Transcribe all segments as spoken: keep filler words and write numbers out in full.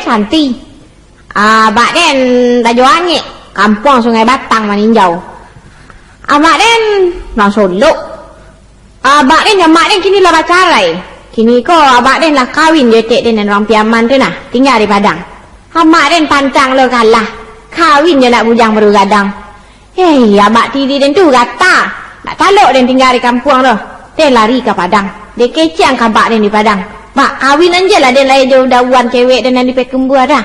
Santi. Abak den Rajo Angek, kampuang Sungai Batang Maninjau. Amak den urang Solok. Abak den jo amak den kini lah bacarai. Kini ko abak den lah kawin jo etek den nan urang Piaman tu nah, tingga di Padang. Amak den pantang lo kalah, kawin jo anak bujang baru gadang. Hei, abak tiri den tu gata. Nak talok den tingga di kampuang tu. Den lari ka Padang. Den kecekan abak den di Padang. Bak, kawin an je lah den lai jo dauan cewek den nan di Payakumbuah dah.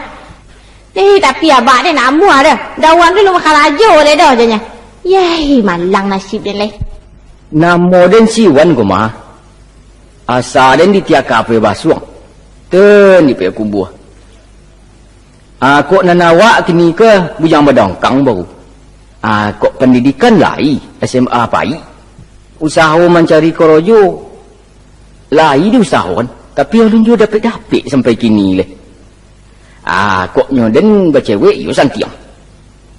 Eh, tapi abak den nak amuah dah. Dauan tu lumah karajo lai doh, janya. Yeh, malang nasib den lai. Namo den si Wan ko mah. Asa den di Tiaka Apai Basuang. Ten di Payakumbuah. Ah, kok nan awak kini ko bujang badangkang baru. Ah, kok pandidikan lai, S M A pai. Usaho mancari korojo lai diusahoan, tapi alun juo dapek-dapek sampai kini lai. Ah, koknyo den bacewek yo Santi ang.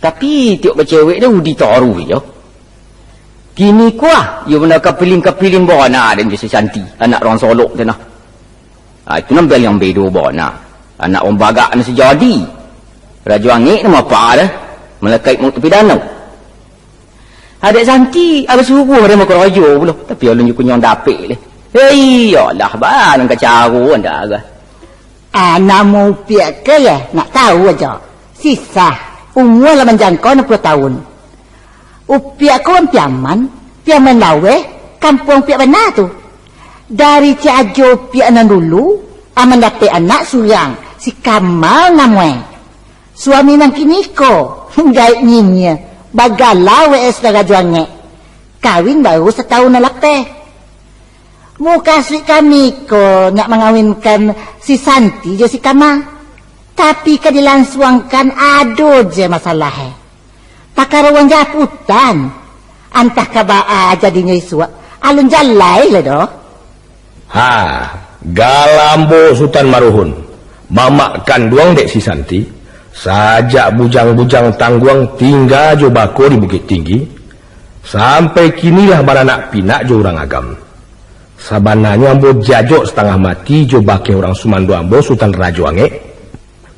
Tapi tiok bacewek tu udi taruih jo. Kini ko ah, iyo bana kapiling-kapiling bana den jo si Santi, anak urang Solok tu nah. Ah, itu nan paliang bedo bana. Anak urang bagak nan sajadi. Rajo Angek nan mapa dah, malakaik maut tapi danau. Adek Santi, abah subuah dah bakarajo pulo, tapi alun juo kunyuang dapek leh. Hei, alah, bana ka caro anda agak. Ah, namo upiak ke, yeh, nak tahu aja. Sisah, umua lah manjangkau anam puluah tahun. Upiak ko urang Piaman, Piaman Laweh, kampuang upiak bana tu. Dari ciek ajo upiak nan dulu, aman dapek anak surang, si Kamal namoe. Suami nan kini ko, gaek nyinyia, bagala W S Rajo Angek. Kawin baru satahun nan lapeh. Mukasuik kami ko nak mangawinkan si Santi jo si Kamal. Tapi ka dilansuangkan ado je masalahe. Pakaro uang japutan. Antah ka baa jadinyo isuak. Alun jalai lai doh. Ha, gala ambo Sutan Maruhun, mamak kanduang dek si Santi, sajak bujang-bujang tangguang tingga jo bako di Bukik Tinggi, sampai kini lah baranak pinak jo urang agam. Sabananyo ambo jajok satangah mati jo bakeh urang sumando ambo Sutan Rajo Angek,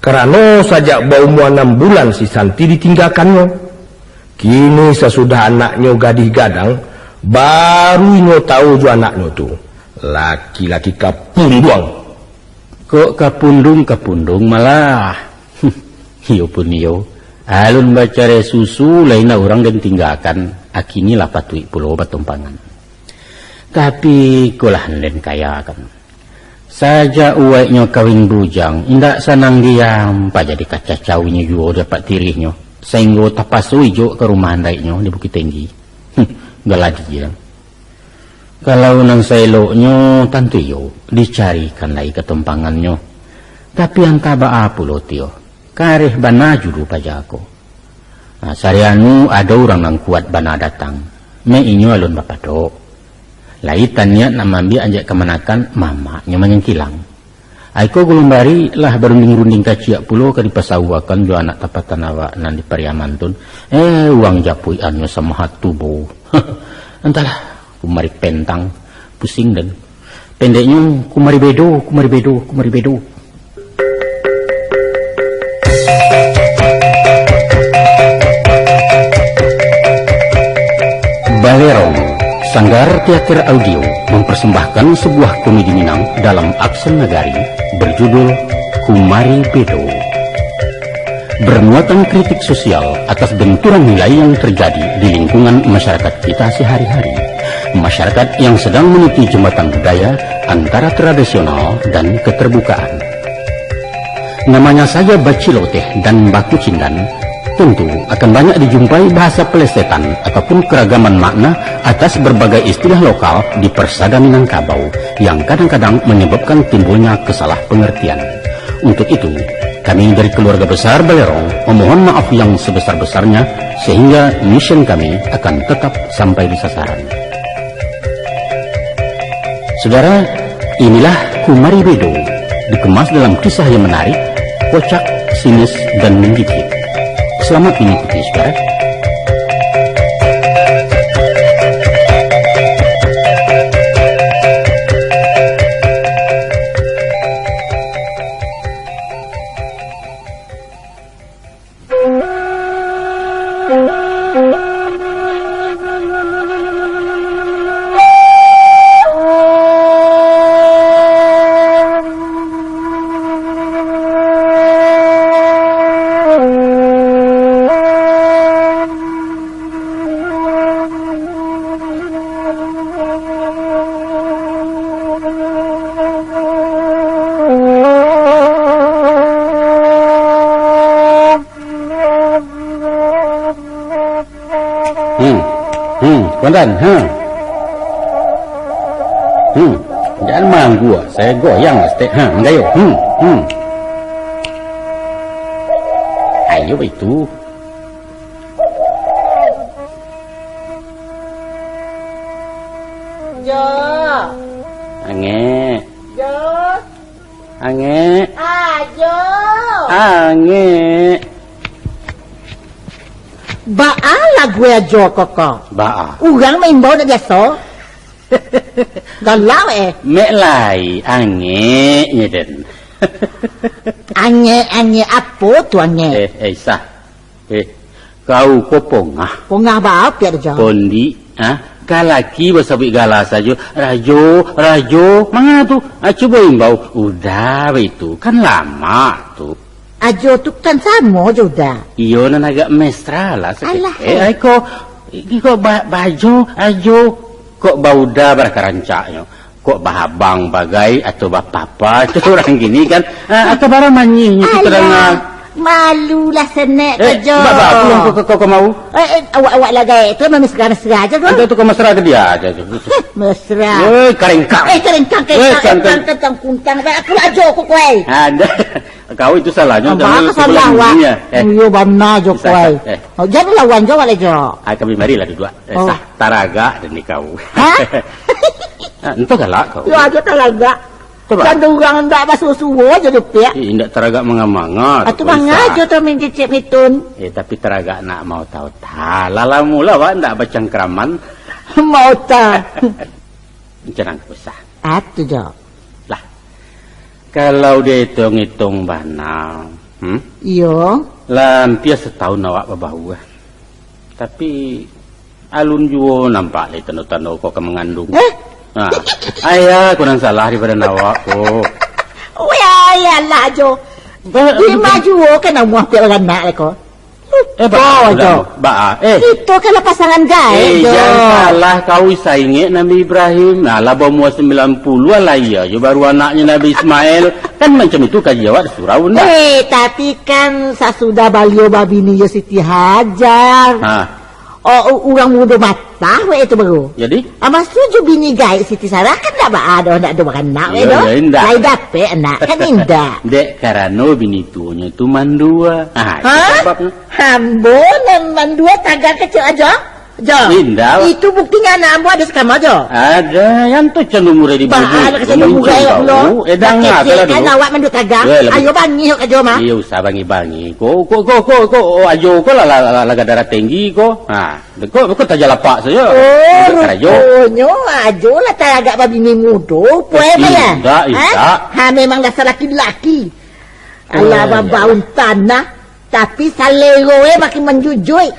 karano sajak baumua anam bulan si Santi ditinggakannyo. Kini sasudah anaknyo gadih gadang, baru inyo tahu jo anaknyo tu, laki-laki kapunduang. Kok kapundung-kapundung malah? Iyo pun iyo, alun bacarai susu, lai nak urang den tinggakan, akini lah patuik pulo batumpangan. Tapi, ikolah nan den kayakan. Sajak uwaiknyo kawin bujang, indak sanang diam, pajadi kacacau inyo juo di apak tirihnyo, sainggo tapaso ijok ka rumah andaiknyo di Bukik Tinggi. Galadi, yo. Kalau nan saeloknyo, tantu iyo, dicarikan lai katumpangannyo. Tapi antah baa pulo tio, kareh bana julu paja ko. Nah, sarianu ado urang nan kuat bana datang. Mek inyo alun bapadok. Lai taniat nak maambiak anjak kamanakan, mamaknyo manyangkilang. Ai ko gulun bari lah barunding-runding kaciak pulo ka dipasauakan jo anak tapatan awak nan di Pariaman tun. Eh, uang japuikannyo samaha tubo. Antahlah, kumari pentang, pusing den. Pendeknyo, kumari bedo, kumari bedo, kumari bedo. Balerong, Sanggar Teater Audio mempersembahkan sebuah komedi Minang dalam aksen Nagari berjudul Kumari Bedo. Bermuatan kritik sosial atas benturan nilai yang terjadi di lingkungan masyarakat kita sehari-hari. Masyarakat yang sedang meniti jembatan budaya antara tradisional dan keterbukaan. Namanya saja baciloteh dan bakucindan, tentu akan banyak dijumpai bahasa pelesetan ataupun keragaman makna atas berbagai istilah lokal di persada Minangkabau yang kadang-kadang menyebabkan timbulnya kesalahpengertian. Untuk itu, kami dari keluarga besar Balerong memohon maaf yang sebesar-besarnya sehingga mission kami akan tetap sampai di sasaran. Saudara, inilah Kumari Bedo, dikemas dalam kisah yang menarik, kocak, sinis, dan menggigit. Selamat mengikuti, saudara. Komandan, ha. Hmm. Jangan manggua, saya goyang lah setek. Ha, manggayo. Hmm, hmm. Ayo, itu. Jo. Angek. Jo. Angek. Ajo. Angek. Baa lagu ajo ko ko? Baa. Urang maimbau ndak biaso. Galak, eh. Mek lai, angek nye den. Angek, angek, apo tu angek? Eh, eh, Isah. Eh, kau ko pongah. Pongah baa piak tu, Jo? Pondik, ha? Ka laki basabuik gala sajo, "Rajo, Rajo." Manga tu? Ha, cubo imbau. Uda baitu, kan lamak tu. Ajo tu kan samo jo Uda. Iyo, nan agak mesra lah saketek. Alah. Eh, ai ko, iko ba-, bajo, Ajo. Kok bauda baraka rancaknyo. Kok bahabang bagai atau bapapa tu urang kini kan? Ah, aka bara manyihnyo tu tadanga. Malulah senek ko, Jo. Eh, baa, baa, pulang ko, ko, ko, ko mau? Eh, eh, awak, awak lah gaek tu, mamesra-mesra ajo ko. Ajo tu ko mesra ke dia ajo tu. Mesra. Woi, karengkang. Eh, karengkang, woi, karengkang, karengkang, karengkang, kuntang. Aku lah ajo ko, kuai. Ada. Kau itu salahnyo, ah, jangan salah, wak. Eh. Iyo, bana jo, kuai. Eh. Oh, jadi lawan jo, wak, le, Jo. Ah, kami marilah duduak. Eh, Sah. Taragak den di kau. Hah? Ah, entah galak kau. Yo ajo taragak. Coba. Kan urang ndak basuo-suo ajo dupiak. Ih, ndak taragak manga-manga. Atu manga ajo tu main cecek mitun. Eh, tapi taragak nak mau tahu ta. Lah lamo lah, wak, ndak bacangkraman. Mau ta. Jangan usah. Atu jo. Lah, kalau dihitung-hitung bana, hmm? Iyo. Lah, ampia satahun awak babaua. Tapi, alun juo nampak lai tando-tando ko ka mangandung. Eh? Ha. Ayah ko nan salah di badan awak ko. Weh, alah jo. Ba-, dima juo ka namuah piak baranak lai ko. Eh, ba-, ba-, ba-, eh. Kito kan lah pasangan gaek jo. Eh, jan salah kau, Isah, ingek Nabi Ibrahim. Nah, lah baumua sambilan puluah lah, iyo jo baru anaknyo Nabi Ismail. Kan macam itu kaji awak di surau, ndak? Eh, tapi kan sasudah baliau babini jo Siti Hajar. Ha. Oh, u-, urang mudo matah weh tu baru. Jadi? Ah, maksud jo bini gaek Siti Sarah kan ndak baa doh, ndak ado baranak weh doh. Iyo, indak. Lai dapek anak kan indak. Dek karano bini tuonyo tu mandua. Ah, itu sababnyo. Ambo nan mandua tagang kecil ajo. Jo. Indak. Itu buktinyo anak ambo ado sakamo jo. Ada, yang tu can umur di bawah. Baa, kecil umur ayo lo. Eh, danga kecil lah kan dulu. Awak mandua tagang. Ayo bangih ka jo mah. Iyo, usah bangih-bangih. Ko, ko, ko, ko, ko, oh, ajo ko lah, lah, lah, lah darah tinggi ko. Ha. Beko, beko tajalapak sajo. Oh, ruponyo ajo lah taragak babini mudo, puai. Eh, indak, indak. Ha, memang dasar laki-laki. Alah, babaun tanah, tapi salero eh makin manjujuik.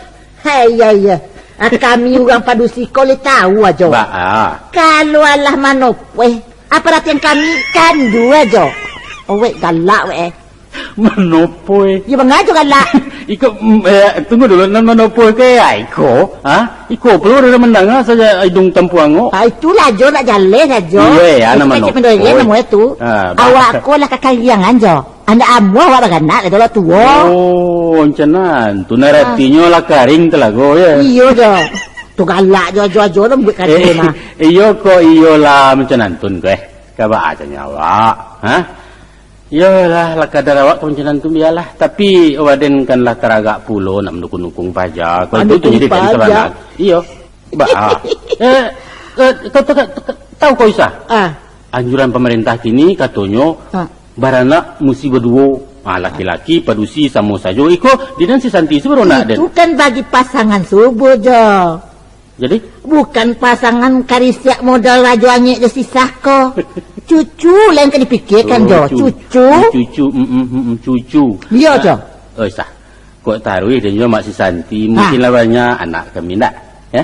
Hai, iya, iya. Ah, kami urang padusi ko lai tahu ajo. Baa. Kalau alah manopoh, apa aratian kami kandu ajo. Owek galak wek eh. Manopoh. Yo, bangajo galak. Iko, mm, eh, tunggu dulu, nan manopoh ke, ah, iko? Ha? Iko pulo urang mandanga sajo idung tampuang ko. Ah, itulah jo nak jaleh sajo. Iyo, eh, anak manopoh. Itu kan cek mendoyen namo itu. Ah, awak ko lah kakariangan jo. Anak amuah awak baranak lah dulu tuo. Oh, macam nan. Tu nan aratinyo lah karing talago, yo. Iyo jo. Tu galak jo, ajo-ajo lah buek kado mah. Eh, iyo ko, iyolah macam nan tun ko, eh. Kaba aja nyawa. Ha? Iyolah, lah kadar awak ka mancanan tu bialah. Tapi, waden kan lah taragak pulo nak mandukung-dukung paja. Kalau itu, jadi dari sabanang. Iyo. Ba, ah. Eh, eh, kau tahu, tahu, tahu kau, Isa? Ah. Anjuran pamarintah kini katonyo, ah, baranak musti baduo. Ah, laki-laki padusi samo sajo. Iko, di nan si Santi tu baru nak den. Itu kan bagi pasangan subuh jo. Jadi? Bukan pasangan karisiak modal Rajo Angek jo Sisah ko. Cucu lah yang ka dipikirkan jo. Oh, cu-, cucu. Cucu, mm, mm, mm, mm, cucu. Iyo, ah, jo. Oh, Sah. Kok taruih dan jo Mak si Santi. Mungkin lah banyak anak kami ndak? Ya?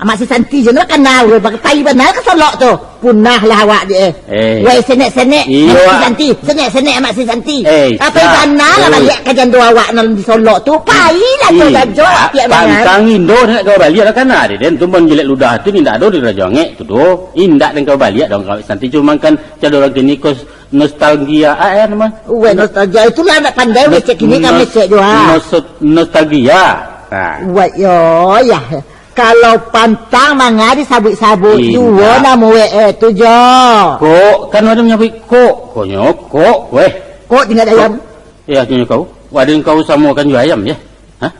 Mak si Santi jo nak kanal, pakai pai banal ka Solok tu. Punahlah awak dek, eh. Eh. Wai, senek-senek, iyo, Mak si Santi. Senek-senek, Mak si Santi. Eh, apo bana lah baliak ka jando awak nan di Solok tu? Pailah tu, indak, gajo awak piak mangan. Pantang indo nak kau baliak lah, kan ado den tu, mun jelek ludah tu, indak ado di Rajo Angek tu doh. Indak den kau baliak dong, kau Santi, cuma kan cado urang kini ko nostalgia, ah, eh, nama? Weh, nostalgia itulah nak pandai, weh, cek kini kami cek jua. Nos-, nostalgia. Ha. Weh, yo, ya. Kalau pantang manga disabuik-sabuik juo namo WA tu, Jo. Kok, kan Waden manyabuik kok. Konyo kok, weh. Kok tingga di ayam. Iyo, tanyo kau. Waden kau samokan jo ayam, yo? Hah?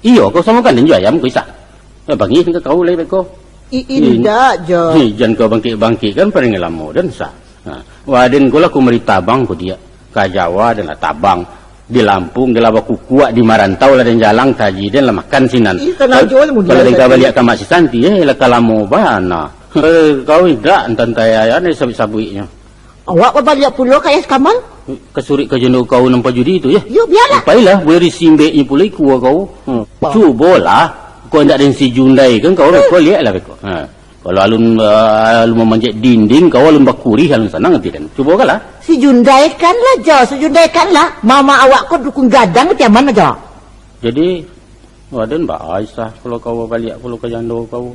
Iyo, kau samokan den jo ayam, kau Isa. Eh, bangih ka kau lai beko. I-, indak, Jo. Hei, jan kau bangkik-bangkik, kan parangai lamo den, Sa. Ha, Waden ko lah ko mari tabang ko diak. Ka Jawa den lah tabang. Di Lampung den lah bakukuak, di marantau lah den jalang, taji den lah makan sinan. Ih, tenang jo lah, kalau den ka baliak ka Mak si Santi, eh, lah ka lamo bana. Eh, kau indak, antan tayah, aneh sabuik-sabuiknyo. Awak babaliak pulo ka Yas Kamal? Ka surik ka jando kau nan pajudi tu, yo? Yo, bialah. Pailah, buai risimbeknyo pulo ikua kau. Hmm. Cubolah, kau indak den si Jundai kan kau, kau liaklah beko. Ha. Kalau alun, ah, alun mamanjek dinding, kau alun bakurih, alun sanang ati den. Cubokanlah. Si Jundai kan lah, Jo, si Jundai kan lah. Mama awak ko dukun gadang ti aman aja. Jadi, Waden baa Isa, kalau kau babaliak pulo ka jando kau.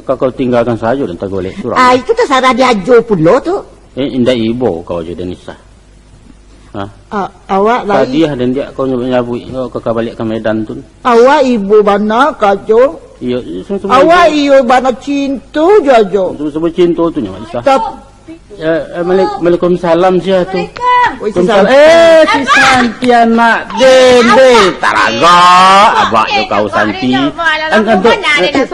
Ka kau tinggakan sajo den tagolek surang. Ah, itu tasarah di Ajo pulo tu. Eh, indak ibo kau jo den Isa. Ha? Ah, awak lai. Tadi ah den diak kau nyabuik-nyabuik, kau ka baliak ka Medan tu. Awak ibo bana ka Ajo. Iyo, sama-sama. Awak iyo bana cinto jo Ajo. Sama-sama cinto tu nyo, Isa. Tap- Eh, eh, Waalaikumsalam, sia tu. Waalaikumsalam. Eh, si Santi anak den, deh. Taragak, abak jo kau, Santi. Angkan tu, eh, eh,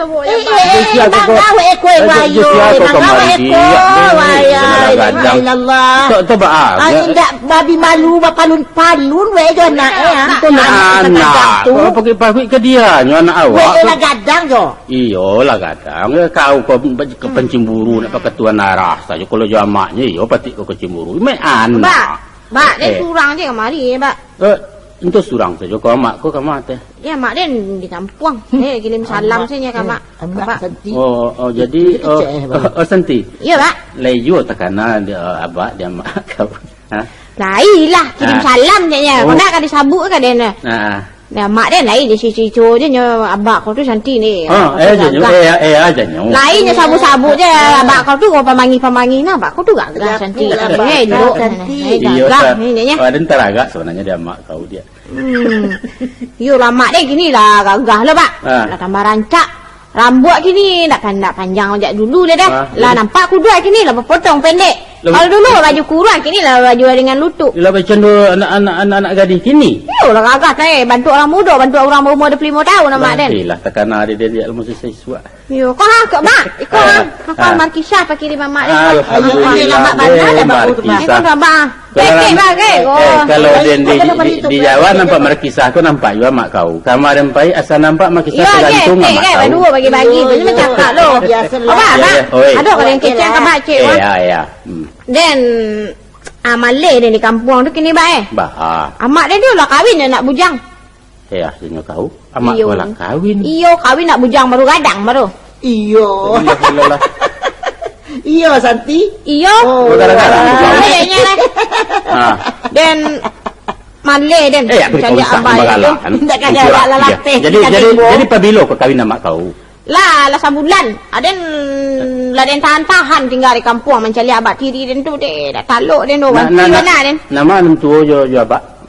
sia tu kau. Eh, sia tu kamari, sia tu. Gadang. Tu, tu, ba, ah, indak babi malu, bapalun-palun, weh, jo anak, eh, ah. Itu anak. Kau pakai-pakai ke dia, nyo anak awak tu. Weh, lah gadang, jo. Iyo lah, gadang. Kau, kau pe-, ke pencimburu, nak pakai tuan arah sajo. Kalau jo amaknyo, iyo, patik kau kecimburu. Mek anak. Bak, bak, den surang je kamari, bak. Eh, ento surang sajo. Kau amak kau kama teh? Ya, mak den di kampuang. Eh, kirim salam saja ka mak. Amak Santi. Oh, oh, jadi, oh, oh, Santi. Iya, bak. Lai juo takana di, eh, abak di amak kau. Ha? Lai lah, kirim salam je, ya. Kau nak ka disabuk ka den, eh? Nah, mak den lai di sico-sico je nyo, abak kau tu Santi ni. Ah, eh, aja nyo, eh, eh, aja nyo. Lai nyo sabuk-sabuk je, abak kau tu, kau pamangih-pamangih nah, abak kau tu gagah Santi. Eh, duduk Santi. Eh, gagah ni, ni, ni. Iyo, sa-, den taragak sabananyo di amak kau dia. Hmm. Iyo lah, mak den kini lah gagah lah, bak. Ah. Lah tambah rancak. Rambuak kini ndak pan-, ndak panjang jak dulu dah, dah. Ah, lah jadi? Nampak kuduak kini lah bapotong pendek. Lah, kalau dulu baju kurang, kini lah baju dengan lutuk. Lah macam tu anak-anak, anak-anak gadih kini. Iyo lah gagah, eh. Bantuak urang mudo, bantuak urang baumua duo puluah limo taun, amak den. Lah, takana di den, dia lamo sisai suak. Iyo, kau ha, kau, mak. Iko ha. Kau markisah pakai di mamak den. Alhamdulillah, markisah. Iko, abah. Kalau, eh, kalau den di, di, di Jawa nampak markisah ko nampak juo mak kau. Kamarin pai asa nampak markisah tagantuang mak kau. Iyo, badua bagi-bagi. Iyo, iyo. Macam cakap lo. Biasalah. Abah, abah. Ado ka den kecek ka mak cek, wah. Iyo, iyo. Hmm. Den, ah, maleh den di kampuang tu kini, bah, eh. Bah, ah. Amak den tu lah kawin anak bujang. Eh, akhirnyo kau, amak kau lah kawin. Iyo, kawin nak bujang baru gadang baru. Iyo. Iyo, Santi. Iyo. Oh, gara-gara tu kau. Kayaknya lah. Ha. Den maleh den. Eh, ya, cari kau abah itu. Ndak kaya awak lah latih. Jadi, jadi, jadi pabilo kau kawin amak kau? Lah, lah sabulan. Aden lah den tahan-tahan tingga di kampuang mancaliak abak tiri den tu deh. Dak talok den tu. Nah, nah, nah, den. Nama nan tuo jo, jo abak?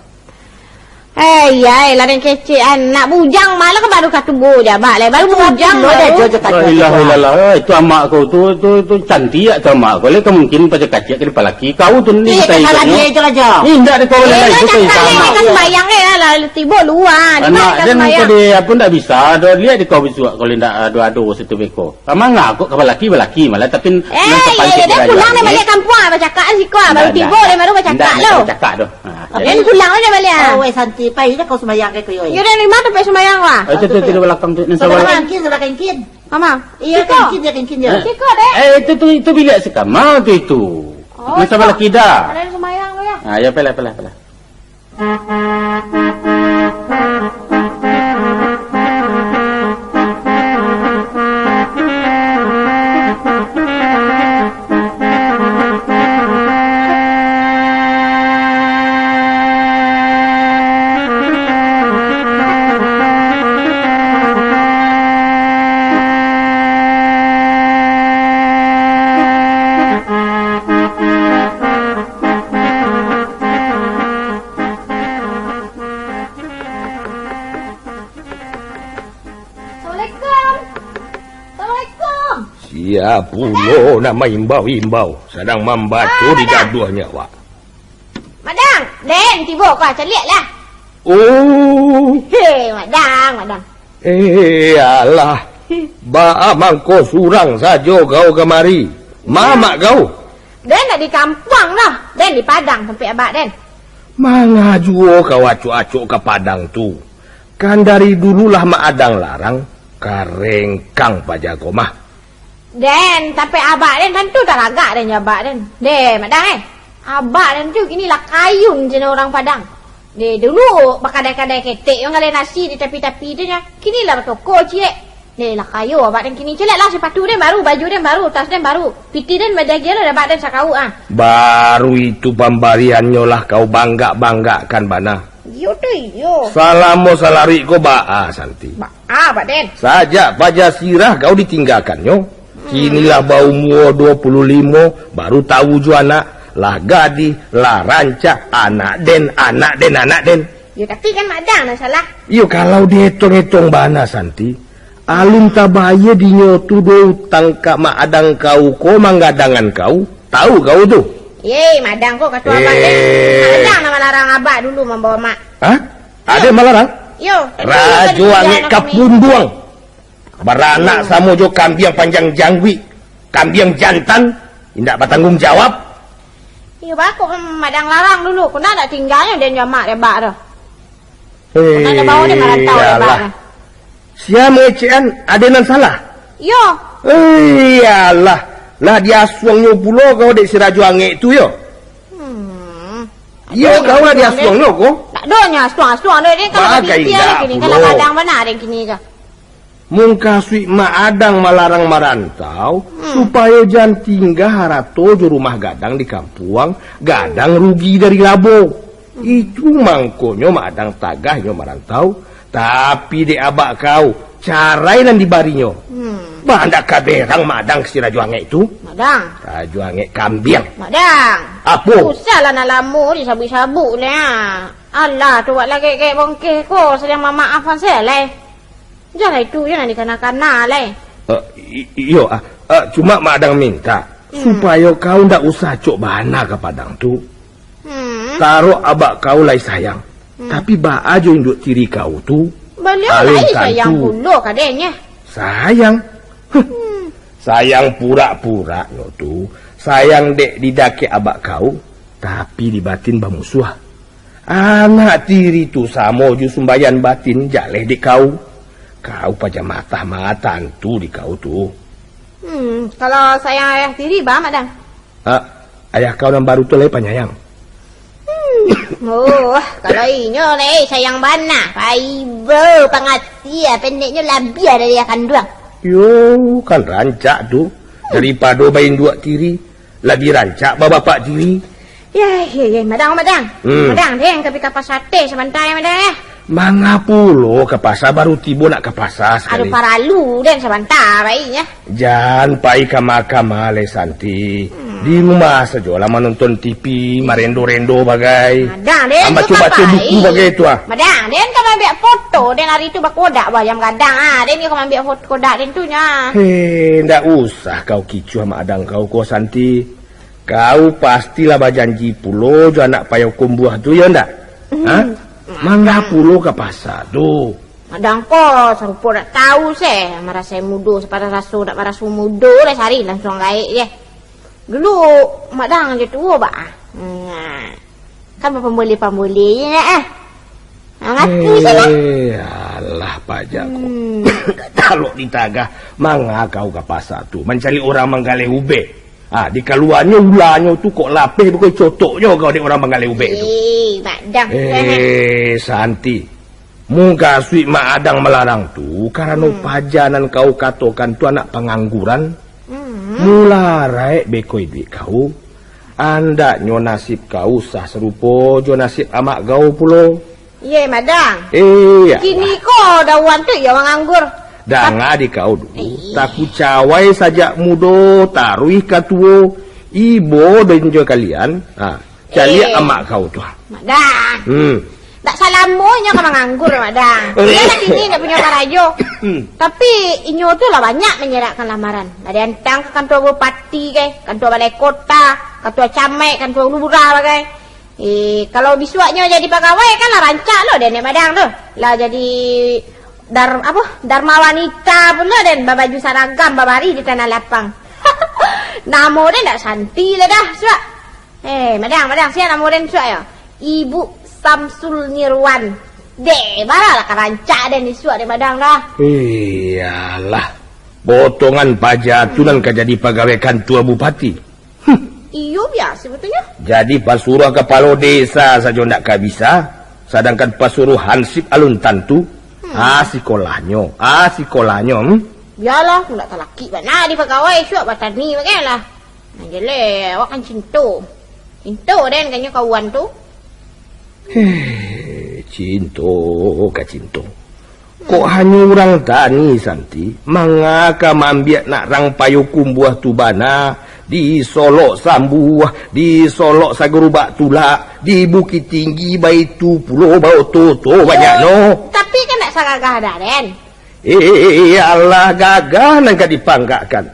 Eh, iya, eh, lah den kecek, ah, nak bujang malah kan baru katubo je, abak, lah, baru bujang, baru. La ilaha illallah, eh, itu amak kau tu, tu, tu cantik tu amak kau, lah, kemungkinan paja kacik ka dipalaki, kau tu ni. Iya, tak salah dia je lah, Jo. Ni ndak ada kau lain, itu tak sama. Kan sembayang, eh, lah, tibo luar. Anak den tadi apa ndak bisa, dah lihat di kau bisuak, kalau ndak ado-ado situ beko. Manga kok ka balaki, balaki malah, tapi eh, iya, iya, dia pulang dah baliak kampuang, bacakak lah siko, baru tibo, dia baru bacakak lo. Ndak, ndak bacakak doh. Ha, den pulang aja baliak. Oh, weh, Santi, pai dah kau sembayang ke, Kuyo? Iya, den lima tu pai sembayang lah. Ah, itu tu, tu, di balakang tu, nan sabalah. Kengkin, sabalah kengkin. Mama. Iya, siko. Kengkin, ya, kengkin, ya. Siko, dek. Eh, itu tu, itu bilik si Kamal tu itu. Oh, nan sabalah kida. Ada yang sembayang tu, ya? Ah, ya, pelah, pelah, pelah. Dah pulo nak maimbau-imbau, sadang mambaco di gaduahnyo awak. Madang, den tibo ko, caliaklah. Oh. Hei, Madang, Madang. Eh, alah. Baa mangko surang sajo kau kamari? Mamak kau? Den nak di kampuang doh, den di Padang tampek abak den. Manga juo kau acok-acok ka Padang tu? Kan dari dulu lah Mak Adang larang, karengkang paja ko mah. Den, tampek abak den tantu taragak den jo abak den. Deh, Madang eh. Abak den tu kini lah kayun cino urang Padang. Deh, dulu bakadai-kadai ketek, manggaleh nasi di tapi-tapi tu nyo. Kini lah batoko ciek. Deh, lah kayo abak den kini. Caliaklah sipatu den baru, baju den baru, tas den baru. Pitih den badagiah lah abak den sakawuk ah. Baru itu pambariannyo lah kau banggak-banggakkan bana. Iyo tu iyo. Salamo salaruik ko baa, Santi? Baa, Pak Den? Sajak paja sirah kau ditinggakannyo, kini lah baumua duo puluah limo, baru tawu jo anak, lah gadih, lah rancak, anak den, anak den, anak den. Yo, tapi kan Madang nan salah. Iyo, kalau dietong-etong bana, Santi, alun tabayia dinyo tu do utang ka Mak Adang kau ko manggadangan kau, tawu kau tu? Yei, Madang ko kato abak den. Eh. Madang nan malarang abak dulu mambawa Mak. Hah? Ado malarang? Yo, Rajo angek kapunduang. Baranak samo jo kambiang panjang jangguik, kambiang jantan, indak batangguang jawab. Iyo, bako Madang larang dulu, kok ndak tingganyo den jo Mak dek abak tu. Kok ndak bawa den marantau dek abak tu. Sia mangecekan, ado nan salah? Iyo. Eh, alah, lah diasuangnyo pulo kau dek si Rajo Angek tu yo. Hmm. Iyo, kau lah diasuangnyo ko. Tak donyo asuang-asuang doh, den kalau bagai indak kini, kalau pulo. Kadang bana den kini ka. Mungkasuik Mak Adang malarang marantau, hmm, supayo jan tingga harato jo rumah gadang di kampuang, gadang rugi dari labo. Itu mangkonyo Mak Adang tagah inyo marantau, tapi dek abak kau, carai nan dibarinyo. Hmm. Bah, ndak ka berang Mak Adang ka si Rajo Angek tu. Madang. Rajo Angek kambiang. Madang. Apo? Usahlah nak lamo disabuik-sabuik lah. Alah, tu buat lagek-gek bongkeh ko, sadang mamaafan sajo lai. Janlah itu, jan dikana-kana lai. Eh, i-, iyo, ah, eh, cuma Madang mintak, hmm, supayo kau ndak usah acok bana ka Padang tu. Hmm. Tarok abak kau lai sayang, hmm, tapi baa jo induak tiri kau tu? Baliau lai sayang pulo ka den nyo. Sayang? Huh. Hmm. Sayang purak-puraknyo tu, sayang dek di dakek abak kau, tapi di batin bamusuah. Anak tiri tu samo jo sumbayan batin jaleh dek kau. Kau paja matah matantu di kau tu. Hmm, kalau sayang ayah tiri, baa, Madang? Ah, ayah kau nan baru tu lai panyayang. Hmm, oh, kalau inyo lai sayang bana, paibo pangatia, pendeknyo labiah dari ayah kanduang. Yo, kan rancak tu, daripado bainduak tiri. Labiah rancak babapak tiri. Ya, ya, ya, Madang, Madang. Hmm. Madang, den ka pai ka pasa teh sabanta, ya, Madang, ya. Manga pulo ka pasa, baru tibo nak ka pasa sakali. Aduh, paralu den sabanta, baiknyo. Jan pai kama-kama lai, Santi. Hmm. Di rumah sajolah manonton T V, marendo-rendo bagai. Madang, den tu ka pai. Baco-baco buku bagai tu, ah. Madang, den ka maambiak foto, den hari tu bakodak, bah, jam gadang, ah. Den ka maambiak foto kodak den tu nyo. Heh, ndak usah kau kicuah Madang kau ko, Santi. Kau pastilah bajanji pulo jo anak payo kumbuah tu, yo ndak? Hmm. Ha? Manga pulo ka pasa tu. Madang ko sarupo ndak tau se, marasai mudo, sapatah raso ndak maraso mudo, lah sari langsuang gaek je. Dulu Madang je tuo, bah. Nah. Kan bapamboleh-pamboleh je nak, ah. Ha, ngaku salah. Eh, alah, paja ko. Hmm. Talok ditagah, manga kau ka pasa tu, mancaliak urang manggaleh ubek. Ha, dikaluannyo ulanyo tu kok lapeh beko cotoknyo kau dek urang manggaleh ubek tu. Eh, Madang. Eh, Santi. Mukasuik Mak Adang malarang tu, karano, hmm, paja nan kau katokan tu anak pangangguran. Hmm. Mularaik beko iduik kau. Andaknyo nasib kau usah sarupo jo nasib amak kau pulo. Iye, Madang. Eh, kini ko dauan tu iyo manganggur. Danga di kau dulu, eh, takucawai sajak mudo, taruih ka tuo, ibo dan jo kalian. Ha, caliak, eh, amak kau tu. Madang. Hmm. Tak salamonyo ka manganggur, Madang. Iyo lah kini indak punyo karajo. Hmm. Tapi, inyo tu lah banyak manyerakkan lamaran. Lah diantang ka kantua bupati, ke, kantua balai kota, kantua camat, kantua lurah, bagai. Eh, kalau bisuaknyo jadi pagawai, kan lah rancak lo dek Nek Madang tu. Lah jadi dar-, apo, Dharma Wanita pulo den, babaju saragam, babari di tanah lapang. Namo den ndak santi lah dah, suak. Eh, Madang, Madang, sia namo den suak yo? Ibu Samsul Nirwan. Deh, baralah ka rancak den isuak dek Madang dah. Iyolah, potongan paja tu nan ka jadi pagawai kantua bupati. Huh. Iyo, biaso batua nyo. Jadi pasuruah kapalo desa sajo ndak ka bisa, sadangkan pasuruah hansip alun tantu. Hmm. Ah, sikolahnyo, ah, sikolahnyo, hmm. Bialah, ndak talakik bana di pagawai, suak batani bagai lah. Nah, jelek, awak kan cinto. Cinto den kan nyo kawan tu. Heh, cinto ka cinto. Kok hanyo urang tani, Santi? Manga ka maambiak nak rang payo kumbuah tu bana? Disolok sambuah, disolok sagarubak tulak, di Bukittinggi baitu pulo baoto-oto banyaknyo. Tapi kan ndak sagagah dah, Den. Eh, alah, gagah nan ka dipanggakkan.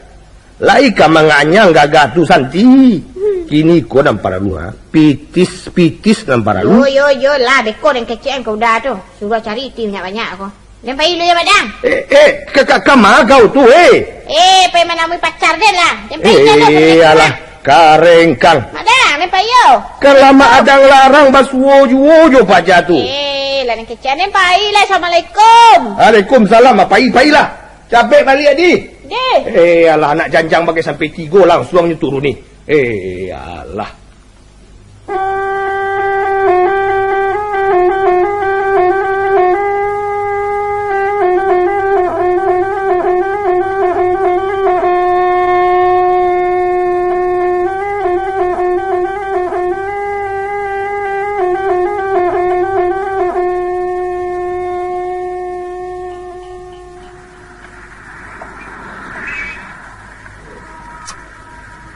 Lai ka manganyang gagah tu, Santi. Hmm. Kini ko nan paralu, ha? Pitis-pitis nan paralu. Yo, yo, yo lah, beko den kecek an ka Uda tu. Suruah cari iti banyak-banyak ko. Den pai dulu yo, Madang. Eh, eh, ka, ka, kama kau tu, eh? Eh, pai manamui pacar den lah. Den pai dulu. Eh, alah, karengkang. Madang, den pai yo. Kan lamak adang larang basuo juo jo paja tu. Eh, lah den kecek an, den pai lah. Assalamualaikum. Waalaikumsalam, pai, pailah. Capek baliak, Di. Deh. Eh, alah, anak janjang bagai sampai tigo langsuang nyo turun ni. Eh, alah.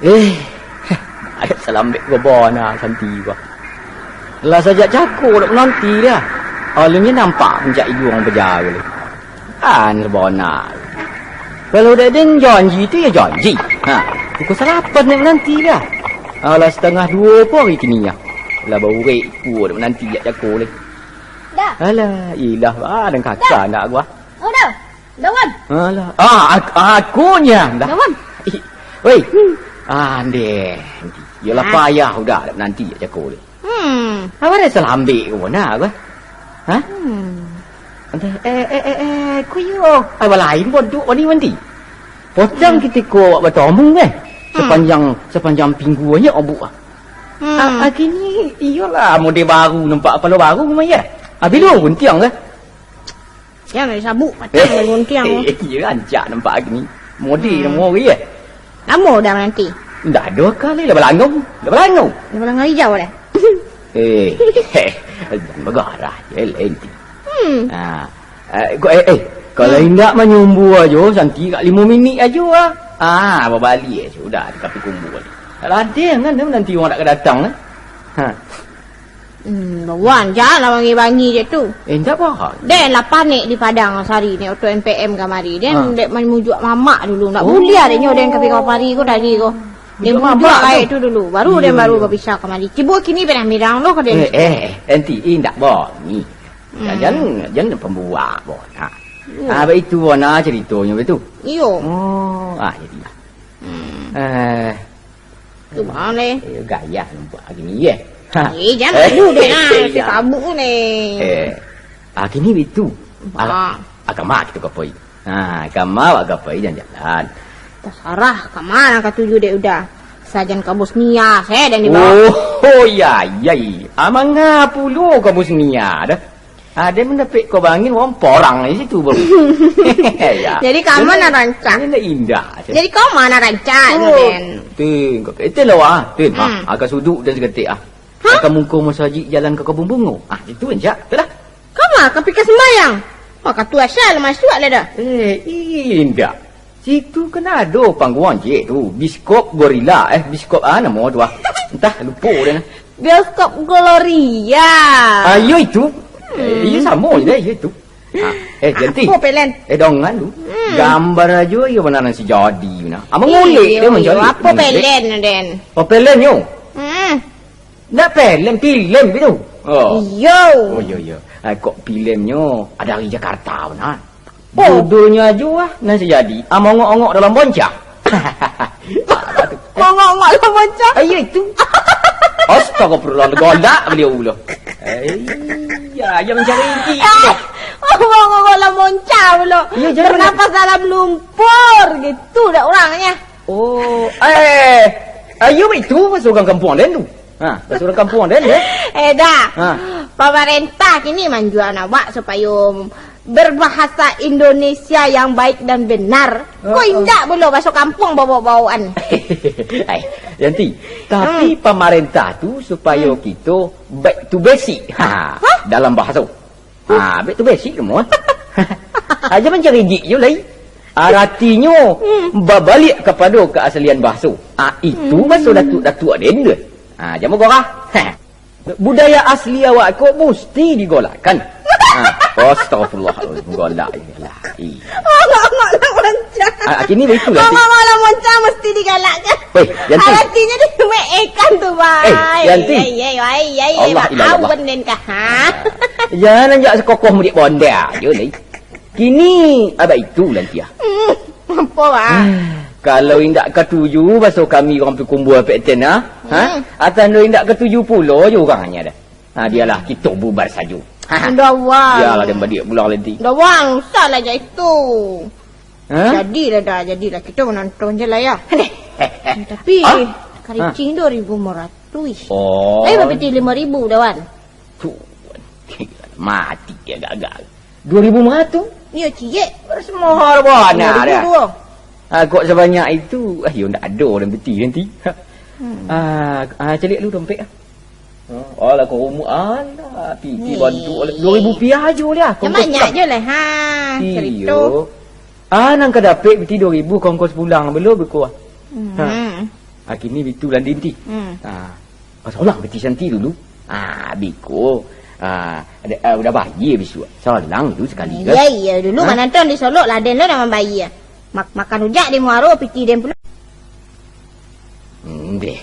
Eh, ayat salambek ko bana Santi ko. Lah sajak cako dak mananti dah. Alun je nampak puncak iduang bajalan. An sabana. Kalau dak den janji tu ya janji. Ha, pukul salapan dak mananti dah. Alah, satangah duo po ari kini ah. Lah baurek ikua dak mananti jak cako leh. Dah. Alah, ilah, ah, dan kakak dah. Ndak gua. Oh, dah. Dawan. Alah. Ah, ak-, akunyo dah. Dawan. Ih, woi. Hmm. Ah, ndeh. Yolah, ah, payah Uda dak mananti jak cako leh. Hmm. Apa dah salambek ko bana ko? Ha? Hmm. Ndeh, eh, eh, eh, eh, kuyo. Apa lain bodoh ni manti? Potang, hmm, kito ko awak batamu, eh. Hmm. Sapanjang, sapanjang pingguanyo obuk ah. Hmm. Ah, ah, kini iyolah, model baru nampak kapalo baru mah, ya. Abih lu guntiang lah. Jan disabuk, pacah lah guntiang tu. Eh, iyo, rancak nampak kini. Model, hmm, namo ori, eh? Lamo dah mananti. Ndak ado kali lah balangau. Lah balangau. Lah balangau ijau dah. Eh, jan bagarah je, lenti. Hmm. Ah, eh, ko-, eh, eh, kalau, hmm, indak manyumbua ajo, Santi ka limo minik ajo ah. Ah, babaliak ajo, Uda di kapi kumbua. Lah ado kan, nanti urang dak ka datang, eh. Ha. Hmm, Wan, janlah bangi-bangi je tu. Eh, indak bah. Den lah panek di Padang sari ni, oto M P M kamari. Den, ha, dek mamujuak mamak dulu. Ndak buliah dek nyo den ka pari ko tadi ko. Den bujuak mamak tu. Mujuak gaek tu dulu. Baru den, iyo, baru iyo, bapisah kamari. Cubo kini berang-berang lo ka den. Eh, eh, eh, enti indak bangi. Hmm. Jan, jan pambuak, Bona. Iyo. Ah, baitu, Bona, caritonyo baitu. Iyo. Oh, ah, jadi. Hmm. Eh, tu mah ni. Eh, gaya nampak gini, ye. Ha. Eh, jan malu deh, ah, si tabuk ni. Eh, ah, gini baitu. Ah. Ah, ah, kama kito ka pai. Ha, kama awak ka pai jalan-jalan. Tasarah, kama nan katuju dek Uda. Sajan ka Bosnia, se, den dibawa. Oh, oh, ya, ya, ya. Ah, manga pulo ka Bosnia, dah. Ah, den mandapek ko bangin, wong porang di situ, baru. Ya. Jadi, kama nan rancak. Ini indah, se. Jadi, kama nan rancak, oh, den. Tin, kok itu lah, wah. Tin, ah, hmm, agak suduk dan seketik, ah. Hah? Agak muko masajik jalan ka Kabun Bungo. Ah, itu rancak, tu dah. Kama ka pika sembayang? Maka tu asal masuak lah dah. Eh, indak. Situ kan ado panggung jek tu. Biskop Gorila, eh, biskop ah, namo tu ah. Entah, lupo dah. Bioskop Gloria. Ah, iyo itu. Eh, iyo, samo je, iyo tu. Ha, eh, Yanti. Apo pelen? Eh, dongan tu. Hmm. Gambar ajo iyo bana nan sajadi tu nah. Abang ngulik Iyo, dia iyo, mancari. Apo Hmm, pelen, Den? Oh, pelenyo? Hmm. Ndak pelen, filem itu. Oh. Iyo. Oh, iyo, iyo. Ah, kok filemnyo ado dari Jakarta bana. Oh. Judulnyo ajo ah, nan sajadi. Ah, Mongok-ongok dalam Bonca. Mongok-ongok dalam Bonca? Ah, iyo itu. Astagfirullah, galak baliau pulo. Eh, iyo, iyo mancari rezeki. Eh, Mongok-ongok dalam Bonca pulo. Iyo, jangan. Bernapas dalam lumpur, gitu dak urangnyo. Oh, eh, ayo itu baso urang kampuang den tu. Ha, baso urang kampuang den, eh. Eh, dah. Ha. Pamarentah kini manjual awak supayo berbahasa Indonesia yang baik dan benar. Kok Oh, oh. indak pulo baso kampuang bawok-bawokan? Ai, Yanti, tapi Hmm. pamarentah tu supayo Hmm. kito back to basic. Ha, Hah? dalam bahaso. Ha, back to basic kamu, ah. Aja mancari gig je lai. Aratinyo Hmm. babaliak kapado kaasalian bahaso. Ah, itu Hmm. bahaso datuk-datuk aden tu. Ha, jamu gorah. Budaya asli awak ko musti digalakkan. Ha, astagfirullah, galak je lah. Ih. Awak-awak nak mancah. Ah, kini baitulah, Ti. Awak-awak nak mancah mesti digalakkan. Weh, Yanti. Aratinyo dimeekan tu, bai. Eh, Yanti. Ai, ai, ai, ai, Allah, ai, ilah, Allah. Awan den kah, ha? Jangan anjak sakokoh mudik bonda je, lai. Kini, abah itu, Lanti, ah. Hmm, apo, Bang? Kalau indak katuju baso kami urang Pikumbua Pek Ten, ah? Ha? Hmm. Atau ando indak katuju pulo je urangnya dah. Ha, dialah, kito bubar sajo. Ha. Ndak, Bang. Bialah, den baliak pulang, Lanti. Ndak, Bang, usahlah jak itu. Ha? Jadilah dah, jadilah. Kito manonton je lah, ya. Tapi, Ha? karicing Ha. dua ribu lima ratus. Oh. Tapi bapiti lima ribu dah, Wan. Tu, mati dia agak-agak. Dua ribu lima ratus? Iyo, ciek. Baru semohor bana Lima ribu dah. dua. Ah, kok sabanyak itu? Ah, yo, ndak ado den piti nanti. Hmm. Ah, ah, caliak lu dompet ah. Oh, alah, kau umur, alah, piti Ni. bantu, alah, dua ribu rupiah ajo lah. Yang banyak je lah, ha, Iyo. cerita. Ah, nan ka dapek piti dua ribu, kongkos pulang, belum beko ah. Hmm. Ha. Ah, kini bitu lah, Dinti. Hmm. Ah, pasolang piti Santi dulu. Ah, beko. Ah, ada, ah, udah bayar bisuak. Solang dulu sekali, kan? Iya, iya, dulu Ha? manonton di Solok lah, den lo nak mambayar. Mak-, makan rujak di muaro, piti den pulo. Hmm, deh.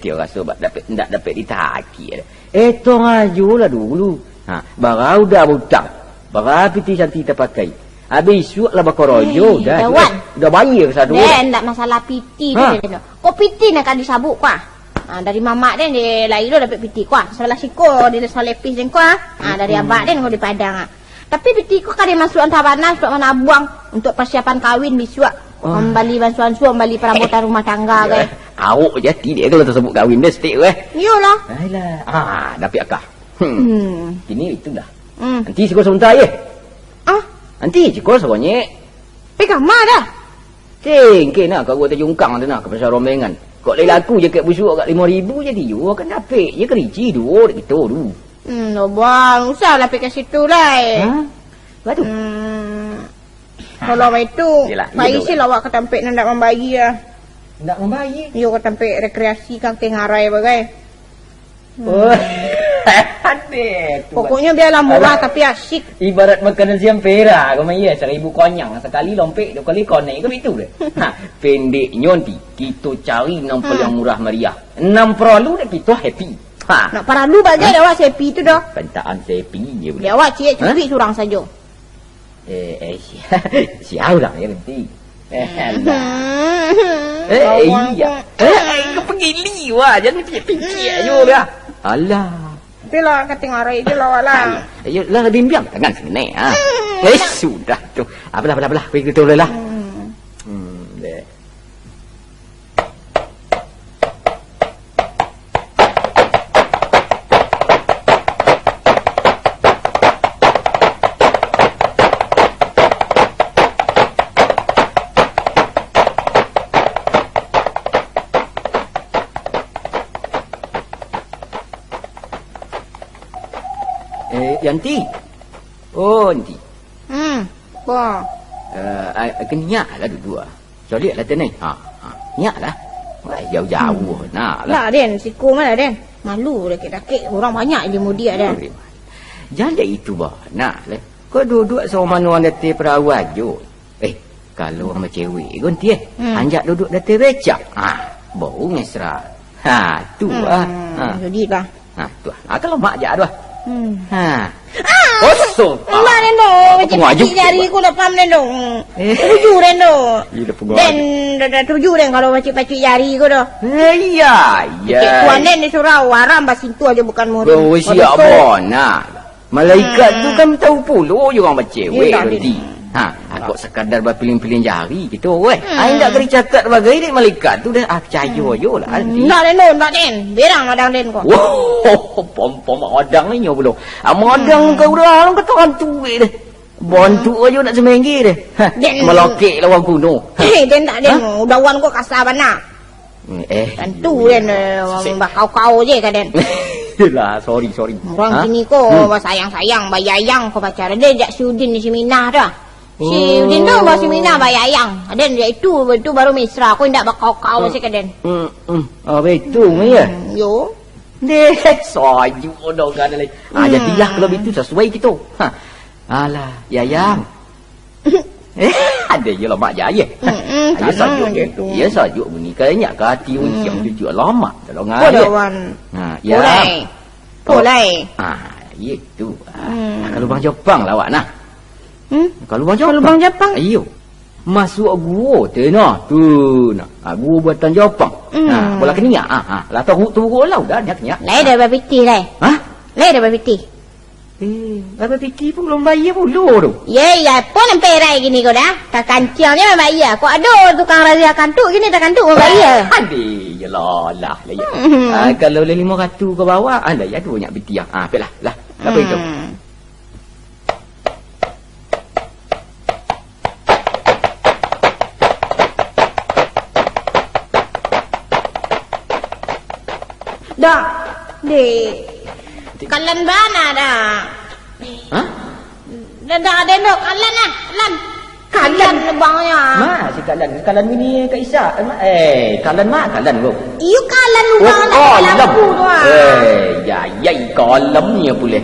Tio raso bak dapek, ndak dapek ditagih. Eh, tong ajo lah dulu. Ha, bara udah bautang. Bara piti Santi tapakai. Abih isuak lah bakorojo, Eh, dah, Wan. dah, dah bayar ka sado Den, dah. ndak masalah piti tu, Ha. Den, tu. Ko piti nak ka disabuk ko ah. Ha, dari mamak den, di lai lo dapek piti ko ah. Sabalah siko, di sabalah lepis den ko ah. Ha, dari Hmm. abak den ko di Padang ah. Tapi piti ko ka dimasuakan tabana untuak manabuang, untuak persiapan kawin bisuak. Wah. Mambali bansuan-suan, mambali perabotan rumah tangga, Ya, kan. Awok jati dek kalau tasabut kawin deh, setik weh. Iyolah. Alah. Ah, dapik akah. Hmm. Hmm. Kini itulah. Hmm. Nanti siko sabanta, ye. Ah? Nanti siko sabonyek. Pai kama dah? Tengke nak, ka gua tajungkang tu nak, ka pasar rombengan. Kok lai laku jakek busuak agak limo ribu jadi, yo, kan dapik je kerici duo dek kito tu. Hmm, abang, usahlah pai ka situ lai. Ha? Batu? Hmm, kalau baitu, Yelah, pai iyolah. Isi lah awak ka tampek nan ndak mambayia. Ndak mambayia? Iyo, ka tampek rekreasi, ka Tengah Arai bagai. Hmm. Oh. Adeh tu. Pokoknyo biarlah murah Alah. tapi asyik. Ibarat makanan siang pera, kau mah iya, seribu konyang sakali lompek dua kali konek, kan itu deh. Ha, pendeknyo nanti, kito cari nan Hmm. paling murah meriah. Nan paralu dek kito happy. Ha. Nak paralu bagai Ha? dah awak happy tu dah. Pentaan happy je Di budak. awak ciek Ha? cukuik surang sajo. Eh, eh, sia, sia urang je nanti. Eh, alah. Hmm. Eh, eh, Awak iya. tu. Eh, eh, kau pegili wah, jangan pikir-pikir Hmm. ajo dah. Alah. Tapi lah, ka Tengah Arai je lah awak lah. Alah. Ayo lah, bimbiang tangan sini, ha. Hmm. Eh, sudah tu. Apalah, apalah, apalah. Pergi dulu lah. Hmm. Hmm, deh. Eh, Yanti. Oh, Yanti. Hmm, apo? Eh, ai, keniak lah duduk ah. Caliak lah tenai. Ha, ha. Niak lah. Wah, jauh-jauh Hmm. nak lah. Lah, Den. Siko mah lah, Den. Malu dakek-dakek. Urang banyak di mudik, Den. Oi. Jan dek itu bana lai. Kok duduak samo mano urang di ateh parahu ajo. Eh, kalau urang bacewek ko nanti, eh, Hmm. anjak duduak di ateh becak. Ha, baru mesra. Ha, tu Hmm, ah. Ha. jadi lah. Ha, tu ah. Ha, kalau mak jak tu ah. Hmm. Ha. Ah! Kosong. Mbak Nendo, Apa pacik-pacik ngajuk? jari ko lah, pam Nendo. Eh. Tuju Nendo. Iya, dah pegang Den, aja. dah, dah tuju Den kalau pacik-pacik jari ko dah. Eh, iya, iya. Cik Tuan Den disuruh haram basintuh aja bukan murim. Bro, siap Betul. bon. Nah. Malaikat Hmm. tu kan tahu pulo je orang bacewek Iya, nanti. Din. Ha, agak sekadar bapilihan-pilihan jari gitu, weh. Hmm. Ah, indak kena cakap bagai dek malaikat tu dah, ah, percaya Hmm. je lah, nanti. Ndak, Den, ndak, Den. Berang madang Den ko. Wah, pom-pom madang ni nyo pulo. Ah, madang Hmm. kau dah, alun kata hantu weh deh. Bantuk aja nak semenggi deh. Ha, Den. melokek lawan kuno. Eh, Den tak, Den. Ha? Udah wan ko kasar bana. Eh, Tantu iyo, Den, iyo. eh, Sik. bakau-kau je ka Den. Yelah, sorry, sorry. Urang Ha? kini ko Hmm. basayang-sayang, bayayang ko pacaran. Den jak si Udin di Siminah tu ah. Si Oh. Udin tu bawa Siminah bayayang. Den jak itu, itu baru mesra. Ko indak bakau-kau Hmm. se ka Den. Hmm, hmm. Oh, betul ni ya? Hmm, yo. Deh, sajuk dah kan lai. Ah, Hmm. jadilah kalau begitu sesuai kita. Ha. Alah, yayang. Eh, ada je lamak je, ayah. Mm-mm, Ayah tanang sajuk je. gitu. Iya, sajuk bunyi kayaknya ka hati Hmm. uncang tu juga lamak. Tolong Ko ayah. dah, Wan. Ha, Ko ya. lai. Ko Oh. lai. Ah, iya tu. Ah, Hmm. Kalau Bang Jopang lah awak nah. Hmm? Kalau Bang Kalau Jopang. Bang Jopang? Ayo. Masuk gua tu nah. Tu nah. Ah, gua buatan Jopang. Hmm. Nah, bola kenia. Ah, ah. Lah tahu tu gua lah udah niat niat. Lai dah bapitih lai. Hah? Lai dah bapitih. Eh, Abah Piti pun belum bayar pulo tu. Ye, ya pun sampai rai gini ko dah. Takanciang je mambayar. Kok ado tukang razia kantuk gini takantuk mambayar. Ade, yalah, lah, lah, ya. Hmm. Ah, kalau lah lima ratus ke bawah, ah, lah, ya, tu banyak piti, ah. Ah, pek lah, lah. Apa itu? Hmm. Dah, dek. Kalan bana dah. Hah? Dah, dah, dah, dah, kalan lah, kalan. Kalan? Kalan lubangnya. Ma, si kalan. Kalan mini Kak Isa. Eh, ma, eh, kalan ma, kalan ko. Iyo, kalan lubang Oh, dah, kalan kalan. Aku tu, ah. Eh, ya, ya, kalan ni pulih.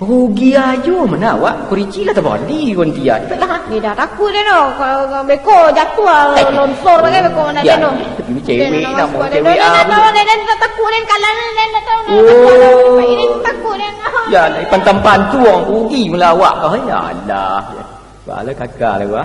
Rugi ajo mano awak, kurisi lah tabali kon dia. Cepatlah. Dia dah takut dia tu. Kalau beko jatuah, Eh. longsor bagai beko nak Ya, dia tu. ini cewek Dia nak nama masuk cewek dia. Dia ah. nak tahu, dia, dia tak takut dia, kalan dia, dia tak tahu dia. Oh. Ini takut dia. Ya, nak pantang pantuang, rugi mano awak. Oh, ya Allah. Bala kakak lah gua.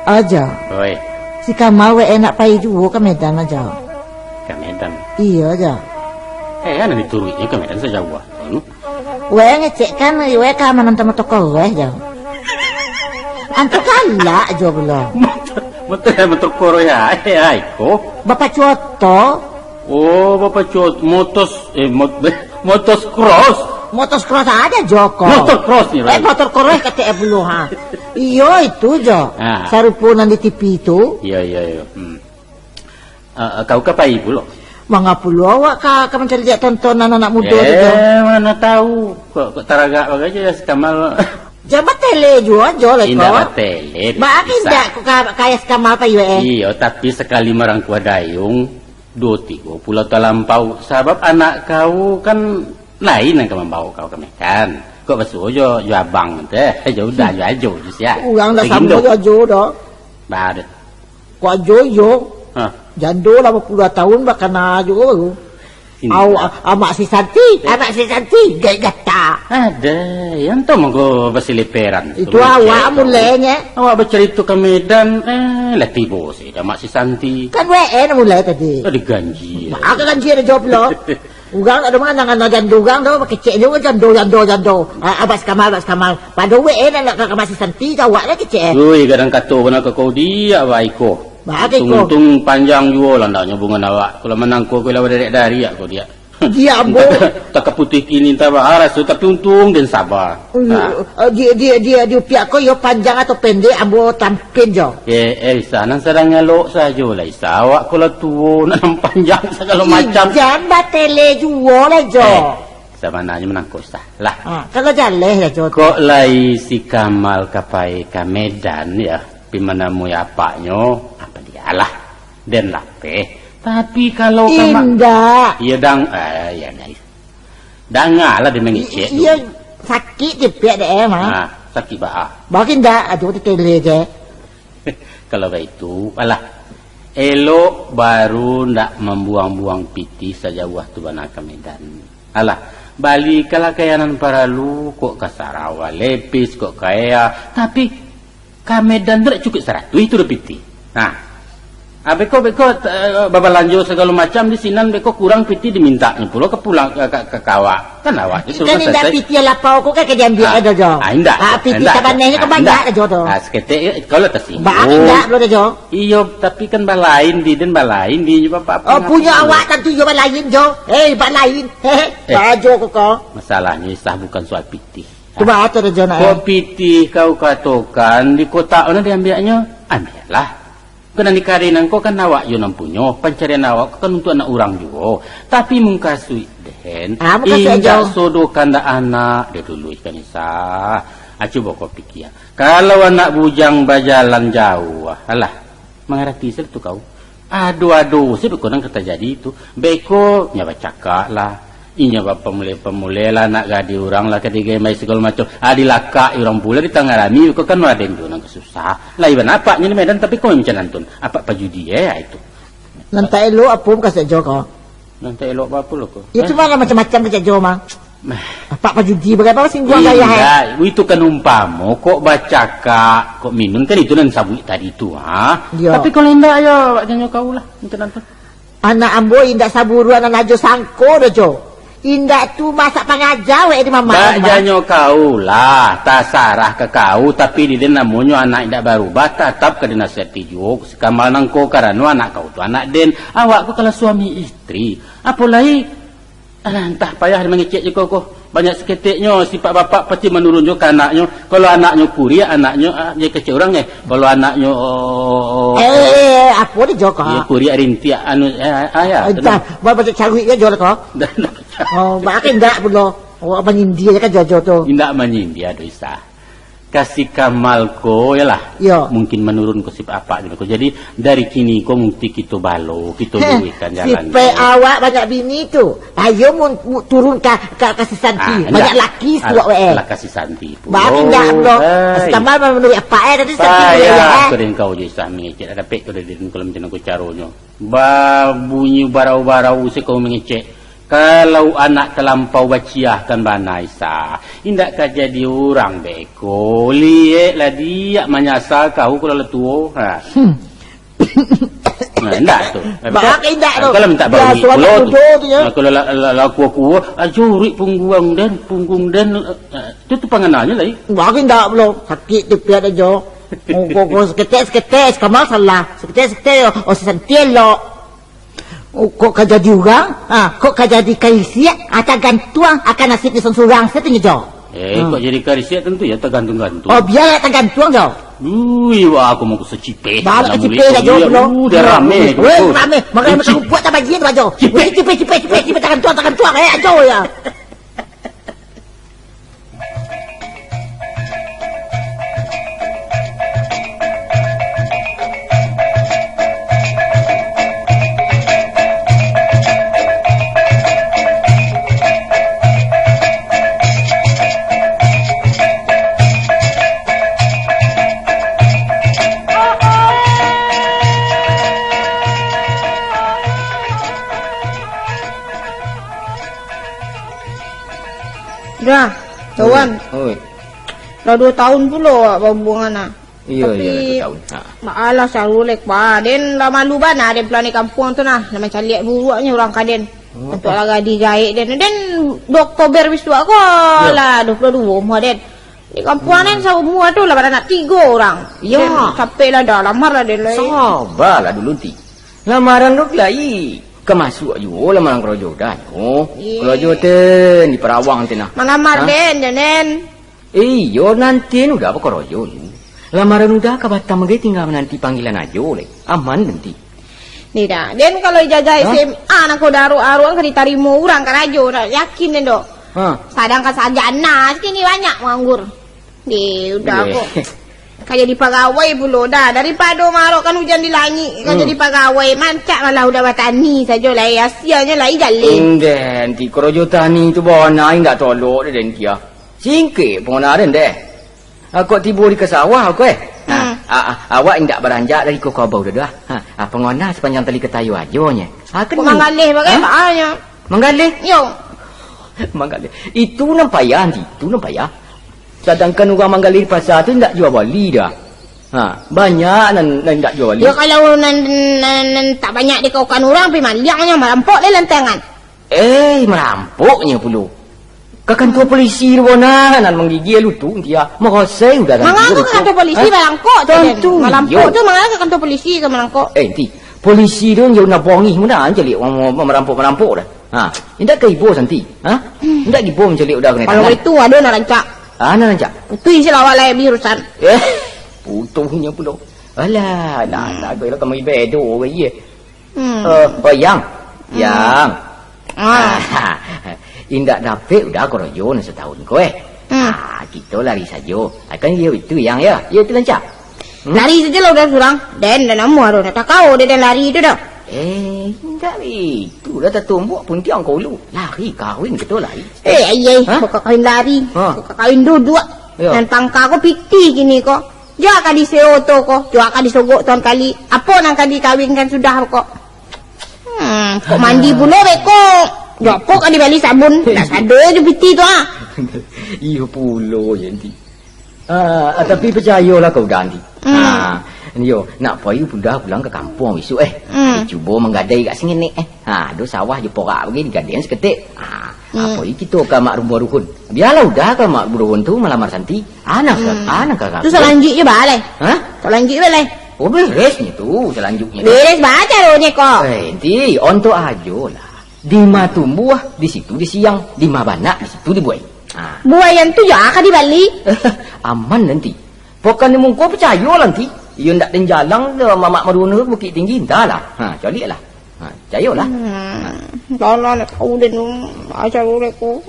Aja. Oi. Si Kamal wak enak pai juo ka Medan aja. Ka Medan? Iyo aja. Eh, anu dituruiknyo ka Medan sajauah. Anu? Weh, ngecekkan, weh, keamanan tama toko, weh, jo. Antu galak jo pulo. Motor, motor, motor koro ya, eh, ai, ko. Bapak Cuoto. Oh, Bapak Cuoto, motos, eh, mot-, motos cross. Motos cross aja, Joko. Motor cross ni, Eh, Rai. motor cross kata eh pulo, ha. Iyo, itu, Jo. Ah. Sarupo nan di T V itu. Iyo, iyo, iyo. Hmm. Ah, kau ka pai pulo? Manga pulo awak ka, ka mancaliak tontonan anak mudo tu, Jo? Eh, mano tahu. Kok, kok taragak bagai jo si Kamal. Jan batele juo, Jo, lah, Indak kau. batele, Baa bisa. indak kau ka, ka si Kamal pai, eh? Iyo, tapi sakali marangkua dayung, duo tigo pulau talampau. Sabab anak kau kan lain nan ka mambawa kau ka Medan. Kok basuo jo, jo abang tu, eh? Jo udah, jo ajo, jo siap. Urang dah Bagindo. samo jo ajo dah. Bah, deh. Kok ajo iyo? Hah? Jando lah bapuluah tahun bakana ajo baru. Ini Au, lah. a-, amak si Santi, Eh. amak si Santi, gai gata. Ada, yang tu monggo basiliperan. Itu Kau awak cek tu. mulainya. Awak bacarito ka Medan, eh, lah tibo si amak si Santi. Kan W N mulai tadi. Ada ganji. Mak, ada ganji ada jawab lo. Urang tak ada mana ngana jando urang tu, bakecek je urang jando, jando, jando. Ah, abas kamal, abas kamal. Pado W N nak ka amak si Santi, jawab lah kecek. Ui, kadang kato bana ka kau dia, awak iko. Pakai ko. Untung-untung panjang juo lah ndaknyo bungan awak. Kalau manangko ko lawa derek dari ko dia. Dia ambo. Tak, tak putih kini, tak bahas tu, tapi untung den sabar. Nah. Eh, di, di, di, di upiak ko yo panjang atau pendek, ambo tampin jo. Eh, eh, Isa, nan sadang elok sajo lah, Isa. Awak ko lah tuo, nak nan panjang sagalo macam. Ijan batele juo lah jo. Eh, sabananyo manangko, Isa. Lah. Ha, kalau jaleh lah jo. Kok lai si Kamal ka pai ka Medan, ya? Pi manamui apaknyo, apa dialah. Den lapeh. Tapi kalau ka ma- Indak. Iyo, dang-, eh, iyo, guys. Dangalah den mangecek tu. I-, iyo, sakik tipiak dek, eh, mah. Ah, sakik baa. Bagi ndak, aduh, tetele je. Kalau baitu, alah. Elok baru ndak mambuang-buang pitih sajauah tu bana ka Medan. Alah, balikanlah ka nan paralu, kok ka Sarawa, Lepis, kok ka Ea. Tapi, ka Medan tu dak cukuik saratuih tu doh pitih. Nah. Ah, beko, beko, eh, babalanjo sagalo macam di sinan, beko kurang pitih dimintaknyo pulo ka pulang, ka, ka, ka, ka awak. Kan awak tu kan suruh indak selesai. Pitih lapau ko kan ka diambiak. Ah, jo, jo. Ah, indak. Ah, pitih indak, tabanai ni ah, kan banyak indak. Jo tu. Ah, saketek, kalau tersinggung. Ba, indak, bro, jo. Iyo, tapi kan balain di, den balain di, apa, apa. Oh, punyo awak tantu iyo balain, jo. Eh, balain. Hehe, eh, bajo ko ko. Masalahnyo, Isah, bukan soal pitih. Cubo ato dek Jona, eh. Kok pitih kau katokan di kotak mana diambiaknyo? Ambiaklah. Bukan nan dikari nangko kan awak yo nan punyo, pancarian awak kan untuak anak urang juo. Tapi mukasuik den, ah, mukasuik indak jo. Sodo kandak anak, dek dulu ikan Isah. Ah, cubo kau pikia. Kalau anak bujang bajalan jauah, alah, mangarati sajo tu kau. Ado-ado sajo beko nan ka tajadi tu. Beko, nyo bacakak lah. Inyo bapamuleh-pamuleh lah, nak gadih urang lah, ka digembai sagalo macam. Ah, dilakak urang pulo, ditangarami, beko kan raden tu nan ka susah. Lai bana apaknyo di Medan, tapi kau macam nan tun. Apak pajudi, eh, itu. Nan tak elok apo mukasuik jo ko? Nan tak elok apo lo ko? Yo, eh? Cuma lah macam-macam kecek jo, mah. Mah. Apak pajudi, bagaimana singguang gaya, eh? Indak, itu kan umpamo, kok bacakak, kok minun, kan itu nan sabuik tadi tu, ha? Yo. Tapi kalau indak, yo, awak janyo kau lah, macam nan tu. Anak ambo indak saburuan anak jo sangko doh, Jo. Indak tu masak pangaja wek di mama. Bak janyo kau lah, tasarah ka kau, tapi di den namonyo anak indak barubah, tatap ka dinasihati juo. Si Kamal nangko karano anak kau tu anak den, awak ko kalah suami istri. Apo lai? Alah, antah payah mangecek jo kau ko. Banyak saketeknyo sifat bapak pasti manurun jo ka anaknyo. Kalau anaknyo kuriak, anaknyo, ah, jadi kecek urang, eh. Kalau anaknyo, oh, oh, oh, eh, eh, eh, apo ni jo ko? Iyo, kuriak rintiak, anu, eh, ah, ya, entah, tenang. Buat macam caruik je jo ko. Dah, dah. Oh, bahkan indak pulo. Awak manyindia je kan jo, jo tu. Indak manyindia doh, Isah. Ka si Kamal ko, yalah. Yo. Mungkin manurun ko sifat apak ko. Jadi, dari kini ko mungkin kito balo, kito luruihkan jalan. Sifat awak banyak bini tu. Ayo mun, mun turun ka, ka, ka si Santi. Ah, banyak laki suak wek. Lah ka si Santi pulo. Ba indak pulo. Hai. Si Kamal manuruik apak, eh, tadi Santi pulo, ya, eh. Kau jo Isah mangecek, dak dapek kau dari den kalau macam ko caronyo. Babunyi barau-barau se kau mangecek. Kalau anak talampau baciah kan bana, Isah. Indak ka jadi urang beko. Liek lah diak manyasa kau kalau lah tuo. Ha. Hmm. Nah, indak tu. Bah, indak tu. Kalau mintak baruik pulo tu. Nah, kalau la, la, la kuo-kuo, ah, jurik pungguang den, punggung den, eh, tu, tu pangananyo lai. Bah, indak pulo. Sakik tu piak ajo. Oh, kok, kok saketek-saketek, si Kamal salah. Saketek-saketek, oh, si Santi elok. Oh, kok ka jadi urang? Ha, kok ka jadi karisiak? Ha, tagantuang akan nasibnyo surang-surang sajo tu nyo, Jo. Eh, kok jadi karisiak tantu yo tagantuang-gantuang. Oh, bialah tagantuang, Jo. Ui, wah, aku mau sacipeh. Baliak ka cipeh dah, Jo, pulo. Uh, dah rame. Weh, rame. Makan macam rumput tak bajin tu, Jo. Cipeh. Cipeh, cipeh, cipeh, cipeh, tagantuang, tagantuang, eh, Jo, ya. Dah, kawan. Oi. Lah duo tahun pulo awak bahubuangan, ah. Iyo, iyo, lah duo tahun. Ha. Tapi, baalah saru lek, pa. Den lah malu bana, den pulang di kampuang tu nah. Lah mancaliak buruaknyo urang ka den. Oh, untuak apa? Lah gadih gaek den. Den duo Oktober bisuak ko, iyo, lah duo puluah duo umuah den. Di kampuang nan saumua tu lah baranak tigo urang. Yo. Den capek lah dah, lamar lah den lai. Sabalah dulu, Nti. Lamaran tu lai ka masuak juo lamaran karajo udahnyo. Ih. Karajo ten di Parawang ten nah. Malamar den, jan den. Iyo, nanti udah bakarajo tu. Lamaran udah ka Batam bagai, tingga mananti panggilan ajo lai. Aman nanti. Ni dah, den kalau ijazah S M A nan ko daruak-aruak ka ditarimo urang karajo, dah yakin den doh. Ha. Sadangkan sarjana kini banyak manganggur. Deh, udah ko. Ka jadi pagawai pulo dah. Daripado maarokkan ujan di langik, ka jadi pagawai, mancak malah udah batani sajo lai. Hasianyo lai jaleh. Ndeh, Nti, karajo tani tu bana indak tolok deh, den kia. Singkek pangana den deh. Ah, kok tibo di ka sawah ko, eh? Ah, ah, ah, awak indak baranjak dari ko kabau tu dah. Ha, ah, pangana sapanjang tali katayo ajo nye. Ah, kok manggaleh bagai, ha? Manggaleh? Yo. Manggaleh. Itu nan payah, Nti. Itu nan payah. Sadangkan urang manggaleh di pasa tu indak jua bali dah. Ha, banyak nan, nan indak jua bali. Yo, kalau nan, nan, nan tak banyak dikaukan urang, pai maliang nyo, marampok deh lantangan. Eh, marampoknyo pulo. Ka kantua polisi tu bona, nan manggigia lutut dia. Marasai udah. Manga ka kantua polisi, ha? Barangkok tu, den. Tantu, marampok tu, manga ka kantua polisi ka marangkok. Eh, Nti. Polisi tu jauh nak bongih muna, caliak marampok-marampok dah. Ha, indak ka ibo Santi. Ha? Indak ka ibo mancaliak udah kena tangan. Kalau itu, ado nan rancak. Ah, nan rancak. Itu isi lawak lai beli urusan. Eh, putuhnyo pulo. Alah, alah, alah, kau lah kamari bedo, ye. Hmm. Eh, oh, Yang. Hmm. Yang. Ah. Indak dapek udah korojo nan satahun ko, eh. Hmm. Ah, kito lari sajo. Ah, kan iyo itu, Yang, ya? Iyo itu, Lanca? Hmm? Lari sajo lah udah surang. Den, den amuah tu, nak takau dek den lari tu dah. Eh, indak itu. Dah tatumbuak puntiang ko ulu. Lari, kawin kito lari. Eh, ayai, ha? Bukan kawin lari. Ha. Bukan kawin duduak. Ya. Nan pangka ko pitih kini ko. Jua ka diseo oto ko, jua ka disogok tuan kali. Apo nan ka dikawinkan sudah ko? Hmm, kok mandi pulo beko? Jua apo ka dibali sabun? Nak sado jo pitih tu, ah. Iyo pulo je, Anti. Ah, tapi pacayolah kau, Anti. Hmm. Ah, yo, nak pai udah pulang ka kampuang bisuak, eh. Hmm. Cubo manggadai ka singenek, eh. Ha, ado sawah jo porak bagai digadaian saketek. Ha, hmm. Apo kito ka Mak Rubuah Duhun? Bialah udah ka Mak Rubuah Duhun tu malamar Santi. Anak ka, hmm. Anak ka. Tu salanjuiknyo baa lai? Hah? Salanjuiknyo baa lai? Oh, beresnyo tu salanjuiknyo tu. Beres baa caronyo ko? Eh, Anti, ontok ajo lah. Dima tumbuah, di situ disiang. Dima banak, di situ dibuai. Ha. Buaian tu yo ka dibali? Aman, Anti. Pokan di muko pacayolah, Anti. Iyo ndak den jalang doh, Mamak Maruno Bukittinggi, antahlah. Ha, caliaklah. Ha, cayolah. Hmm, dah lah, nak tahu den tu. Asal urek ko.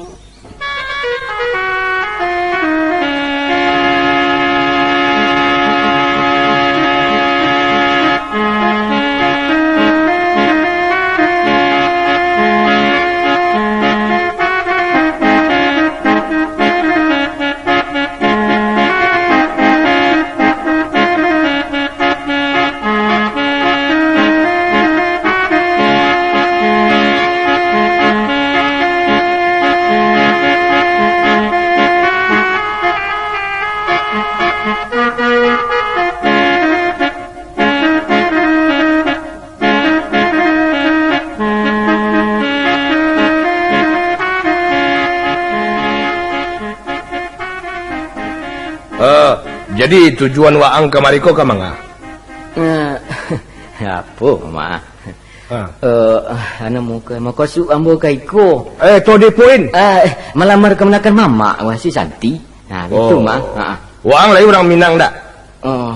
Eh, jadi tujuan waang kamari ko ka manga? Eh, apo, Mak? Ha. Eh, anu, muko, mukasuik ambo ka iko. Eh, to di poin. Eh, malamar kamanakan Mamak, wah, si Santi. Nah, itu, Mak. Ha. Waang lai urang Minang dak? Oh,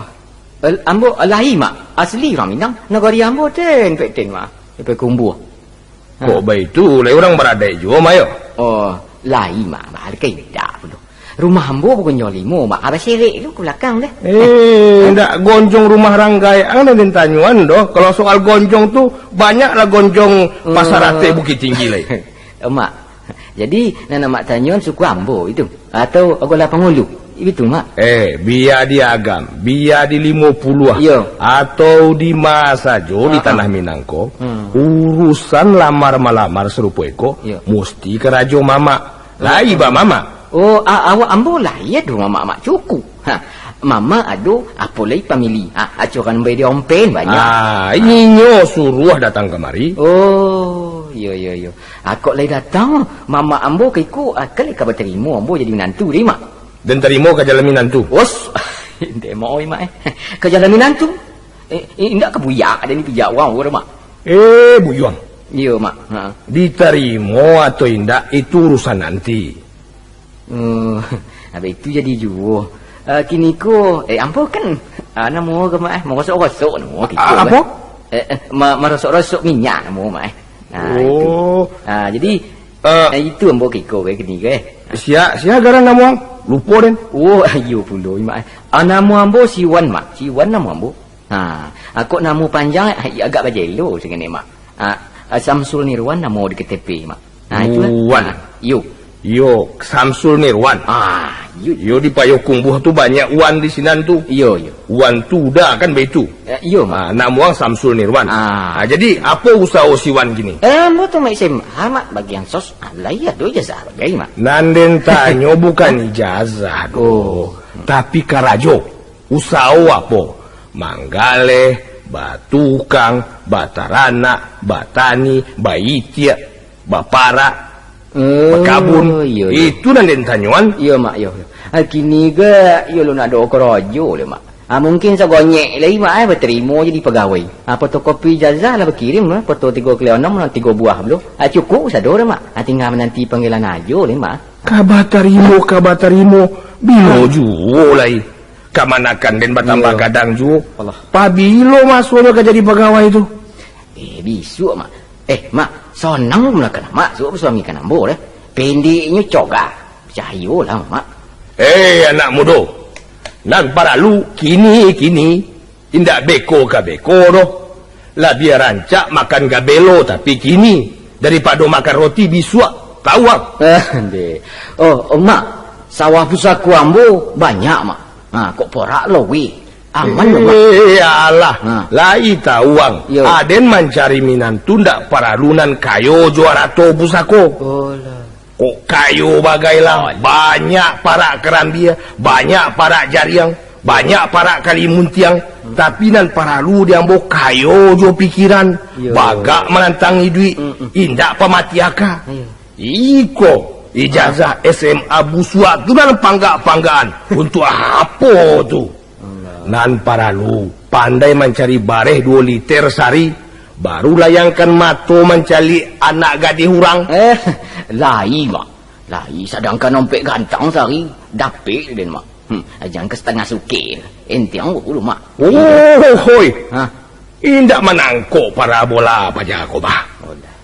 El-, ambo lai, Mak. Asli urang Minang. Nagari ambo ten, pek ten, Mak. Depe Kumbuah. Ha. Kok baitu, lai urang baradaik juo, Mak, yo? Oh, lai, Mak. Balikai dak pulo. Rumah ambo bukan jo limo, Mak. Abah serek tu ka balakang dah. Eh, ndak gonjong rumah ranggai. Ang nan den tanyoan doh. Kalau soal gonjong tu, banyaklah gonjong Pasar Ateh Bukittinggi lai. Mak, jadi, nan amak tanyoan suku ambo itu? Atau agolah pangulu? Itu, Mak. Eh, bia di Agam, bia di Limo Puluah, iyo, atau di ma sajo di tanah Minang ko, hmm, urusan lamar-malamar sarupo iko, iyo, musti karajo mamak. Lai ba mamak. Oh, a-, awak ambo lai ado mamak-mamak cukuik. Ha, mamak ado, apo lai pamili. Ha, acokan ambo di ompen banyak. Ah, inyo suruah datang kamari. Oh, iyo, iyo, iyo. Ah, kok lai datang, mamak ambo ka iko, ah, kan lai ka batarimo ambo jadi minantu deh, Mak. Den tarimo ka jalan minantu. Os, dek mak, oi, mak, eh. Ka jalan minantu? Eh, eh, indak ka buyak, ado ni pijak urang, urang, mak. Eh, buyuang. Iyo, mak. Ha. Ditarimo atau indak, itu urusan nanti. Oh, abih itu jadi juo. Ah, kini ko, eh, ambo kan, ah, namo ko, mak, eh, marosok-rosok namo kito, A-, apo? Eh, eh, ma-, marosok-rosok minyak namo, mak, eh. Ah, itu. Oh. Ah, jadi, eh, itu ambo kiko, eh, kini ko, eh. Sia, sia garan namo ang? Lupo den. Oh, iyo pulo, mak, eh. Ah, namo ambo Siwan, mak. Siwan namo ambo. Ha, ah, kok namo panjang, ah, agak bajelo sangaik, mak. Ah, ah, Samsul Nirwan namo di K T P, mak. Ha, itulah. Wan. Ha, iyo. Iyo, Samsul Nirwan. Ah, iyo. Iyo, di Payokungbuah tu banyak Wan di sinan tu. Iyo, iyo. Wan tu udah kan baitu. Eh, iyo, mak. Ah, namo ang Samsul Nirwan. Ah. Ah, jadi, apo usaho si Wan kini? Eh, ambo tu mak S M A, mak, bagian sos. Ah, lai ado ijazah bagai, mak. Nan den tanyo bukan ijazah doh, oh, tapi karajo. Usaho apo? Manggaleh, batukang, bataranak, batani, baitiak, baparak, oh, bakabun. Iyo, iyo. Itu nan den tanyoan. Iyo, mak, iyo. Ah, kini ko, iyo lo nak ado karajo lai, mak. Ah, mungkin sagonyek lai, mak, eh, batarimo jadi pagawai. Ah, fotokopi ijazah lah bakirim, eh, foto tigo kali anam, nan tigo buah pulo. Ah, cukuik sado dah, mak. Ah, tingga mananti panggilan ajo lai, mak. Kaba tarimo, kaba tarimo. Bilo juo lai. Kamanakan den batambah gadang juo. Alah. Pabilo masonyo ka jadi pagawai tu? Eh, bisuak, mak. Eh, mak, sonang kamanakan mak, suok basuami ka ambo deh. Pendeknyo cogah. Picayolah, mak. Eh, anak mudo. Nan paralu kini-kini. Indak beko ka beko doh. Labiah rancak makan gabelo tapi kini, daripado makan roti bisuak. Tahu ang? Eh, deh. Oh, oh, mak, sawah pusako ambo banyak, mak. Ha, kok porak lo, weh. Aman lo, mak. Eh, alah. Ha. Lai tahu ang. Yo. Aden mancari minantu ndak paralu nan kayo jo arato pusako. Oh, lah. Kok kayo bagai lah, banyak parak karambia, banyak parak jariang, banyak parak kalimuntiang, tapi nan paralu di ambo kayo jo pikiran, bagak manantang iduik, indak pamati aka. Iko, ijazah S M A busuak tu nan panggak-panggakan, untuak apo tu? Nan paralu, pandai mancari bareh duo liter sari, baru layangkan mato mancaliak anak gadih urang. Eh, lai, mak. Lai, sadangkan ompek gantang sari, dapek den, mak. Hmm, jan ka satangah sukek. Entiang dulu, mak. Oh, hoi. Hah? Indak manangkok parabola paja ko, bah. Oh, dah.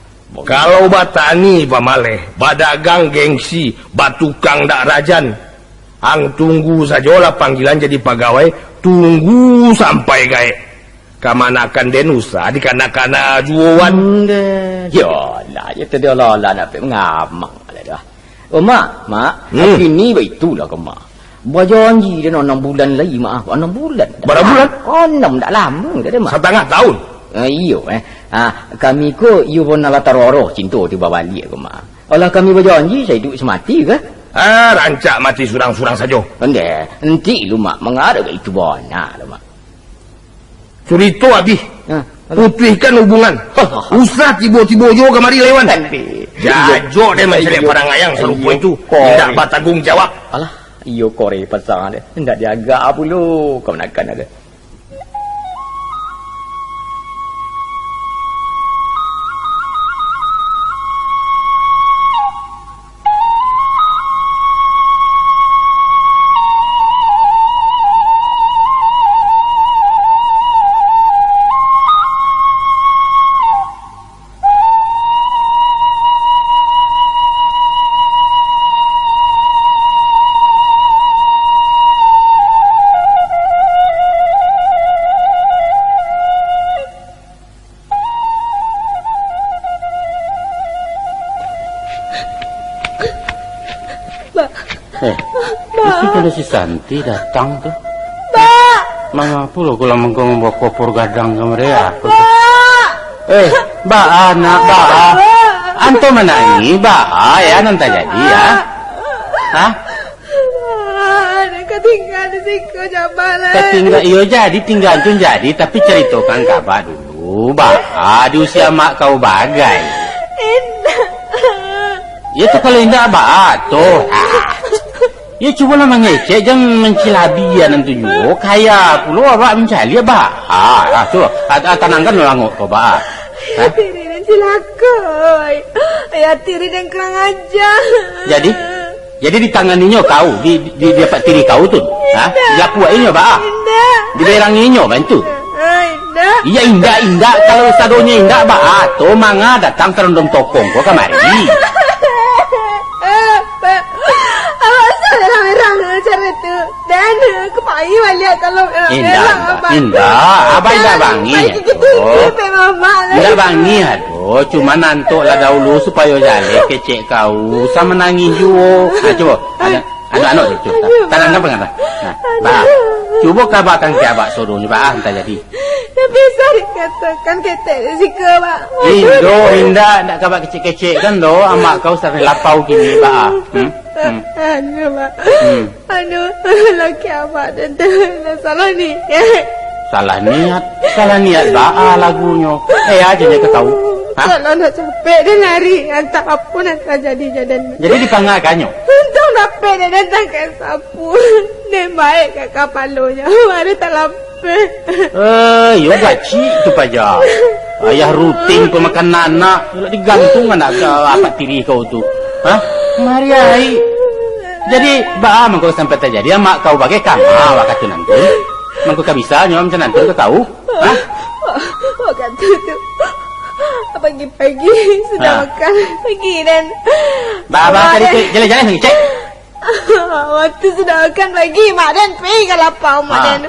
Kalau batani pamaleh, badagang gengsi, batukang dak rajan, ang tunggu sajolah panggilan jadi pagawai, tunggu sampai gaek. Kamanakan den usah dikana-kana juo wan. Hmm, deh. Yolah, yo tadi olah-olah nak mangamang lah dah. Oh, mak, mak, hmm, kini baitulah ko, mak. Bajanji den anam bulan lai, mak. Anam bulan. Bara bulan? Anam, dak lamo dah, mak. Satangah tahun? Ah, iyo, eh. Ah, kami ko iyo pun alah taroro cinto tibo baliak ko, mak. Alah kami bajanji saiduik samati kah? Ah, rancak mati surang-surang sajo. Ndeh, enti lu, mak, mangarap itu bana lu, mak. Curito abih. Ha, alah. Putuihkan hubungan. Alah. Usah tibo-tibo jo kamari lai wan. Ndeh. Jajok deh mancaliak parangai ang sarupo itu. Iyo, kore. Indak batangguang jawab. Alah, iyo kore pasang deh. Indak diagak pulo kamanakan deh. Bak. Eh, Bak. Itu kalau si Santi datang tu. Bak. Mangapa lo kalau mengkong bawa kopor gadang ke mereka? Bak. Eh, Bak, anak Bak. Bak. Anto manangih, Bak, ya, nan tajadi, ya. Bak. Hah? Ah, den ka tingga di siko, jabah lai. Ka tingga, iyo jadi, tingga tu jadi, tapi caritokan ka Abah dulu, Bah. Ah, di usia mak kau bagai. Indak. Iyo tu kalau indak, Bah, tu. Ah. Yo, cubolah mangecek, jan mancilabi nan tu juo. Kaya pulo abak mancaliak, Ba. Ah, ah, cubo. Ah, ah, tanangkan lo angok ko, Ba. Ah. Tiri nan cilako, oi. Ayah tiri nan kurang aja. Jadi? Jadi ditanganinyo kau, di, di, di apak tiri kau tu? Ha? Indak. Dilapuakinyo, Ba? Indak. Diberanginyo, bantu? Ah, indak. Iya, indak, indak. Kalau sadonyo indak, Ba, ah, tu manga datang sarondong tokong ko kamari. Abak, abak salah merang cara tu. Dan, eh, ka pai baliak kalau, eh, Indak, merang indak, abang. Indak. Abang indak bangih, Pai gigi aduh. Tinggi pe mamak lah. Indak bangih, aduh. Cuma nantok lah dahulu supayo jaleh kecek kau. Sa manangih juo. Ha, cubo. Anak, anak, anak, cubo. Aduh. Tanang, tanang, tanang. Nah, Ba. Aduh. Cubo kabakan ka abak sodonyo, Ba. Ah, antah jadi. Tapi sa dikatokan ketek di siko, Ba. Indo, indak, indak kabak kecek-kecek kan doh. Amak kau sampai lapau kini, Ba. Hmm? Hmm. Aduh, Ba. Hmm. Anu, laki abak den tu lah salah niat. Salah niat? Salah niat baa lagunyo? Eh, aja nyo ka kau. Ha? Kalau nak capek den lari, antah apo nan tajadi jo den. Jadi dipangakannyo? Untuang dapek den datang ka sapu. Den baek ka kapalonyo, baru talapeh. Eh, yo gacik tu paja. Ayah rutin pamakan anak, digantung anak ka apak tiri kau tu. Ha? Mariai. Jadi, baa mangko sampai tajadi amak kau bagai kama wakatu nantu? Mangko ka bisa nyo macam nantu ka kau? Ha? Wakatu tu, pagi-pagi sudah Ha. makan pagi dan Ba, ba, Mak tadi den. tu, jalan-jalan, cek. Waktu sudah makan pagi, Mak den pai ka lapau, Mak Ha. den.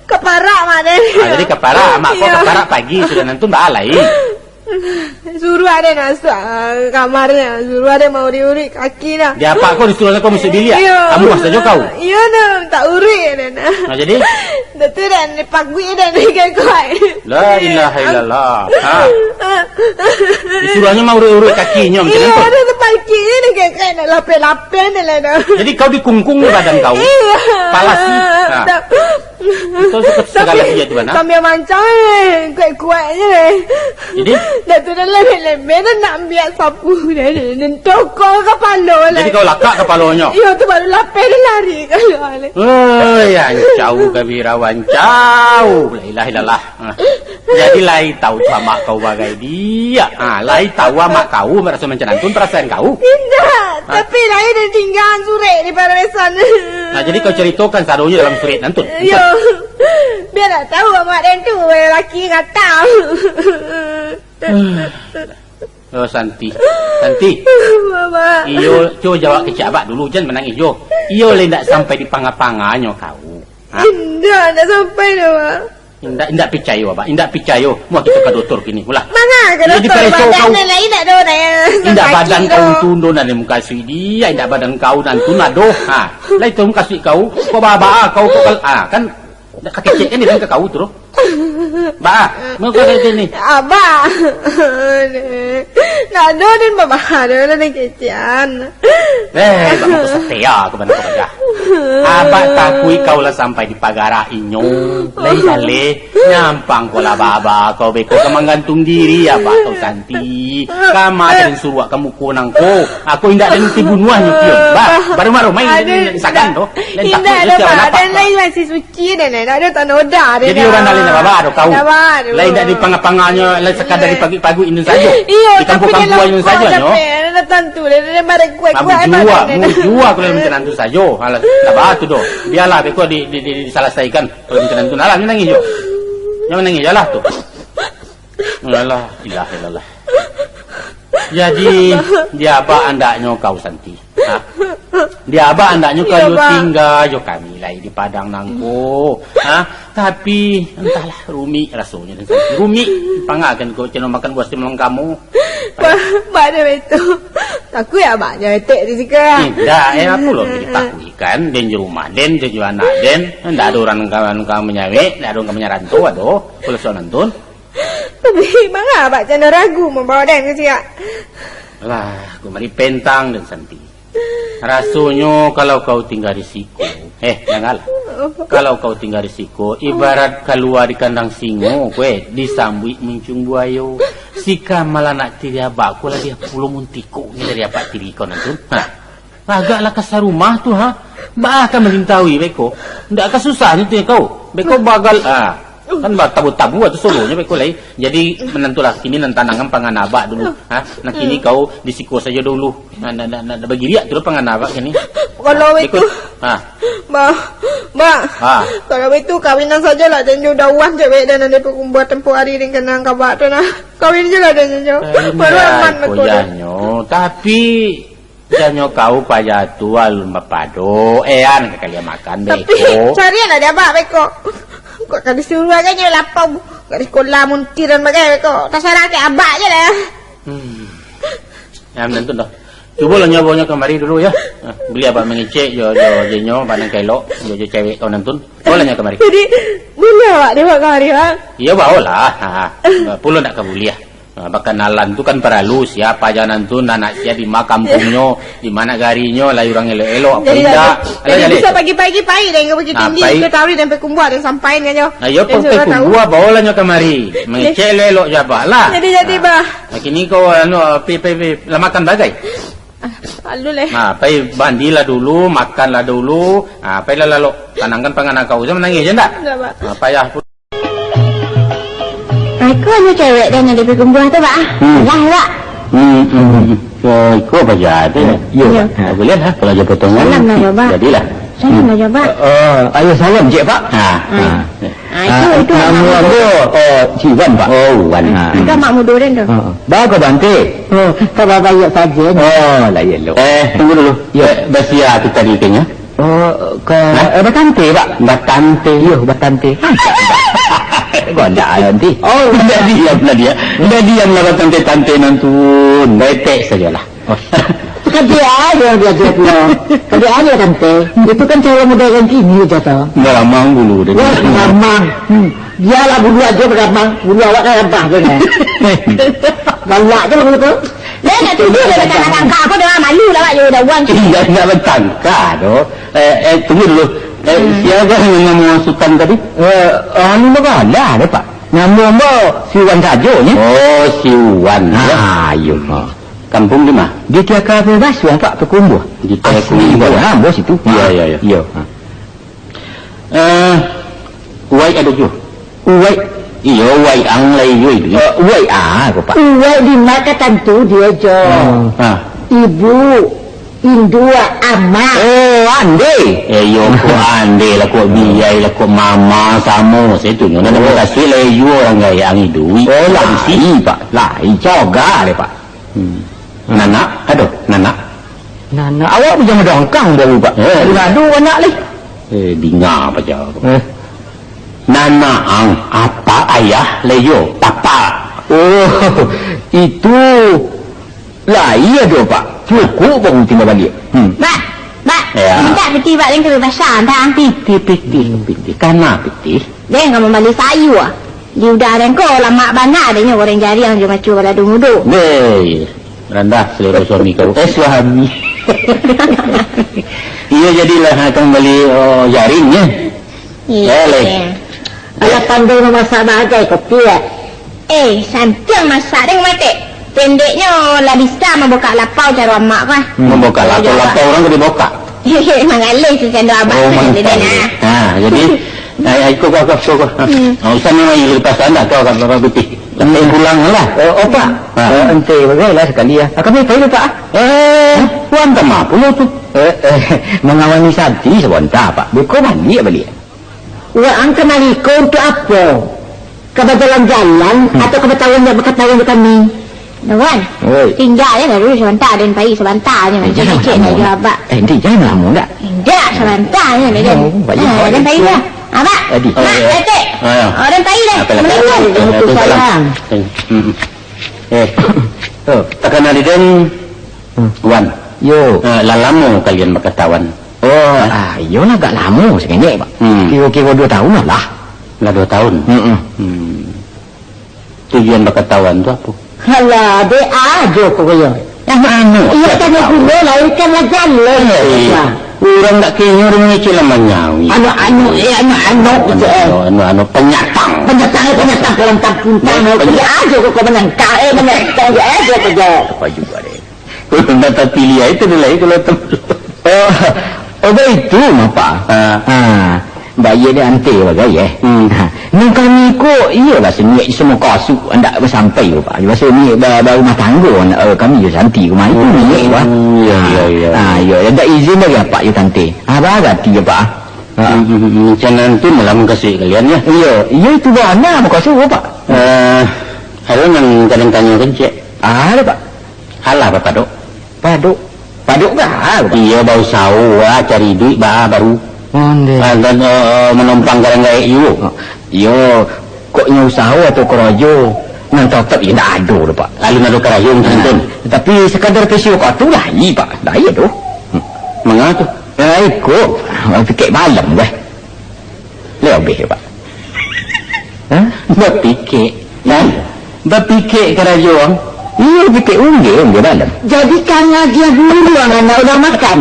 Ka parak, Mak den. Ha, jadi ka parak, Mak kau Iyo. ka parak pagi, sudah nantu baa lai? Suruah den masuak, ah, kamarnyo. Suruah den maurik-urik kaki dah. Di apak kau disuruah kau masuak biliak? Iyo. Amuah sajo kau. Iyo, nah, tak urik den. Nah, jadi? Dah tu den, paguik den, kuat. La ilaha illallah. Ha. Disuruahnyo maurik-urik kakinyo macam Iyo, tu. Dah tu pakinyo ni kayak, kayak nak lapeh-lapeh ni lah dah. Jadi kau dikungkung ni badan kau? Iyo. Palas ni? Ha. Dah. Kau suka segala dia tu, Bana? Sambil mancang, eh, kuat-kuat je, eh. Jadi? Dah tu dah lembek-lembek dah nak ambil sapu dah, dah, dah tokok kapalo lah. Jadi kau lakak kapalonyo? Iyo, tu baru lapeh dia lari kalau ni. Oi, ancau kabirawan, ancau. La ilaha illallah. Ha. Jadi lai tahu tu amak kau bagai dia. Ha, lai tahu amak kau maraso macam nantun perasaan kau. Indak, Ha. tapi lai dia tinggal surek di paresan. Nah, jadi kau ceritakan sadonyo dalam surek nantun. Yo. Biar tak tahu amak den tu laki kata. Oh, Santi. Santi. Mama. Iyo, cubo jawab kecek abak dulu, jan manangih jo. Iyo, lai ndak sampai di panga-panganyo kau. Ha? Indak, indak sampai doh, Mak. Indak, indak picayo, abak. Indak picayo. Muah kito ka dotor kini. Ulah. Manga ka Iyo, dotor, dipareso badan kau. Nan lain indak doh, dah. Indak Sakit badan kau doh. tu, ndo, nan mukasuik dia. Indak badan kau, nan tu, nah, doh. Ha. Lai tu mukasuik kau. Kau baba, kau, kau, kal-, ha, kan. Indak kakecek kan dia ka kau tu, doh. Ba, mukasuik ni. Abah. Nak doh, dan babahar doh, dan kecekan. Eh, bang, aku setia kepada kau, Bajah. Abak takuik kau lah sampai di pagarak inyo. Lai jaleh, nyampang kau lah baba, kau beko ka manggantung diri, abak kau Santi. Kama den suruak ka muko nangko. Aku indak den ti bunuah nyo, Pion. Bah, baru-baru main Aduh, den sagan indak. tu. Den Indak takuik ada, siapa Bah. nampak, Den Bah. lain masih suci, den, den. Ada tanoda, den. Jadi urang lain nak baba doh kau. Nak baba doh. Lai indak di panga-panganyo, lai sekadar Iya. di pagu-pagu inyo sajo. Iyo, Di tapi kampung-kampung dalam inyo kuat sajo, nyo. capek, ada tantu, den, den, den, barang kuat-kuat Kamu abang, jua, den, den. mu jua kalau macam tu sajo. Alah, tak apa tu doh. Biarlah beko di, di, di, diselesaikan. Kalau macam tu, alah, nyo nangih jo. Nyo nangih jo lah tu. Alah, ilah, ilah. Jadi, di abak andaknyo kau, Santi? Ha? Di abak andaknyo kau Iyo, yo Bang. tingga jo kami lai di Padang nangko? Ha? Tapi, entahlah, rumik rasonyo, Santi. Rumik. Pangakan kau ceno makan buah simalam kamu. Ba-, bak dia betul. Takut ya, Bang? Jangan etek di siko. Indak, eh, apo lo jadi takut ikan? Den jo rumah den, den jo anak den. Ndak ado urang kawan ka manyawek, ndak ado urang ka manyaranto, ado. Kalau soal nantun. Tapi, manga abak cando ragu mambawa den ka siak? Alah, kumari pentang den Santi. Rasonyo kalau kau tingga di siko, eh, dangalah. Kalau kau tingga di siko, ibarat kalua di kandang singo, kue, disambuik muncung buayo. Sika malanak tiri abak ko labiah pulo muntikok ni dari apak tiri kau nantun. Ha. Agaklah ka sarumah tu, ha. Baa ka marintaui beko? Ndak ka susah nyo tu kau. Beko bagal, ah. Kan batabu-tabu tu solohnyo beko lai. Jadi, manantulah, kini nan tanangan pangan abak dulu. Ha? Nah, kini kau di siko sajo dulu. Nah, nah, nah, nah, bagiriak tu pangan abak kini. Kalau Beko, itu, ha. Bah, bah. Ha. Kalau itu, kawinan sajolah, janjo dawan cewek dan ade pakumbuah tempo hari ringkanan kabak tu nah. Kawin je lah, janjo. Kawin Baru lah, aman beko tu. Tapi, janyo kau payah tu alun bapado. Eh, an ka kalian makan Tapi, beko. Carilah di abak beko. Kok ka disuruah aja nyo lapau. Kok di sekolah muntiran bagai beko. Tasarah ke abak je lah. Hmm. Ya, menantun dah. Cubolah nyo bawa nyo kamari dulu ya. Ah, beli abak mangecek jo, jo, jo nyo, abak nan kaelok, jo, jo cewek kau nantun. Bawalah nyo kamari. Jadi, boleh awak tengok kamari, Bang? Iyo, bawalah. Ha, ha. Pulo ndak ka buliah. Ha, bakanalan tu kan paralu, sia paja nantun, anak sia di ma kampungnyo, di ma nagarinyo, lai urang elok-elok, apo Jadi, indak? Jadi, Alah, jadi jaleh. Bisa pagi-pagi pai deh, ke Bukittinggi, Ah, pai. Ke Tawi, dan Pekumbuah, dan sampai kan, yo. Ayo, Dan pe-, suruh tahu. Pekumbuah, bawalah nyo kamari. Mangecek elok-elok jo abak lah. Jadi, jadi, Ah. Bah. Ah, kini kau, anu, pi, pi, pi, lah makan bagai? Ah, alu leh. Nah, pai mandilah dulu, makanlah dulu. Ah, pailah lalok. Tanangkan pangan kau. Jangan manangih je ndak? Ndak, Pak. Ah, payah pun. Ah, iko anu cewek dan ade Pekumbuah tu, Pak, ah. Hmm. Lah, Pak. Hmm, hmm. Oh, iko paja tu. Iyo, Iyo. Pak. Ah, boleh lah kalau jo potongan. Salam lah, Pak. Jadilah. Salam lah, Pak. Eh, eh, ayo salam je, Pak. Ha, ha. Ah, itu, Ah, itu nama amak mudo. Ambo, oh, si Wan, Pak. Oh, Wan. Ah. Itu amak mudo den tu. Ha. Ba ko Bante? Oh, kaba baiak sajo ni. Oh, lah elok. Eh, tunggu dulu. Yo. Eh, basia tu tadi kayaknya. Oh, ka, Hah? Eh, batante, Pak. Batante. Yo, batante. Gondak nanti. Oh, Dah diam lah dia. Dah diam lah batante-tante nantun. Betek sajalah. Kadiak ajo, kadiak ajo pulo. Kadiak ajo, Tante. Itu kan cara modern kini, Tante. Garamang bulu dia. Wah, garamang. Hmm. Biarlah bulu ajo garamang. Bulu awak kan rabah tu, kan? Galak je bulu tu. Dia nak tidur, dia datang-datang kat aku, dia malu lah, Wak, dia dah buang. Indak, indak batangka tu. Eh, eh, tunggu dulu. Eh, Hmm. Siapa yang nama Sutan tadi? Eh, anu Bagala deh, Pak. Nama ambo si Wan sajo, nya? Oh, si Wan, ya. Ah, iyo, ha. Kampung di ma? Di Tiaka Bebas, Wan, Pak, Pekumbuah. Di Tiaka Asli Bebas. Wan, ambo situ. Iyo, Ha. iyo, iyo. Iyo, ha. Eh, Uwai ado juo? Uwai. Iyo, Uwai ang lai juo itu. Eh, Uwai, ah, apo, Pak? Uwai di ma ka tantu dio jo. Hmm. Ha. Ibu, indua, ama. Oh, ande. Eh, iyo, ko ande lah, ko biai lah, ko mama, samo. Saya tu, nyo nak Oh. Tasik lai juo urang gayang iduik. Oh, lai, Pak. Lai, coga deh, Pak. Hmm. Nanak, aduh, nanak. Nanak, awak pun jangan dangkang baru, Pak. Eh. Aduh, anak leh. Eh, dinga aja. Eh. Nanak ang, apak, ayah, lai juo, papa. Oh, itu lai ado, Pak. Cukup baru tingga baliak. Hmm. Pak, Pak, Ya. Mintak pitih Pak den ka basah, antah ang. Pitih, pitih, pitih. Kana pitih? Den ka mambali sayua. Di udah den ko lamak bana, adonyo goreng jariang jo macua balado mudo. Weh, randah selera suami kau. Eh, suami. Iyo, jadilah, ha, ka mambali, oh, jaring, ya. Iyo. Eh, leh. Alah pandai mamasak bagai kopi, ya. Eh, santiang masak den matek. Pendeknyo, lah bisa mambukak lapau caro amak ko, ah. Hmm. Mambukak lapau, lapau urang ka dibukak. Hehe, mangaleh tu cando abak Oh, tu, mangaleh. Deden, ah. Ha, jadi, ai, ai, ko, ko, ko, ko, ko. Ha. Hmm. Ha, usah memang yang lepas anda, kau akan bawa putih. Hmm. Tapi pulang lah. Eh, opak. Ha. Eh, ente bagai lah sekali, ya. Ah, kami pai dulu, Pak, ah. Eh, Hah? Puan tak mampu lo tu. Eh, eh, mangawani Santi sabanta, Pak. Beko baliak, baliak. Waang kamari ko untuak apo? Ka bajalan-jalan Hmm. atau ka batawa-, bakatawa jo kami? Wan, Oi. Tingga je lah dulu sabanta, den pai sabanta je, Eh, mancik-mancik jangan lamo. Sajo abak. Eh, Dik, jangan lamo, ndak? Indak, sabanta je, den. Oh, baik, Ah, baik. Den pai lah. Abak, Adi. Mak, Oh, ya. Datuk. Ah, ya. Oh, den pai lah. Apa lah? Assalamualaikum. Eh, Waalaikumsalam. eh, hmm. Eh, Oh. Takana di den, Hmm. Wan. Yo. Eh, lah lamo kalian bakatawa? Oh, ah, iyo lah, agak lamo saketek, Pak. Hmm. Kiro-kiro duo tahun lah. Lah duo tahun? Mm-mm. Hmm. Tujuan bakatawa tu apo? Alah, dek ajo ko yo. Lah mano? Iyo, tanya gulo lah, ikan lah jaleh. Eh, urang dak kenyo urang ngecek lah manyawi. Anu, anu, eh, anu, anu, Anu, eh. anu, anu, anu, penyatang. Penyatang, eh, penyatang, penyatang, penyatang. Penyatang. Dek ajo ko, ko menyangka, eh, menyangka, dek ajo ko jo. Apa juga deh. Kalau nak tapilih, itu dia lah, kalau tem- Oh, Oh, baitu mah, Pak. Ah. Ha, bayia dek ante bagai, eh. Hmm. Ha, nan kami ko, iyolah, saniek samo kasuk, andak basampai ko, Pak. Baso niek ba-, barumah tanggo, andak, eh, kami jo Santi ko mah. Itu niek, Pak. Oh, iya, iya, iya. Ha, iyo, andak izin dari apak jo tante. Ah, barati yo, Pak. Ha. Hmm, hmm, hmm. Macam nan tu malah mangkasuik kalian, ya? Iyo, iyo, itu bana mangkasuik, Pak. Eh, ado nan ka den tanyokan, ciek. Ah, ado, Pak. Alah, Bapak, dok. Padok. Padok ka, Pak? Iyo, bausaho, ah, cari duit, ba, baru. Ondeh. Ah, dan, eh, manompang ka urang gaek juo. Oh, iyo, kok nyo usaho atau karajo, nan tatap iyo ndak ado doh, Pak. Alun ado karajo, Pak. Nah, Tun. Tapi sakadar pasio ka tu lai, Pak. Lai ado. Hmm. Manga tu? Lai ko, ah, pikek malam, weh. Lai abih, Pak. Hah? Bapikek. Hah? Bapikek karajo ang? Iyo, pikek unggeh, unggeh malam. Jadi, kang agiah guru ang anak urang makan?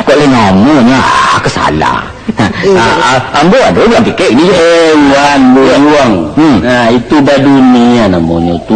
Kok lai namonyo? Ah, kasalah. Iyo. Ah, ah, ambo ado urang pikek ni. Eh, wan, buruang. Hmm. Nah, itu badunia namonyo tu.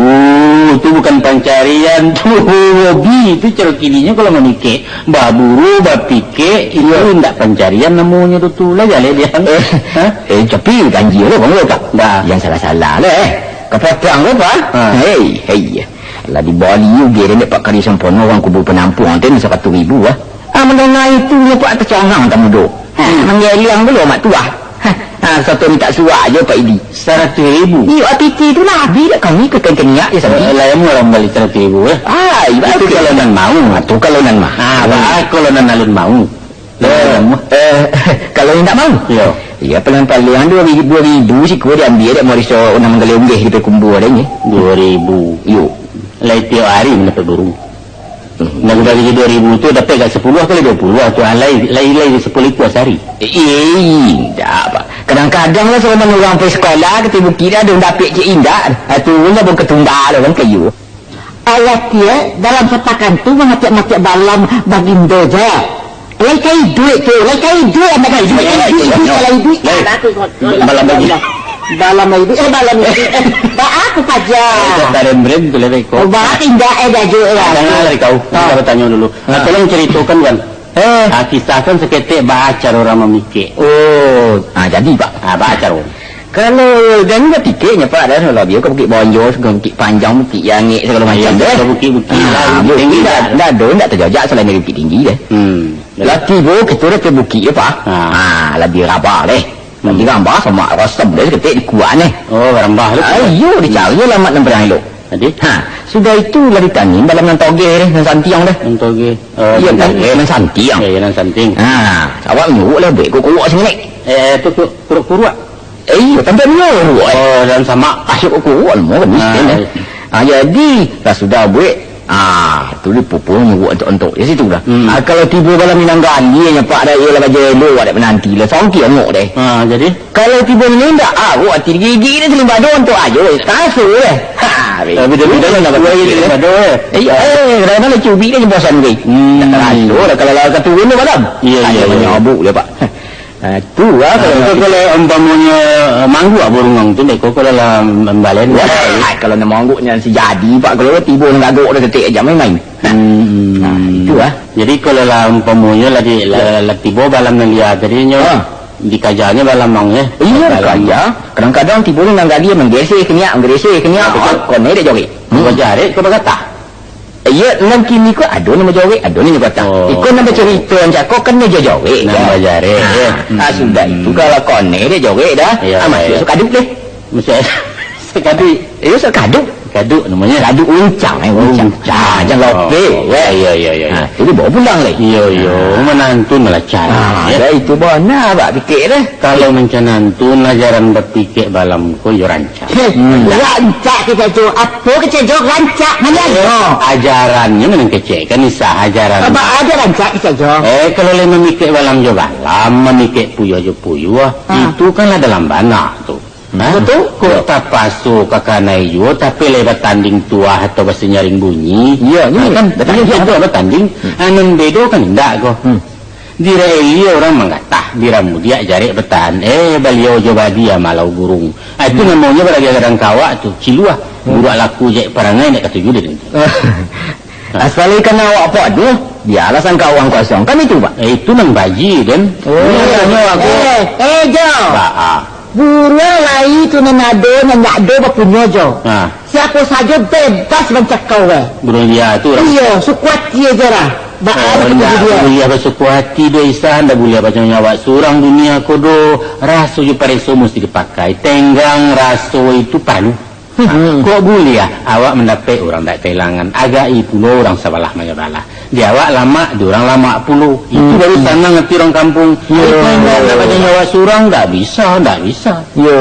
Itu bukan pancarian, tu hobi. Itu caro kininyo kalau mamikek. Baburu, bapikek, itu indak pancarian namonyo tu, tu lah jaleh dian. Eh, hah? Eh, tapi ganjia lo, Bang, lo, Pak. Dah. Jan salah-salah lah, eh. Kapatang lo, Pak. Ha. Hei, hei. Lah dibali uge dek Pak Kari Sampono, urang Kubu Panampuang, ten saratuih ribu, ah. Ah, mandanga itu nyo, Pak, tacangang tamudo. Ha, hmm, manggeliang pulo mak tuah. Ha, ha, sato mintak suak jo, Pak Idi. Saratuih ribu? Iyo, atiti tu lah abih dak kami ka kaniak je sampai. Eh, lah, amuah lah mambali saratuih ribu, eh. Ah, iyo, itu kalau nan mau. Ah, tu kalau nan mau. Ah, bah, kalau nan alun mau. Eh, eh, kalau indak mau? Iyo. Iyo, paling-paling duo ribu, duo ribu siko diambiak dek Moriso nan manggaleh unggeh di Payakumbuah dek nyo. Duo ribu. Iyo. Lai tiok ari mandapek burung. Hmm. Nan bagi duo ribu tu dapek gak sapuluah kali duo puluah tu, ah, lai, lai, lai sapuluah ikua sahari. Eh, indak, Pak. Kadang-kadang lah, salamo urang pai sakolah, ka Bukik dah, ado dapek cek indak. Ah, tu lah pun katunda lah, kan, kayu. Alah, Tiek, dalam sapakan tu mangacak-ngacak balam bagindo je. Lai ka iduik tu, lai ka iduik, anak iduik, lai iduik, iduik, lai iduik. Lai. Balam bagi. Balam iduik, eh, balam iduik. Eh, baa aku paja. Eh, dah tarem-rem tu, lai ko. Oh, baa indak, eh, jajuk, eh. Jangan lari kau. Ah. Kita bertanya dulu. Ah. Ah, tolong ceritakan, Wan. Eh. Ah, kisahkan saketek baa caro urang mamikek. Oh, ah, jadi, Pak. Ah, baa caro. Kalau den bapikek nyo, Pak, dah, kalau biau ka Bukik Bonjo, ka Bukik Panjang, Bukik Jangek, sagalo macam deh. Bukik-bukik lah, ah, Bukik Tinggi ndak, ndak ado, ndak tajajak salain dari Bukik Tinggi deh. Hmm. Lah tibo kito dapek bukik tu, Pak. Ah. Ah, lah diraba deh. Lah diraba samo rasam deh, saketek dikuak deh. Oh, rambah tu. Ah, iyo, dicari alamat nan barang elok. Jadi? Ha, sudah itu lah ditangin balam nan togeh deh, nan santiang deh. Nan togeh. Oh, iyo, nan togeh. Nan santiang. Iyo, iyo, nan santiang. Ha, awak nyuruak lah buek kuruak-kuruak sangilek. Eh, tu ku-, kuruak-kuruak? Eh, iyo, tampek nyuruak, eh. Oh, dalam samak. Ah, iyo, kuruak-kuruak lah, kan, miskin, eh. Ah, jadi, lah sudah buek, ah, tu dipupuh nyuruak ontok-ontok, di situ dah. Hmm. Ah, kalau tibo balam Minang Gali, nyo, Pak, dah, iyo lah bajelok, awak dak mananti lah, sangki angok deh. Ah, jadi? Kalau tibo ni ndak arok ati gigi ni, salimbado ontok ajo, taso deh. Ha, tapi dah, dah, dah, dah, dah, dah, eh. Iyo, eh, kadang-kadang lah cubik deh jemposan tu. Hmm. Tak teraso lah kalau lah ka turun tu malam. Iyo, iyo, iyo. Manyabuk dia, Pak. Ha, tu lah kalau, ah, kalau umpamonyo, eh, mangguak burung tu, dek ko kalau lah mambalen. Wah, kalau nak mangguak nyo si jadi, Pak, kalau tibo nak gagok dah ketek aja main-main. Hmm. Nah, itu lah. Jadi, kalau lah umpamonyo lah di, lah, lah tibo balam nan lia tadi nyo, ah, dikajanyo balam ang, eh. Iyo, balam. Dikaja. Kadang-kadang tibo ni nan gali manggesek kaniak, manggesek kaniak. Ah, betul. Kok ni dek jorek. Hmm. Bajarek ko bagatah. Iyo, nan kini ko ado nan bajorek, ado nan bagatah. Oh. Iko nan bacarito ancak ko kan nan jorek. Nan bajarek, ah, ya. Ah, sudah itu kalau kok ni dek jorek dah. Iyo, ah, masuak iyo. Sakaduk deh. Masuak sakaduk. Iyo, sakaduk. Kaduk namonyo. Kaduk uncang, eh, uncang. Uncang. Ah, jan lopek, oh, eh. Iyo, iyo, iyo, iyo. Ah, jadi bawa pulang lai. Iyo, iyo. Ah. Manantun lah caro, ah, ya. Dah itu bana, abak pikek deh. Kalau mancanantun ajaran bapikek balam ko yo rancak. Heh, hmm, rancak kecek jo. Apo kecek jo rancak? Mano? Eh, ajarannyo mano kecek? Kan isah ajaran. Apa aja rancak kecek jo? Eh, kalau lai mamikek balam jo balam, mamikek puyuah jo puyuah, ah, itu kan lah dalam bana tu. Nah, betul. Kok tapaso ka kanai juo, tapi lai batanding tuah atau basanyaring bunyi. Iyo, iyo. Nah, kan batanding, batanding. Hmm. Ah, nan bedo kan indak ko. Hmm. Di Raelia urang manggatah, di Ramudiak jarek batahan. Eh, Baliau jo Badi amalau burung. Ah, itu, hmm, namonyo baragiah gadang ka awak tu, ciluah. Hmm. Buruak laku jahek parangai, indak katuju dek itu. Nah. Asal ikan awak pok tu, Bialah sangka uang kosong. Kan itu, Pak? Eh, itu nan baji, den. Oh. Ini asalnyo aku. Eh, eh, Jo. Ba, ah. Buruang lai tu nan ado, nan ndak ado bapunyo, Jo. Ah. Siapo sajo bebas mancakau, weh. Buruang lia tu urang. Iyo, suku ati ajo lah. Ba, ah, oh, ndak buliah basuku ati doh, Isan. Ndak buliah bajanyo awak surang dunia ko doh. Raso jo pareso musti dipakai. Tenggang raso itu paralu. Hmm. Kok buliah awak mandapek urang dak kailangan, agak-i pulo urang sabalah manyabalah. Di awak lamak, di urang lamak pulo. Itu baru sanang ati urang kampung. Yo. Tapi kalau ndak bajanyo awak surang, ndak bisa, ndak bisa. Yo.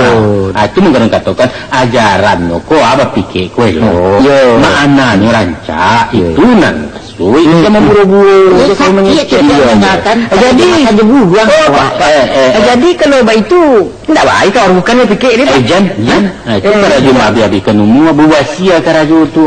Nah, itu mungkin katokan ajaran ko, ah, bapikir ko elok. Yo. Maknanyo rancak, itu nan Ui, hmm, bisa mamburo-buro. Jadi, sakit tu dia mengecek. Jadi, makan dia buang, oh, Pak. Eh, eh, eh. Jadi, kalau baitu, ndak baik ka urang bukan dia pikir dia, Pak. Eh, jan, jan. Hah? Ah, itu karajo maabih-abihkan umua, babasia karajo tu.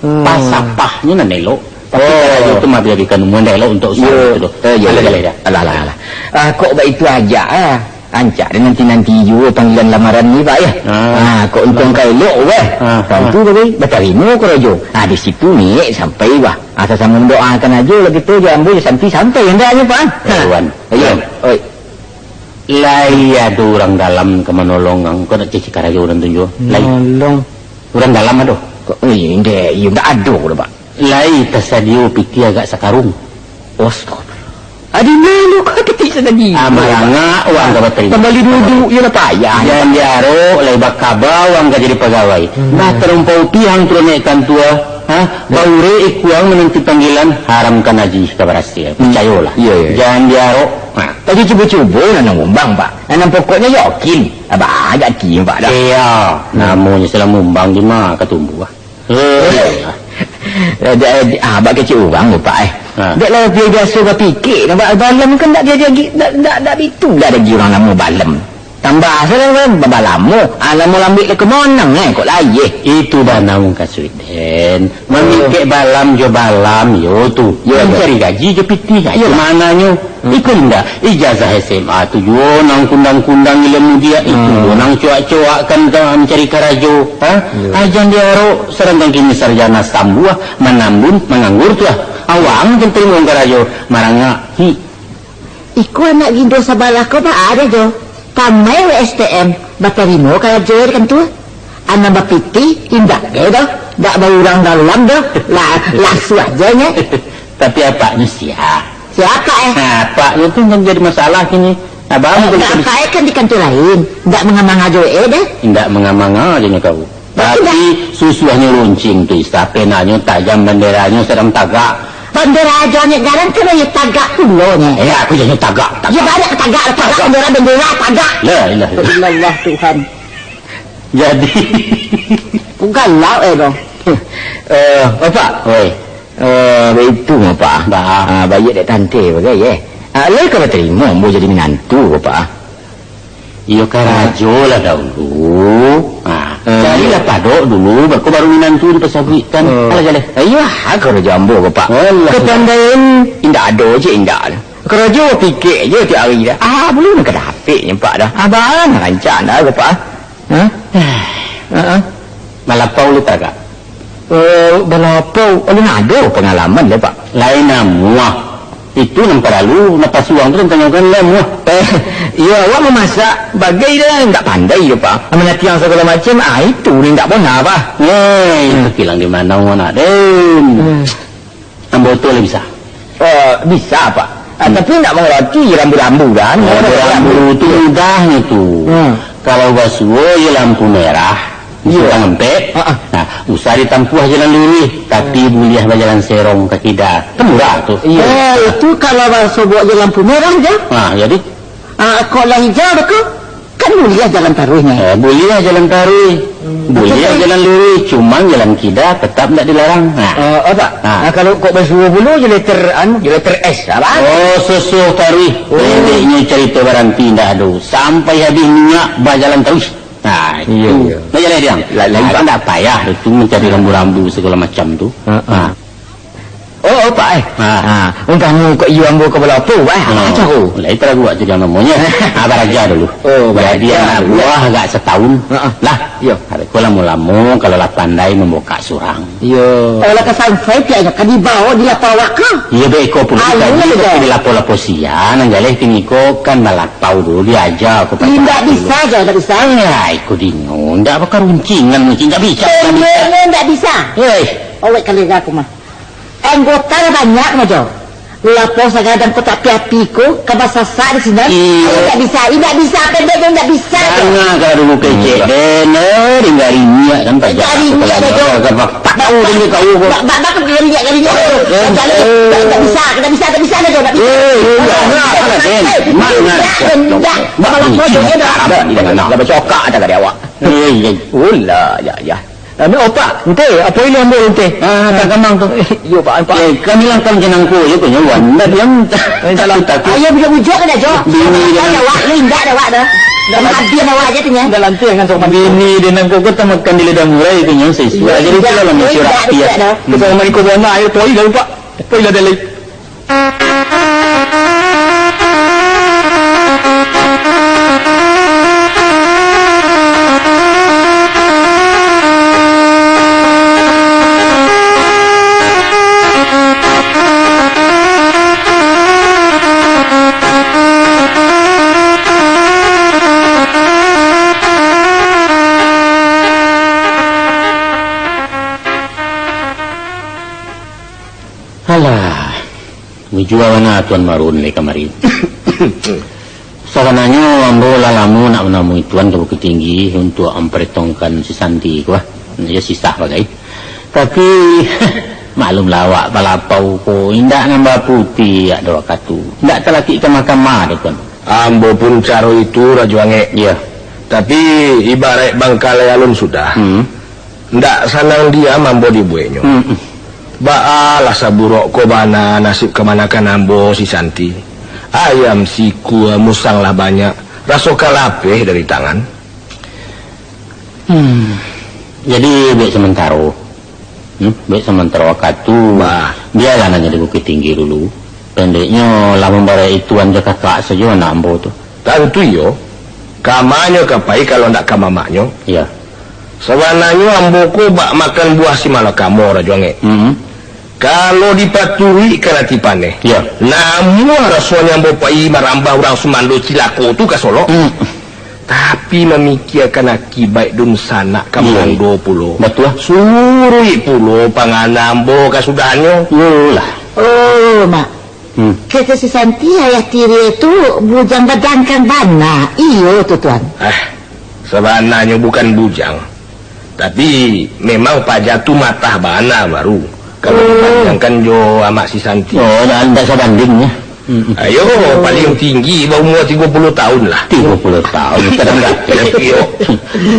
Hmm. Pasapahnyo nan elok. Tapi karajo tu maabih-abihkan umua, ndak elok untuak usaha tu doh. Eh, yo, alah, yo. Alah, alah, alah. Ah, kok baitu aja, ah. Rancak deh nanti-nanti juo panggilan lamaran ni, Pak, yo. Ah. Ah, kok untuang ka elok, weh. Ah, tantu, ah. Batarimo karajo. Ah, di situ niek sampai, wah. Asa samo mandoakan ajo lah kito, jo ambo jo Santi sampai hendaknyo, Pak. Eh, Wan. Ayo. Wan. Oi. Lai ado urang dalam ka manolong ang, kok nak cacik karajo urang tu juo? Lai. Nolong. Urang dalam ado? Kok, eh, ndek, iyo, ndak ado doh, Pak. Lai tasadio pitih agak sakaruang. Astagfirullah. Adi mano kau ketik tadi? Ah, marangak, wang ka batarimo. Kambali duduak, iyo lah payah. Jan diarok, lai bakaba, wang ka jadi pagawai. Hmm. Bah tarumpau pihang turun naik kantua, ha? Baurek ikuang mananti panggilan, haramkan aji ka barasia. Hmm. Picayolah. Iyo, iyo, iyo. Jan diarok. Ha. Tadi cubo-cubo nan ngumbang, Pak. Nan pokoknyo yakin. Abah agak ati, Pak, dah. Iyo, hmm, namonyo salah ngumbang, di ma ka tumbuah. Eh. Eh, eh, ah, abak kecek urang tu, Pak, eh. Ha. Dek lah, biaso bapikir, nampak balem kan ndak jadi lagi, ndak, ndak, ndak bitu lah lagi urang namo balem. Tambah salah, kan, babalamo, ah, lamo lambek lah ka monang, eh, kok lai, eh. Itu bana mukasuik den. Mamikek balam jo balam, yo tu. Yo, yo. Mancari gaji jo pitih, ah, itu mananyo. Hmm. Iko indak, ijazah S M A tu juo nan kundang-kundang ilmu dia, itu juo nan coak-coakkan ka mancari karajo, ha? Iyo. Ah, jan diarok, sadangkan kini sarjana sambuah, manambun, manganggur tu, ah. Awang jan tarimo karajo, marangak, hi. Iko anak gindo sabalah ko baa ado jo, tamai W S T M, batarimo karajo kan tu. Anak bapitih, indak deh doh. Dak baurang dalam doh. Lah, lasuah je nyo. Tapi apaknyo sia? Sia apak, eh? Nah, apaknyo tu nan jadi masalah kini. Abang, eh, ndak apak, eh, kan di kantor lain. Ndak manga-manga jo, eh, deh. Indak manga-manga je nyo kau. Tapi susuahnyo runcing tu, Isa. Penanyo tajam, banderanyo sadang tagak. Bandera ajo nyo jalan tu lah, yo tagak pulo nyo. Eh, aku janyo tagak, tagak. Yo banyak tagak, tagak bendera, bendera, tagak. La ilaha illallah. Illallah Tuhan. Jadi. Galak, eh, bang. Eh, Bapak. Oi. Eh, baitu, Bapak. Bah. Ah, baiak dek tante bagai, eh. Ah, lai ka batarimo ambo jadi minantu, Bapak. Iyo, karajo lah dahulu. Ah, carilah padok dulu, bako baru minantu dipasabuikkan. Alah, jaleh. Iyo, ah, karajo ambo, Bapak. Alah. Kapandaian indak ado je, indak. Karajo pikek je tiap ari dah. Ah, buliah nan ka dapek nyo, Pak, dah. Abang rancak dah, Bapak. Hah? Heeh. Malapau lai tagak? Eh, balapau, alun ado pangalaman lai, Pak. Lai namuah. Itu nan paralu, napasu urang tu ditanyokan lai namuah. Eh, iyo, awak mamasak bagai dah, indak pandai doh, Pak. Manatiang sagalo macam, ah, itu ni indak bona, Pak. Eh, itu kilang di mano, anak den? Hmm. Ambo tu lah bisa. Eh, bisa, Pak. Ah, tapi nak mangarati rambu-rambu, kan? Rambu-rambu tu mudahnyo tu. Hmm. Kalau basuo, yo lampu merah, iyo, simpang ampek. Ha, ha. Nah, usah ditampuah jalan luruih, tapi buliah bajalan serong ka kida. Kan murah tu. Iyo. Eh, itu kalau basobok je lampu merah je. Nah, jadi? Ah, kok lah hijau dah ko? Kan buliah jalan taruih nyo. Eh, buliah jalan taruih. Hmm. Buliah jalan luruih, cuman jalan kida tetap ndak dilarang. Nah. Eh, apa? Nah. Nah, kalau kok basuo pulo je letter, anu, je letter S, apa? Oh, susuah taruih. Oh. Pendeknyo carito baranti ndak ado. Sampai habih minyak bajalan taruih. Nah, iyo, itu. Iyo. Nah, jalan diam. Lah, lah, nah, Pak. Kan ndak payah tu mencari rambu-rambu segala macam tu. Ha, ha. Nah. Oh, oh, Pak, eh. Ha. Ha, umpamo kok iyo ambo ka balapo, Pak, eh. Ha. Apo caro? Lai taraguak tu jan namonyo. Ha, baraja dulu. Oh, jadi baraja anak dulu, buah agak satahun. Ha, ha. Lah. Iyo. Hari ko lamo-lamo, kalau lah pandai mambukak surang. Iyo. Kalau ka sansai, piaknyo ka dibawa di lapo awak ka? Iyo, beko pulo. Ayo, digaji, tapi di lapo-lapo sia, nan jaleh kini ko kan balapau dulu, diaja ko. Indak bisa, Jo, indak bisa. Eh, iko dinyo, indak bakaruncingan, indak bisa, indak bisa. Indak bisa. Eh. Awak ka lega aku mah. Anggota lah banyak mah, Jo. Lapo sagadang kotak api-api ko, ka basasak di sinan. Iyo. Indak bisa, indak bisa, pendek, indak bisa, Jo. Danga ka dulu kecek, hmm, den, eh, den gari minyak kan, pajak. Gari minyak dah, Jo. Ka, ka, ka, tak tahu den kau ko. Bak, bak, bak, gari minyak, gari minyak, Jo. Eh, indak, eh, indak bisa, indak bisa, indak bisa, Jo, indak bisa. Eh, eh, indak, indak, indak, den. Mak, indak, indak. Bak, bak, bak, bak, bak, bak, bak, bacokak dah ka di awak. Eh, iya. Ulah, ya, ya. Ambiak opak, ente, apo ilo ambo, ente? Ah, tak gamang tu. Iyo, Pak, Pak. Eh, kami lah kan jenang ko, yo, ko nyo, wan. Ndak diam. Eh, salah. Takut. Ayo, bujuk-bujuk ka dah, Jo. Bini dia. Awak, lu indak dah, awak dah. Dah habis awak aja tu, nya. Dah lantik dengan sopan. Bini dia nang ko, ko tamakan di lidah murah, yo, ko nyo, sesuai. Iya, jadi iya. Itulah lah, eh, mencurah indak, dia. Indak dah. Kita main ko bona, ayo, poi dah, Pak. Poi lah, dah, Lek. Alah, bujua bana Tuan Marun lai kamari. Sabananyo, ambo lah lamo nak manamui Tuan ka Bukittinggi untuak mamparentongkan si Santi ko, ah. Iyo, sisah bagai. Tapi, maklumlah awak balapau ko, indak nambah putiah ado wakatu. Indak talakik ka mahkamah doh, Tuan. Ambo pun caro itu, Rajo Angek. Iyo. Tapi, ibaraik bangkalai alun sudah. Hmm. Ndak sanang diam ambo dibueknyo. Mm-mm. Baalah saburuk ko bana nasib kamanakan ambo si Santi. Ayam sikua, musang lah banyak, raso ka lapeh dari tangan. Hmm. Jadi, buek samantaro. Hmm? Buek samantaro wakatu. Bah. Bialah nan di Bukittinggi dulu. Pendeknyo, lah mambarek ituan jo kakak sajo anak ambo tu. Tantu iyo. Ka ma nyo ka pai kalau ndak ka mamaknyo? Iyo. Sabananyo ambo ko bak makan buah si malakamo, Rajo Angek. Mm-mm. Kalau dipaturuikkan ati paneh, iyo, namuah rasonyo ambo pai marambah urang sumando cilako tu ka Solok. Mm. Tapi mamikiakan akibaik dunsanak ka, iyo, mangando pulo. Batua. Suruik pulo panganam ambo kasudahannyo. Iyolah. Oh, Mak. Hmm. Kato si Santi, ayah tiri tu bujang badangkang bana. Iyo tu, Tuan. Ah, sabananyo bukan bujang. Tapi, memang paja tu matah bana baru. Kalau, oh, dibandingkan jo amak si Santi. Oh, ndak, ndak sabanding, yo. Hmm. Ayo, paling tinggi baumua tigo puluah tahun lah. Tigo puluah tahun, kadang ndak. Iyo.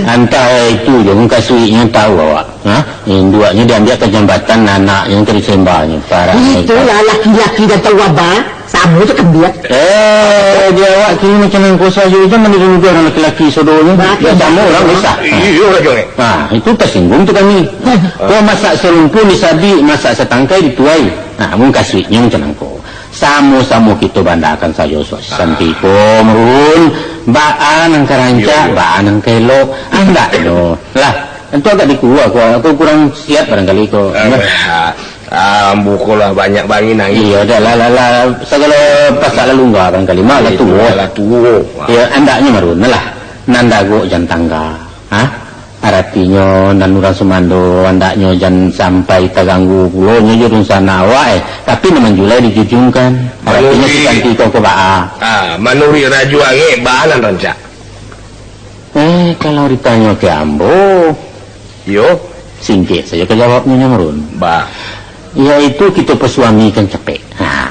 Antah itu jo, mukasuiknyo tahu awak. Ha? Induaknyo diambiak ka jambatan, anaknyo ka disembahnyo. Parah. Itulah laki-laki dan tahu aba, samo jo kambiak. Eh, di awak kini macam nangko sajo, jan maniru urang laki-laki sodonyo. Bah, yo, samo urang bisa. Iyo, Rajo, eh. Nah, itu tasinggung tu kami. Kau masak sarumpun di sabik, masak satangkai di tuai. Nah, mukasuiknyo macam nangko. Samo-samo kito bandakan sajo, Santi ko, Marun. Baa nan ka rancak, iyo, iyo, baa nan ka elok. Andaknyo lah. Antu agak dikua ko, aku kurang siap barangkali ko. Ah, ah, ambo ko lah banyak bangih nangih. Iyo, dah lah, lah, lah. Sagalo pasak lah lungga barangkali. Mah lah tuo. Lah tuo. Iyo, andaknyo Marun lah. Nan dagok jan tangga. Ha? Aratinyo, nan urang sumando, andaknyo jan sampai taganggu pulo nyo jo dunsanak awak, eh. Tapi nan manjulai dijujungkan. Aratinyo si Santi ko, ko baa. Ah, manuruik Rajo Angek, baa nan rancak? Eh, kalau ditanyo ka ambo, iyo, singkek sajo ka jawabnyo, Marun. Ba. Yaitu kito pasuamikan capek. Ha.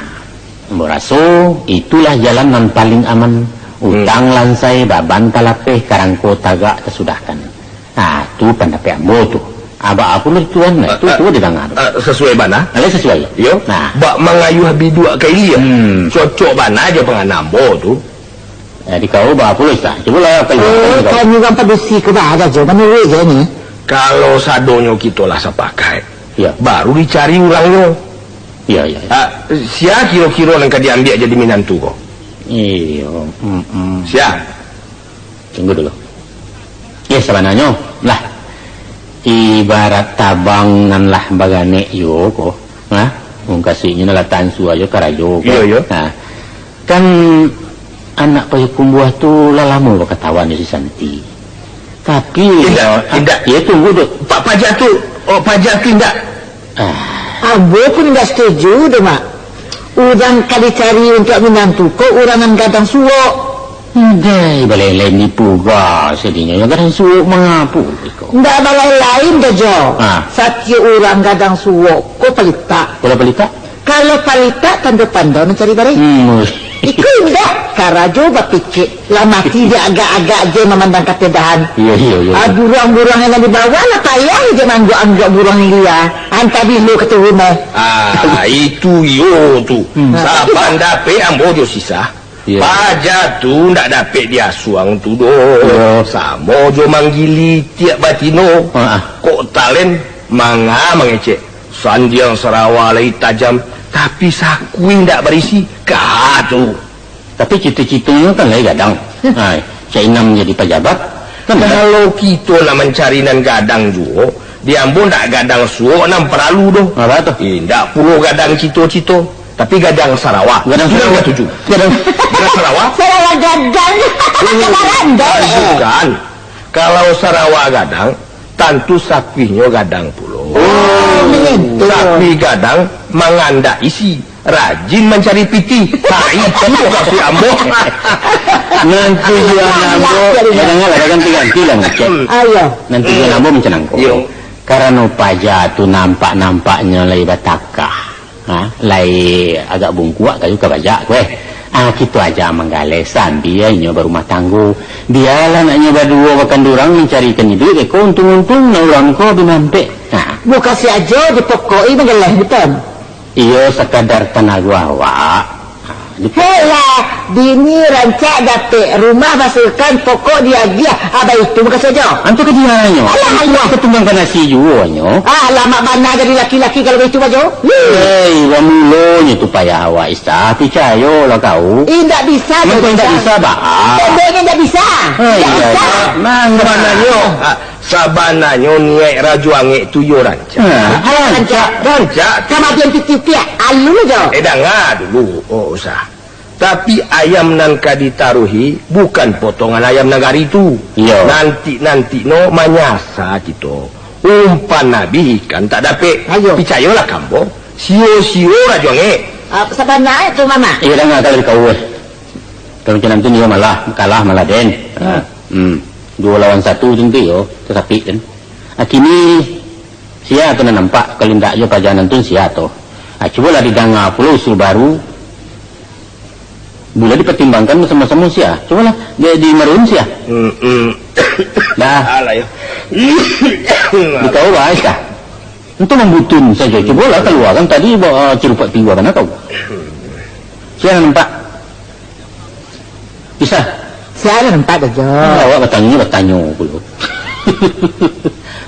Ambo raso, itulah jalan nan paling aman. Hmm. Utang lansai, baban talapeh, karangko tagak tasudahkan. Ha, tu pandapek ambo tu. Abak apo lo tuan, nah, tu, tu didanga tu. Ah, sasuai bana? Alah sasuai. Iyo. Nah. Bak mangayuah biduak ka ilia. Hmm. Cocok bana jo panganam ambo tu. Jadi kau baapo lo, Ustaz? Cubolah kalau. Oh, kami urang padusi ko baa jo, manuruik se ni. Kalau sadonyo kito lah sapakaik, iyo, baru dicari urangnyo. Iyo, iyo, iyo. Ah, sia kiro-kiro nan ka diambiak jadi minantu ko? Iyo, mm-mm. Sia? Tunggu dulu. Yo, sabananyo lah, ibarat tabang nan lah baranek juo ko, ha? Mukasuiknyo lah tansua jo karajo ko. Iyo, iyo. Ha. Kan anak Payakumbuah tu lah lamo bakatawuan jo si Santi. Tapi, indak, ah, indak. Yo, tunggu dulu. Pak, paja tu, oh, paja tu indak. Ah. Ambo pun indak setuju doh, Mak. Urang ka dicari untuak minantu ko urang nan gadang suok. Ndai, balai-lai nipu ga sadinyo, nan gadang suok mangapo iko? Ndak balai-lai doh, Jo. Ah. Satiok urang gadang suok ko palitak. Kalau palitak? Kalau palitak, tando pandai mancari bareh. Hmm. Iko indak, karajo bapikek, lah mati di agak-agak je mamandang kapedahan. Iyo, iyo, iyo. Ah, buruang-buruang nan di bawah lah payah je maangguak-angguak buruang lia. Antah bilo ka turun, eh. Ah, itu iyo tu. Hmm. Saban dapek ambo jo sisah. Iyo. Paja tu ndak dapek diasuang tu doh. Iyo. Samo jo manggili tiak batino. Ah, ah. Kok talen manga mangecek. Sandiang sarawa lai tajam, tapi sakuih ndak barisi. Ka tu. Tapi cito-citonyo kan lai gadang. Hmm. Ha, cak inam jadi pajabat. Kan gadang. Kalau kito nak mancari nan gadang juo, di ambo ndak gadang suok nan paralu doh. Apo tu? Indak pulo gadang cito-cito, tapi gadang sarawa. Gadang sarawa. Itu nan katuju. Gadang. Gadang sarawa? Sarawa gadang. Oh, bukan. Kalau sarawa gadang, tantu sakuihnyo gadang pulo. Oh, batua. Sakuih gadang mangandak isi, rajin mancari pitih. Ha, itu mukasuik ambo. Nan tujuan ambo, janganlah baganti-ganti lah, Ngecek. Hmm. Ayo. Nan tujuan ambo macam nangko. Yo. Karano paja tu nampak-nampaknyo lai batakah. Ha, lai agak bungkuak kayu ka bajak ko, eh. Ah, kito aja manggaleh sambia inyo barumah tanggo. Bialah anaknyo baduo bakandurang mancarikan iduik, beko untung-untung nan urang ko bi mampek. Ha. Mukasuik ajo dipokoki manggaleh, bukan? Iyo, sakadar tanago awak. Ha, dipo- Helah, bini rancak dapek, rumah basuahkan, pokok diagiah. Abah itu mukasuik ajo. Antu ka dianyo. Alah, alah. Ka tumbangkan nasi juo nyo. Ah, lamak bana jadi laki-laki kalau baitu bajo. Hei, bamulonyo tu payah awak, Isa. Picayolah kau. Indak bisa, mangko indak bisa, bah. Pondoknyo indak bisa. Hei, indak bisa. Nah, sabananyo, ah, sabananyo niaik Rajo Angek tu yo rancak. Ha, rancak. Rancak. Kamadian titiuk piak, alun jo. Eh, danga dulu, oh, Usa. Tapi ayam nan ka ditaruhi bukan potongan ayam nagari tu. Iyo. Nanti-nanti no manyasa kito. Umpan abih ikan tak dapek. Ayo. Picayolah ka ambo, sio-sio Rajo Angek. Ah, sabana tu, Mamak. Iyo, danga kalau dikau, eh. Kalau macam tu, iyo malah kalah, malah den. Hmm. Ha, hmm. Duo lawan satu tu nanti, yo, tasapik kan. Ah, kini, sia tu nan nampak, kalau indak jo paja nan tu, sia tu. Ah, cubolah didanga pulo usul baru. Buliah dipatimbangkan basamo-samo sia. Cubolah, di, di Marun sia. Mm-mm. Dah. Alah, yo. Dikau bahas kah? Antu mambutun sajo. Cubolah kaluakan tadi, ba-, ah, cirupak tingga kana kau. Sia nan nampak? Bisa? Sia nan nampak, Jo. Ah, awak batanyo, batanyo pulo.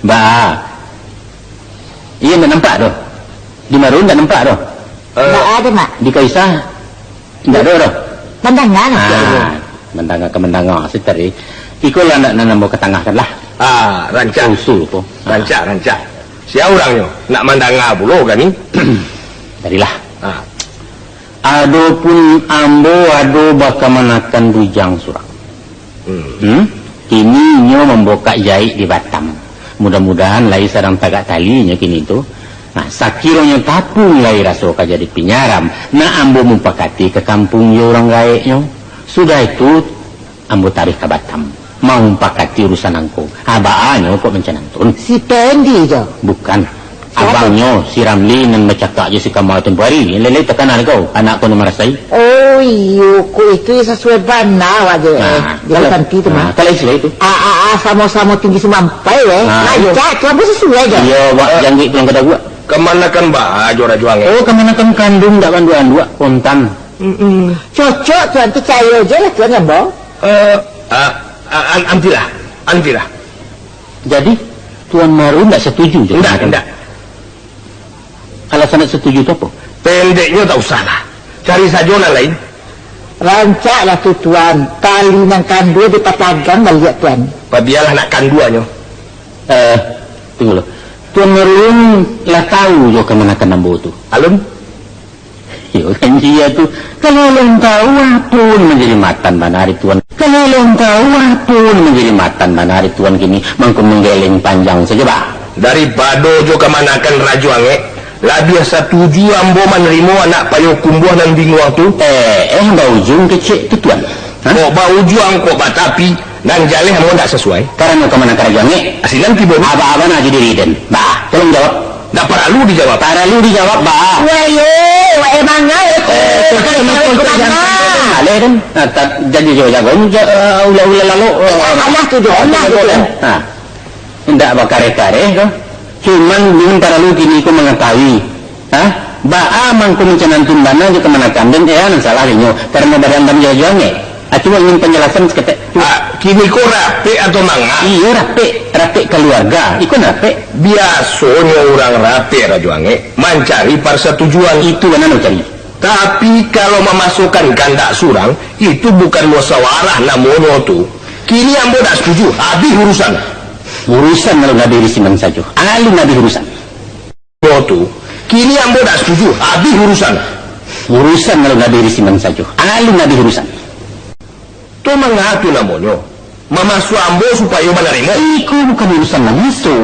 Ba. Iyo, ndak nampak doh. Di Marun ndak nampak doh. Eh. Ndak ado, Mak. Di Kaisah ndak ado doh. Mandanga lah, ah, mandanga ka mandanga, sitari. Iko lah nak nan ambo katangahkan lah. Ah, rancak. Usul ko. Rancak, rancak. Sia urangnyo? Nak mandanga pulo kami. Tadilah. Ah. Adopun ambo ado bakamanakan bujang surang. Hmm. Hmm? Kini inyo mambukak jaik di Batam. Mudah-mudahan lai sadang tagak tali inyo kini tu. Nah, sakironyo tapuang lai raso ka jadi pinyaram, nak ambo mupakati ka kampuang jo urang gaeknyo. Sudah itu, ambo taruih ka Batam, maumpakati urusan angko. Abaanyo kok mancanang turun. Si Pendi tu? Bukan. Sia? Abangnyo, si Ramli nan bacakak jo si Kamal tempo hari. Lelei takana kau, anak kau nan marasai. Oh, iyo, kok itu yo sasuai bana awak je, eh. Nah, jadi kalau, Santi tu, nah, mah. Kalau istilah itu. Ah, ah, ah, samo-samo tinggi sumampai, eh. Nah, iyo. Rancak, tu ambo sasuai je. Iyo, wak, eh, jangguik pulang ka daguak. Kamanakan baa jo Rajo Angek? Oh, kamanakan kanduang dak banduak-anduak, kontan. Mm-mm. Cocok, Tuan, picayo je lah, Tuan, ambo. Eh, ah, ah, an-, antilah, antilah. Jadi, Tuan Marun ndak satuju jo? Ndak, ndak. Alasan ndak satuju tu apo? Pendeknyo tak usahlah. Cari sajo nan lain. Rancaklah tu, Tuan. Tali nan kandua dipatagang baliak, Tuan. Pabialah nak kanduanyo. Eh, tunggu lu. Tuan Marulun lah tahu jo kamanakan ambo tu? Alun. Iyo, kan iyo tu. Kalau alun tahu, apo nan manjadi matan bana ari Tuan? Kalau alun tahu, apo nan manjadi matan bana ari Tuan kini mangko manggeleng panjang sajo, bah? Daripado jo kamanakan Rajo Angek, labiah satuju ambo manarimo anak Payokumbuah nan binguang tu. Eh, eh, baujuang kecek tu, Tuan? Hah? Kok baujuang, kok batapi, nan jaleh ambo ndak sasuai. Karano kamanakan Rajo Angek? Sinan tibo. Abah-abah nak jadi riden. Bah, tolong jawab. Ndak paralu dijawab. Paralu dijawab, bah. Wah, yo, emang ai, eh, Eh, terus terus terus terus. Aleh kan? Nah, tak jadi jo jago ni, ja-, eh, ulah-ulah lalu, eh, Alah tu, Jon, alah tu, Jon. Nah. Indak bakareh-kareh ko. Cuman ulun paralu kini ko mangatahui. Ha? Baa mangko mancanantun bana jo kamanakan den, eh, nan salah inyo, karano badan-badan jo Rajo Angek. Ah, cuma ingin panjalasan saketek. Ah, kini ko rapek atau manga? Iyo, rapek, rapek kaluarga. Iko nan rapek. Biasonyo urang rapek, Rajo Angek, mancari parsatujuan. Itu bana nan cari. Tapi, kalau mamasuakan kandak surang, itu bukan musyawarah namonyo tu. Kini ambo dak satuju, abih urusan. Urusan alun abih di sinan sajo. Alun abih urusan. Namonyo tu. Kini ambo dak satuju, abih urusan. Urusan alun abih di sinan sajo. Alun abih urusan. Tu manga tu namonyo? Mamasuak ambo supayo banarimo? Iko bukan urusan mamaso.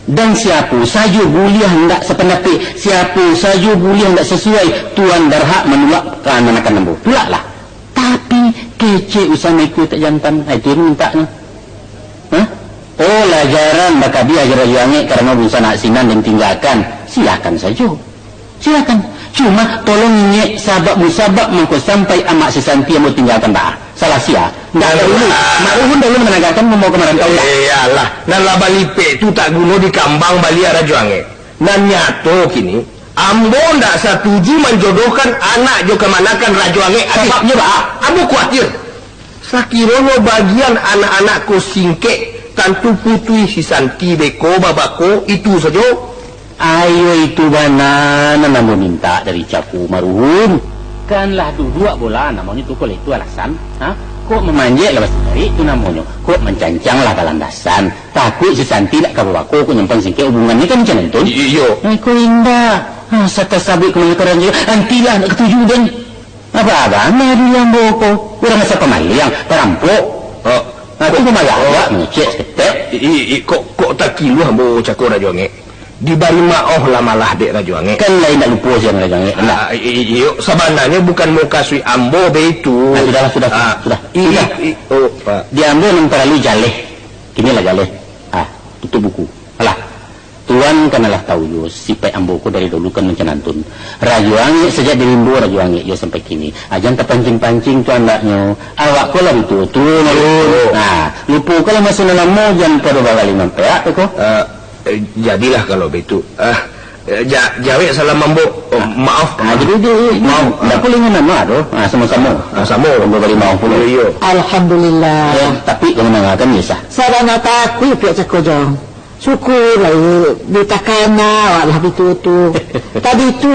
Dan siapo sajo buliah indak sapandapek, siapo sajo buliah indak sasuai, Tuan barhak manulak kamanakan ambo. Tulaklah. Tapi, kecek usah maiko tak jantan. Ah, itu nan mintaknyo. Hah? Oh, lah jarang bakabiah jo Rajo Angek karano dunsanak sinan den tinggakan. Silakan sajo. Silakan. Cuma, tolong ingek, sabab musabab mangko sampai amak si Santi ambo tinggakan baa. Salah sia. Ndak dahulu. Mak Ruhun dahulu mananggakan mambawa ka marantau, ndak? Iyolah. Nan lah balipek tu tak guno dikambang baliak, Rajo Angek. Nan nyato kini, ambo ndak satuju manjodohkan anak jo kamanakan Rajo Angek. Sababnyo baa? Ambo kuatir. Sakironyo bagian anak-anak ko singkek, tantu putuih si Santi beko babako, itu sajo. Iyo, itu bana nan ambo mintak dari Cako Maruhun. Kan lah duduak bola namonyo tu, kok lah itu alasan, ha? Kok mamanjek lah basitarik tu namonyo, kok mancancang lah balandasan. Takuik si Santi nak ka babako, kok nyimpan singkek hubungan ni kan macam tu. I-, iyo. Ai, kok indak. Ha, satasabuik kamanakan jo, antilah nak katuju den. Apa abah ameh dulu ambo ko? Urang asa pamaliang, parampok. Oh. Ha, tu pamaliang awak mangecek saketek. I, i, i, kok, kok takiluah ambo Cako Rajo Angek? Dibari maoh lah malah dek Rajo Angek. Kan lain nak lupo siang Rajo Angek, indak? Ah, i, i, iyo, sabananyo bukan mukasuik ambo baitu. Ah, sudahlah, sudah, Ah, sudah. I, Sudah. i, i, oh, Pak. Di ambo nan paralu jaleh. Kini lah jaleh. Ah, tutup buku. Alah. Tuan kan alah tahu juo, sipaik ambo ko dari dulu kan mancanantun. Rajo Angek sajak di rimbo Rajo Angek juo sampai kini. Ah, jan tapancing-pancing tu andaknyo. Awak ko lah batuo-tuo, Marun. Oh. Nah, lupokanlah maso nan lamo, jan pado bakali mampeak ko. Ah, eh, jadilah kalau baitu. Ah, eh, ja-, jawek salam ambo. Oh, Ah. maaf. Ah, jadi, jadi, Maaf. Ndak Ah. pulih ngan nama tu. Ah, samo-samo. Ah, samo. Ambo bari maaf pulo. Iyo, iyo. Alhamdulillah. Eh, tapi kau mandangakan, Yesah? Sabana takuik pihak Cako Jong. Syukurlah, eh, ditakana awak lah bituo-tuo. Tadi tu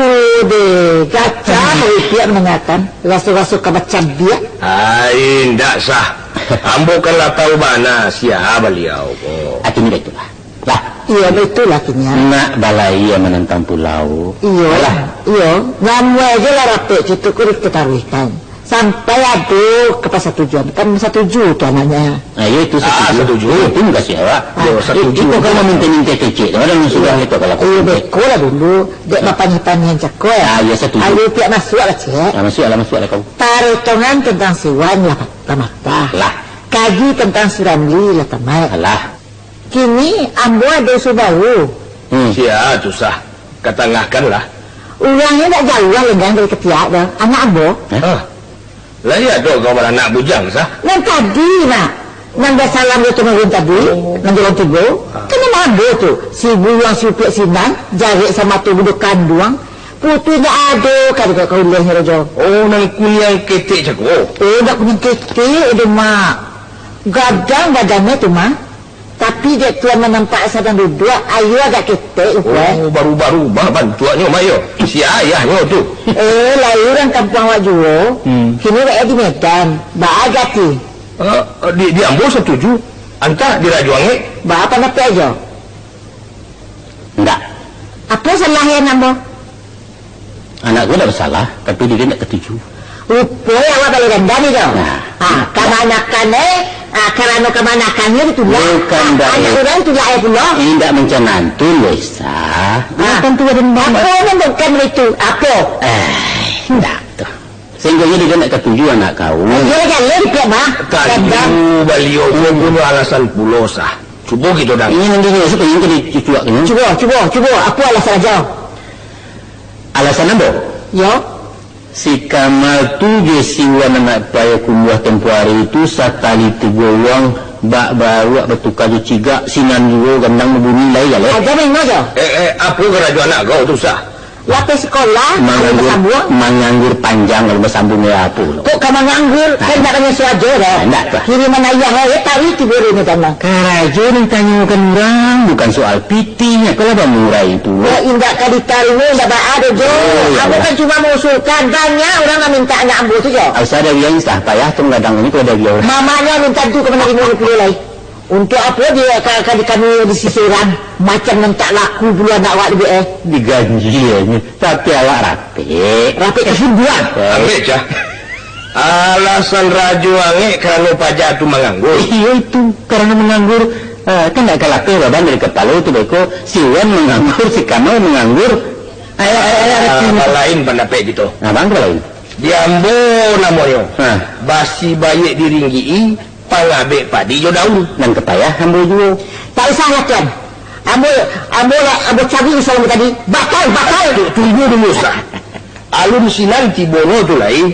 deh, gacah, eh, pihak mandangakan. Raso-raso ka bacabiak. Ai, ndak sah. Ambo kan lah tahu bana sia baliau ko. Atau ni baitulah. Lah. Iyo, baitulah kini. Nak balayia manantang pulau. Iyo, Alah. iyo. Namuah je lah rapek kito ko diketaruikan. Sampai ado kapasatujuan. Kan satuju tu anaknya. Ah, iyo, itu Ah, satuju. satuju. Itu makasih awak. Ah. Iyo, satuju. Itu kalau minta-minta kecek tu, ada yang sudah itu kalau Iyo, beko lah dulu. Dek Ah. bapanihan-panihan cako, ya. Ah, iyo, satuju. Ayo, piak masuak lah, cek. Ah, masuak lah, masuak lah kau. Paritongan tentang siwan lah, lah matah. Lah. Kaji tentang Suramli lah tamaik. Alah. Kini ambo ado usul baru. Hmm. Sia tu sah. Katangahkanlah. Urangnyo dak jauah lenggang dari katiak doh. Anak ambo. Hah? Lah iyo doh kau baranak bujang sah? Nan tadi, Mak. Nan basalam jo Tumagun tadi, Oh. nan jalan tigo. Ah. Kan anak ambo tu. Si buluang si upiak sinan, jarek samato budo kanduang. Putuih ndak ado, ka dikau ulehnyo, Rajo. Oh, nan kuniang ketek cako? Oh, dak kuniang ketek doh, Mak. Gadang badannyo tu, Mak. Tapi dek Tuan manampak sadang duduak, ayo agak ketek, Upai. Oh, barubah-rubah bantuaknyo, Mak, yo. Si ayahnyo tu. Eh, lai urang kampuang awak juo. Hmm. Kini wae di Medan. Baa gati? Ah, di, di ambo satuju. Antah di Rajo Angek. Baa pandapek jo? Ndak. Apo salah anak ambo? Anak ko ndak basalah, tapi dek ndak katuju. Rupo awak baleh dandam ni, Jo. Nah. Ah, kamanakan, eh, ah, karano kamanakannyo ditulak. Bukan, ah, Mbak, anak eh. Urang tulak eh pulo. Indak mancanantun, Mbak Isa. Ah. Bukan tu dendam, Mbak. Apo nan bukan itu? Apo? Eh, ndak tu. Sahinggo dek ndak katuju anak kau. Iyo, jaleh dipek, Bah. Katuju, baliau tu punyo alasan pulo, Sah. Cubo kito dang. Inyo nan dinyo, suko inyo dicucuak inyo. Cubo, cubo, cubo. Apo alasan Rajo? Alasan ambo? Yo. Si Kamal tu jo si Wan anak Payo Kumbuah tempo ari tu sakali tigo uang bak baruak batuka jo cigak sinan juo gandang babunyi lai jaleh. Aja main aja. Eh, eh, apo karajo anak kau tu, Sah? Lapeh sikolah, kalau Manganggur, basambuang. Manganggur panjang kalau basambuang yo apo lo? Kok ka manganggur? Ah. Kan ndak ka nyo sajo doh. Ah, ndak, bah. Kiriman ayah, eh, tahu itu guru ni tanang. Karajo nan tanyokan urang bukan soal pitih, apolah bamurai pulo. Kok indak ka ditarimo, indak baa doh, Jo. Oh, ya Allah. Ambo kan cuma mengusulkan, banyak urang nan minta anak ambo tu, Jo. Asa ada biang sah payah tu manggadang ni kalau ada biang. Mamaknyo minta tu ka manarimo pulo lai. Untuak apo di, ka, ka di kami di sisi urang? Macam nan tak laku pulo anak awak tu, eh. Diganji, eh. Tapi awak rapek. Rapek ka sumbuang. Rapek. Rapek, Cah. Alasan Rajo Angek karano paja tu manganggur. Iyo itu, karano manganggur. Ah, kan ndak ka lapeh baban dari kapalo tu beko, si Wan manganggur, si Kamal manganggur. Ayo, ayo, ayo, ayo. Ah, balain pandapek kito. Nah, bang, balain. Di ambo namonyo. Hah. Basi baiak diringgik-i, pangabek padi jo daun. Nan ka payah ambo juo. Tak usah lah, Tuan. Ambo, ambo lah, ambo cari usaha ambo tadi. Batal, batal. Tu, tunggu dulu, Sah. Alun sinan tibonyo tu lai.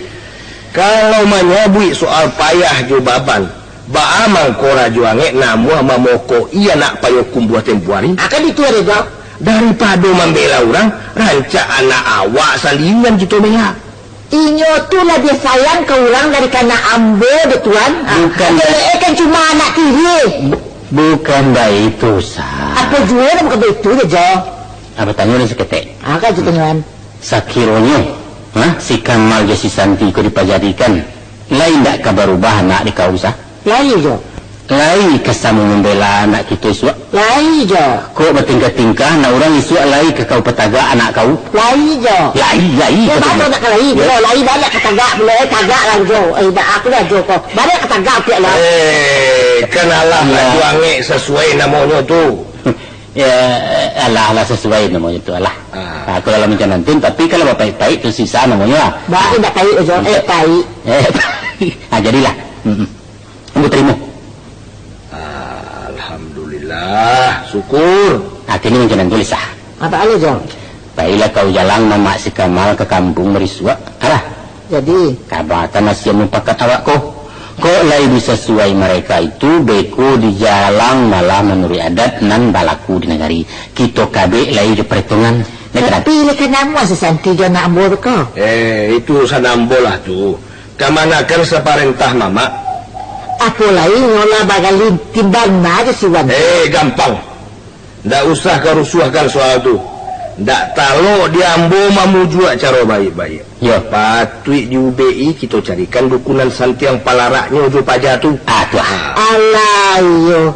Kalau manyabuik soal payah jo baban, baa mangko Rajo Angek namuah mamokok-i anak Payo Kumbuah tempo ari? Akan itu ado, Jo. Daripado mambela urang, rancak anak awak sandiri nan kito bela. Inyo tu labiah sayang ka urang dari ka anak ambo dek Tuan. Ah, bukan. Elek-elek kan cuma anak tiri. Bu-, bukan baitu, Sah. Apo juo nan bukan baitu, Jo? Apo tanyo ni saketek? Ah, kan tanyoan. Sakironyo, ha, si Kamal jo si Santi ko dipajadikan, lai ndak ka barubah anak di kau, Sah? Lai jo. Lai ka samo mambela anak kito isuak? Lai jo. Kok batingkah-tingkah, nak urang isuak lai ka kau patagak anak kau? Lai jo. Lai, lai, yo, katonyo. Batua nak ka lai, yo. Yo, lai baliak ka tagak pulo, eh, tagak lah jo. Eh, dak aku lah jo ko. Baliak ka tagak piak lah. Eh, kan alah, yo, lah jo angek sasuai namonyo tu. Ya, alah, alah sasuai namonyo tu, alah. Ah. Ah, kalau lah mancanantun, tapi kalau bapaik-paik tu sisa namonyo, ah. Bah, indak paik jo, eh, paik. Eh, paik. Ah, jadilah. Mm-mm. Ambo tarimo. Alhamdulillah, syukur. Atini macam nan tulis, ah. Apo alo, Jo? Pailah kau jalang mamak si Kamal ka kampuang barisuak. Alah. Jadi? Kabakan nasihat mupakat awak ko. Kok lai bisa suai mareka itu, beko di jalang malah manuruik adat nan balaku di nagari. Kito kabek lai jo paretongan. Tapi lai ka namuah si Santi jo anak ambo tu ko? Eh, itu urusan ambo lah tu. Kamanakan saparentah mamak. Apo lai nyo lah bagali timbang na jo si Wan. Eh, gampang. Ndak usah ka rusuahkan soal tu. Ndak talok di ambo mamujuak caro baiak-baiak. Yo. Patuik diubek-i kito carikan dukunan santiang palaraknyo jo paja tu. Ah, tu ah. Alah, iyo.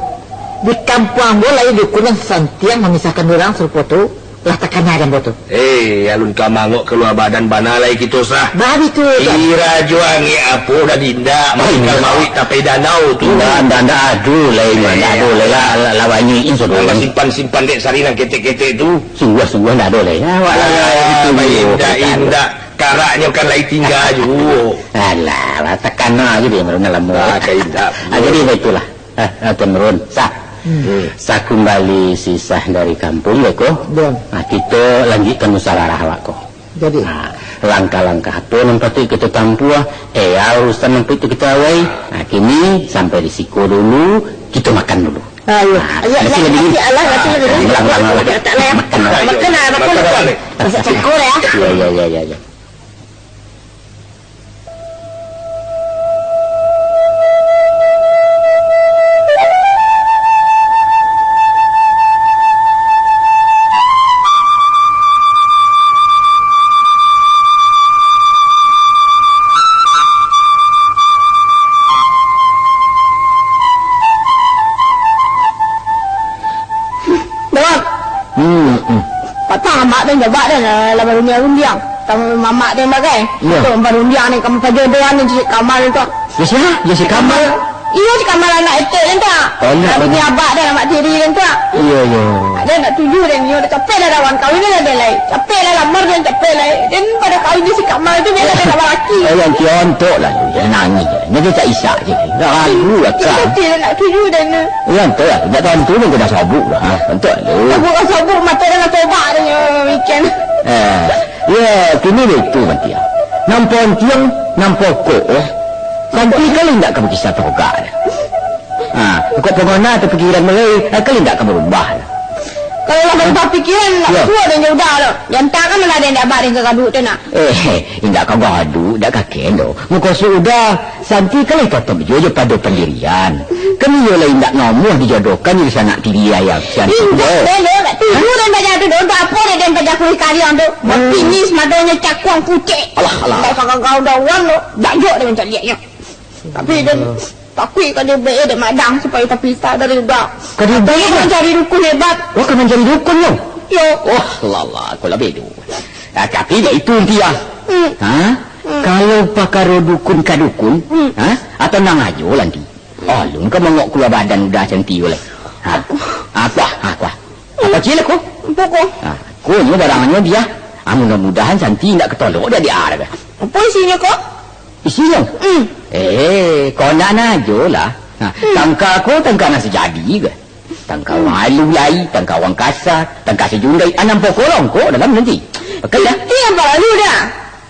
Di kampuang ambo lai dukunan santiang mamisahkan urang sarupo tu. Lah takana dek ambo tu. Eh, alun ka mangok kalua badan bana lai kito, Sah. Baitu, Tuan. Ira jo angek apo dah dindak, oh, mangikal mawik tapeh danau tu. Ndak, ndak, ndak ado lai, ndak ado lai. Lah, lah, lah banyak inso tu. Nambah simpan-simpan dek sari nan ketek-ketek tu. Sungguah-sungguah ndak ado lai. Awak lah, lah, lah, itu baik, indak, indak. Karaknyo kan lai tingga juo. Alah, lah takana aja dia, baru lamo. Ah, ka indak. Ah, jadi baitulah. Eh, eh, Tuan Run, Sah. Hmm. Sakumbali si Sah dari kampuang, beko. Nah, kito lanjuikkan musyawarah awak ko. Jadi? Nah, langkah-langkah apo nan patuik kito tampuah, eh, urusan nan patuik kito awai. Nah, kini sampai di siko dulu, kito makan dulu. Ayo. Nah, ayo, nasi ayo, lah dingin. Nasi, alah, nasi lah dingin. Nah, ulang, ulang, ulang. Makan, makan. Makan, makan, makan. Masak cakor, ya. Iya, iya, iya, iya, iya. Mak tu jabak tu lah, lah barundiang-rundiang. Sama mamak tu yang bagai. Iyo. Tu barundiang ni, kamu pajodohan ni, si Kamal tu. Yo sia? Yo si Kamal? Iyo, si Kamal anak etek tu. Oh, anak. Bini abak tu, anak mak tiri tu. Iyo, iyo. Dia nak tuju dia ni, dah capek lah lawan kawin lah dia lai. Capek lah lamar dia, capek lah. Dan pada kawin dia si Kamal tu, biar dia nak laki. Oh, yang tiontok lah tu, yang nangis. Dia tak isak je. Dah ragu lah, Kak. Dia nak tuju dia ni. Yang tu lah, tak tahu tu pun kena sabuk lah. Ha, untuk tu. Sabuk, sabuk, mata dia nak tobak dia, weekend. Eh, ya, kini dia itu, Mantia. Nan pontiang, nan pokok, eh. Santi kalau indak ka bakisah togak dah. Ha, kok pangana atau pikiran mulai, eh, kalau indak ka barubah dah. Kalau lah barubah pikiran, nak suruh dan jauh dah tu. Jantan kan mana ada yang dapat dengan gaduh tu nak. Eh, indak ka gaduh, indak ka kendo. Muko sudah, Santi kalau totop jo, jo pado pandirian. Kan iyo lah indak nomuah dijodohkan jo sanak tiri ayah. Santi. Indak, dah, dah, dah. Tuju dan banyak tu, dah. Untuk apo dia dan banyak kulit kariang tu? Hmm. Mapinis, madonyo cakuang pucek. Alah, alah. Indak ka gaduh dah, wan tu. Dak jok dia mancaliaknyo. Tapi dia takuik ka dia be-, dia madang supayo tapisah dari uda. Ka dia be-, mancari dukun hebat. Wah, ka mancari dukun, yo? Yo. Wah, lala, aku lah bedo. Ah, tapi dia itu, Tia. Hmm. Ha? Hmm. Kalau pakaro dukun ka dukun, hmm, ha? Atau nang ajo lah, Ti. Alun ka mangok kalua badan uda Santi lai. Ha? Aku. Aku ah, aku ah. Apa cil aku? Apa ko? Ha, aku nyo barang nyo dia. Ah, mudah-mudahan Santi indak katolok dia di ar. Apa isinyo ko? Isinyo? Hmm. Eh, kau nak najo lah. Ha, hmm, tangka ko, tangka nan sajadi ke? Tangka, hmm, urang alu lai, tangka urang kasa, tangka sajundai, anam pokok longkok dalam nanti. Pakai dah. Itu yang paralu dah.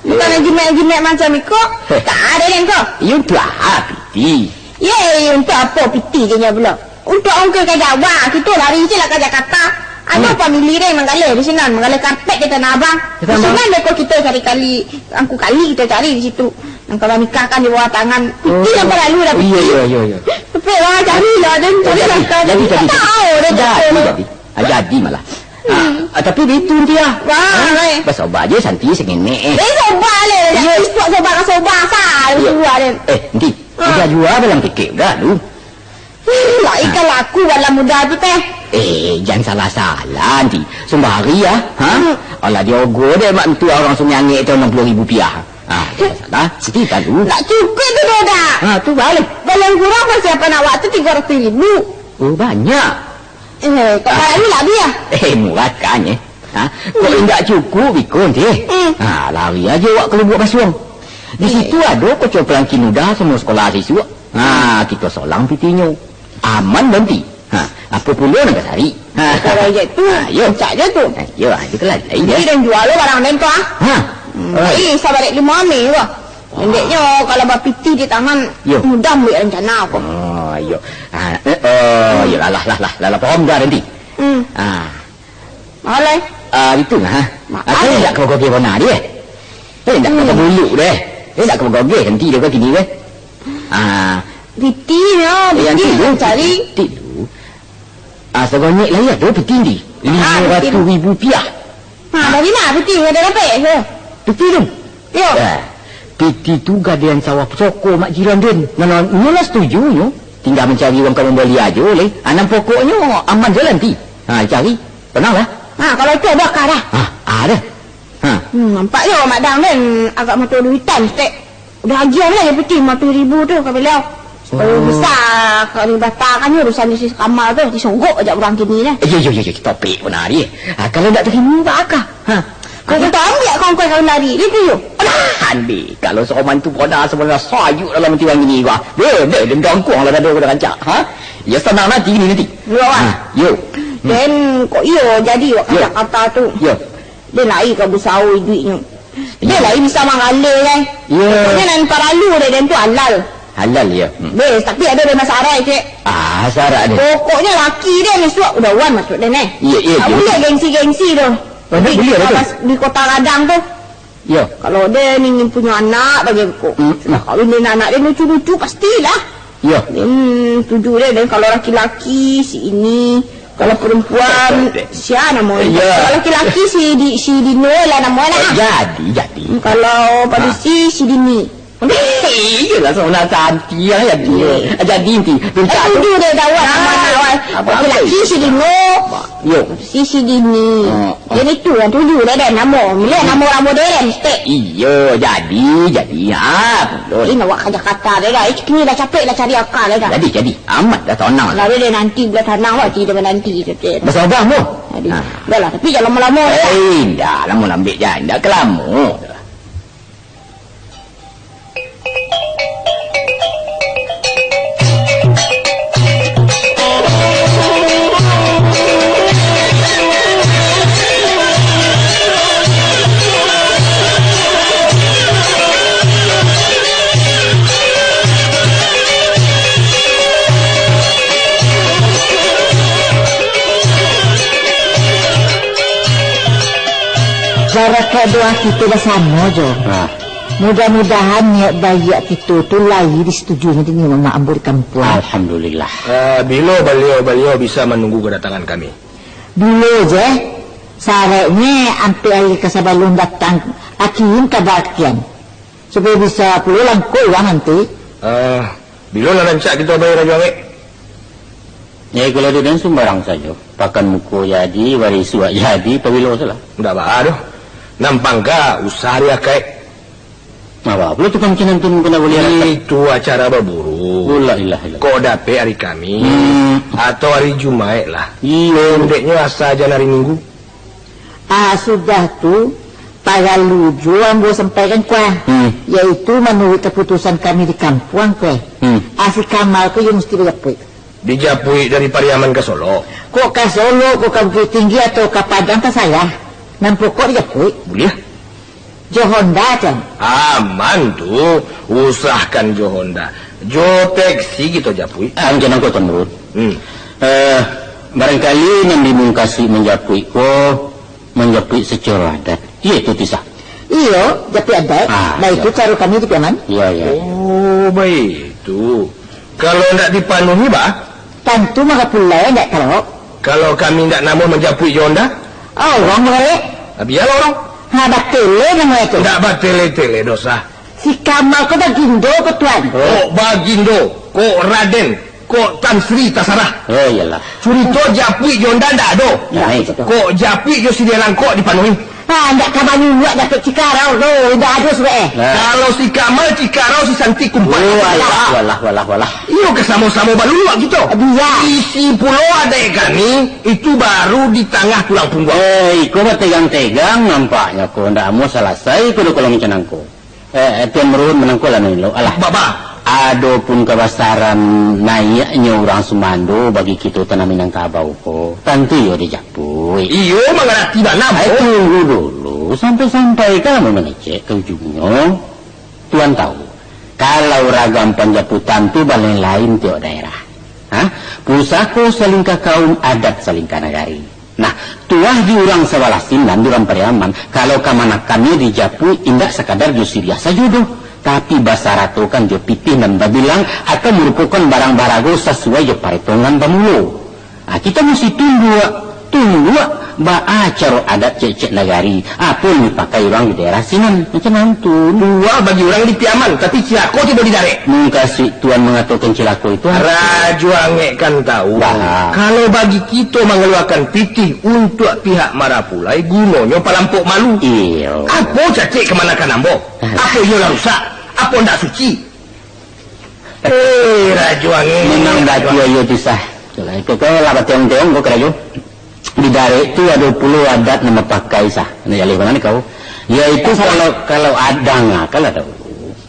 Bukan, eh, jimek-jimek macam iko. Heh. Tak ada kan kau? Iyo, untuk apa piti? Ye, untuk apa piti je nya pulo? Untuk ongkos ka Jawa, kito lari se lah ka Jakarta. Ado, hmm, famili deh manggaleh di sinan, manggaleh karpet di Tanah Abang. Di Tanah Abang. Di sinan deh ko kito cari kali, angku kali kito cari di situ. Nan ka banikahkan di bawah tangan. Piti, oh, nan paralu dah, iyo, piti. Iyo, iyo, iyo. Tapi lah, cari lah, den. Oh, cari jadi, lah, kan. Jadi, jadi, jadi. Tahu, den, jadi, tahu. Jadi. Ah, jadi malah. Ah, hmm, ah, tapi bitu nanti ah. Wah, eh. Basoba je Santi sangenek, eh. Eh, soba le. Iyo. Isuk soba ka soba, sa, iyo, suah, den. Eh, nanti. Ah. Udah jua balang tikek udah lu. Hmm, lai ka laku balang muda tu teh. Eh, jan salah-salah, nanti. Sumbari ah, ha? Hmm. Alah, diogo deh mak mentua urang Sungai Angek tu anam puluah ribu piah. Ah, jan salah. Siti tahu. Tak cukup tu, Doda. Ha, tu balik. Balang kurang persiapan awak tu tigo ratuih ribu. Oh, banyak. Eh, kok barang ni lah dia? Eh, murah kan, eh? Ha? Kok indak cukup ikon ti? Hmm. Ha, lari aja awak ka Lubuak Pasuang. Di situ ado kocok pelangkin muda samo sekolah siswa. Ha, kito solang pitinyo. Aman nanti. Ha, apa pulo nan ka cari? Ha. Kalau je tu, ha, yo, rancak je tu. Ha, yo, aja ke lain, ya. Jadi, dan jual lo barang den tu, ah. Ha. Hmm, oh, baik, sabarek limo ameh tu. Wah. Pendeknyo, kalau bapiti di tangan, yo, mudah ambil rencana ko. Oh, iyo. Ah, eh, oh, hmm, iyo, alah, lah, lah, lah, lah, paham dah nanti. Hmm. Ah. Alai. Ah, itu nah. Mak alai. Aku indak ka bagogeh bona dia. Dia indak ka, hmm, baguluk deh. Dia indak ka bagogeh nanti dia ka kini deh. Ah. Piti nyo, yang piti tilu, cari. Tilu. Ah, sagonyek lai ado piti nanti. Ah, limo ratuih ribu piah. Ha, dari ma piti? Ado dapek ke? Piti tu. Yo. Eh, piti tu gadean sawah pusako mak jiran den. Nah, nah, inyo lah setuju nyo. Tinggal mancari urang ka mambali ajo lai. Anam pokoknyo aman je lah nanti. Ha, cari. Tenang lah. Ha, kalau itu ado akal dah. Ha, ado. Ha. Hmm, nampaknyo Mak Dang den agak mato duitan saketek. Udah agiah lah je piti limo ratuih ribu tu ka baliau. Supayo, oh, bisa ka dibatalkan je urusan si Kamal tu, disogok aja urang kini lah. Iyo, iyo, iyo, iyo, topik bana dia. Ah, kalau ndak tarimo, baa kah? Ha. Kau tak ambiak kawan-kawan kau lari, dia tu yo. Alah, Andi, kalau saroman tu boda sabananyo sayuk dalam ati urang kini, wah. Deh, deh, dendang kuang lah dado dah rancak. Ha? Ya, sanang nanti ni nanti. Yo, wah. Ha, yo. Hmm. Den, kok iyo jadi wak, yo, kata-kata tu. Yo. Dia lai ka basao iduiknyo. Dia lai bisa manggaleh, kan? Iyo. Pokoknyo nan paralu dek den tu halal. Halal, iyo. Hmm. Bes, tapi ado dek masarai, cek. Ah, syarat dia. Pokoknyo laki dia ni suak udah wan masuk den, eh. Iyo, iyo, tak iyo. Boleh gengsi-gengsi tu. Oh, tak boleh lah tu. Di kota gadang tu. Iyo. Kalau dia ni punyo anak bagi aku. Hmm. Sudah kawin dengan anak dia lucu-lucu, pastilah. Iyo. Hmm, tuju dia, dan kalau laki-laki, si ini. Kalau perempuan, betul, betul, sia namo dia? Iyo. Kalau laki-laki, si Di-, si Dino lah namo dia. Oh, jadi, jadi. Hmm, kalau padusi, si Dini. Iyolah, Sona cantik lah jadi. Iyo. Jadi nanti, Eh, pintar tu. Tuju deh, Dawan, Ah. aman, Dawan. Abang Laki-laki apa? Si Dino. Abang. Yo. Si, si Dini. Oh, oh. Jadi tu yang tuju deh, deh, namo. Melihat namo orang modern, stek. Iyo, jadi, jadi. Ha, betul. Ini awak ka Jakarta deh, dah. Eh, kini dah capek dah cari akal deh, dah. Jadi, jadi. Amat dah, Sona. Lalu deh, nanti bila tanang, awak kita menanti, stek. Basabah, Mo. Aduh. Ha. Dah lah, tapi jangan lama-lama, dah. Eh, indak, lama lambik je. Indak ke lama. Barakat doa kito basamo jo. Nah. Mudah-mudahan niat baiak kito tu lai disetujui dek Mak Ambo di kampuang. Alhamdulillah. Ah, bilo baliau-baliau bisa manunggu kadatangan kami? Bilo je. Saratnyo ampek ari ka sabalun datang, akirim kaba ka kian, supayo bisa pulo langkok urang nanti. Ah, bilo nan rancak kito bai, Rajo Angek? Nyai kalau di den sumbarang sajo. Pakan muko jadi, wari suak jadi, pabilo salah. Ndak baa doh. Nan pangka usah diakaik. Apo pulo tu kan kinan tu mungkin dak buliah. Itu acara baburu. Oh, la ilaha illallah. Kok dapek ari Kamis, hmm, atau ari Jumaik lah. Iyo. Andeknyo asa jan ari Minggu. Ah, sudah tu, paralu juo ambo sampaikan, Kuah. Hmm. Yaitu manuruik kaputusan kami di kampuang, Kuah. Hmm. Ah, si Kamal ko iyo musti bajapuik. Dijapuik dari Pariaman ka Solok? Kok ka Solok, kok ka Bukittinggi, atau ka Padang, tasarah. Nan pokok dijapuik. Buliah. Jo Honda, Cang. Aman tu. Usahkan jo Honda. Jo teksi kito japuik. Ah, macam mangko, Tuan Marun. Hmm. Eh, barangkali nan dimungkasuik manjapuik ko, manjapuik sacaro adat. Iyo itu, Tisah? Iyo, japuik adat. Ah, baitu iyo. Caro kami di Piaman. Iyo, iyo, iyo. Oh, baitu. Kalau ndak dipanuhi, bah? Tantu marapulai ndak tarawak. Kalau kami ndak namuah manjapuik jo Honda? Oh, urang baralek. Ah, bialah urang. Ha, batele namonyo tu. Ndak batele-tele doh. Si Kamal ko bagindo ko, Tuan? Kok bagindo, kok Raden, kok Tan Sri tasarah. Oh, iyolah. Curito japuik jo Honda ndak ado. Ndak, eh. Kok japuik jo si Dialang kok dipanuhi. Ha, ndak ka baluluak Datuak Cikarau tu, ndak ado surat, eh. Nah. Kalau si Kamal Cikarau, si Santi Kumpat. Oh, alah, walah, walah, walah. Iyo ka samo-samo baluluak kito. Biak. Isi pulo adaik kami, itu baru di tangah tulang pungguang. Eh, iko bategang-tegang nampaknyo ko, ndak amuah salasai ko do kalau macam nangko. Eh, eh, Tuan Marun manangko lah nan elok, alah. Baba. Adopun kabasaran naiaknyo urang sumando bagi kito tanah Minangkabau ko, tantu iyo dijapuik. Iyo, mangarati bana, Ai, Ambo. Tunggu dulu, sampai-sampai ka ambo mangecek ka ujungnyo. Tuan tahu, kalau ragam panjaputan tu balain-lain tiok daerah. Ha? Pusako salingka kaum, adat salingka nagari. Nah, tuah di urang sabalah sinan, di urang Pariaman, kalau kamanakannyo dijapuik indak sakadar jo siriah sajo doh, tapi basaratokan jo pitih nan babilang atau marupokan barang barago sasuai jo paretongan bamulo. Ah, kito musti tunduak, tunduak baa caro adat cek-cek nagari, apo nan dipakai urang di daerah sinan, macam nan tu. Tuah bagi urang di Piaman, tapi cilako tibo di Darek. Mungkin si Tuan mangatokan cilako itu, ah. Rajo Angek kan tahu, bah, kalau bagi kito mangaluakan pitih untuak pihak marapulai, gunonyo palampok malu. Iyo. Apo cacek kamanakan ambo? Alah. Apo iyo lah rusak? Apo ndak suci? Eh, Rajo Angin. Memang Rajo batu Angin. Ayo pisah. Itulah, itu kau lah batiang-tiang kau karajo. Di Darek tu ado pulo adat nan bapakai sah. Nak jaleh mano ni kau? Yaitu kalau, kalau adang, ah, kalau ado.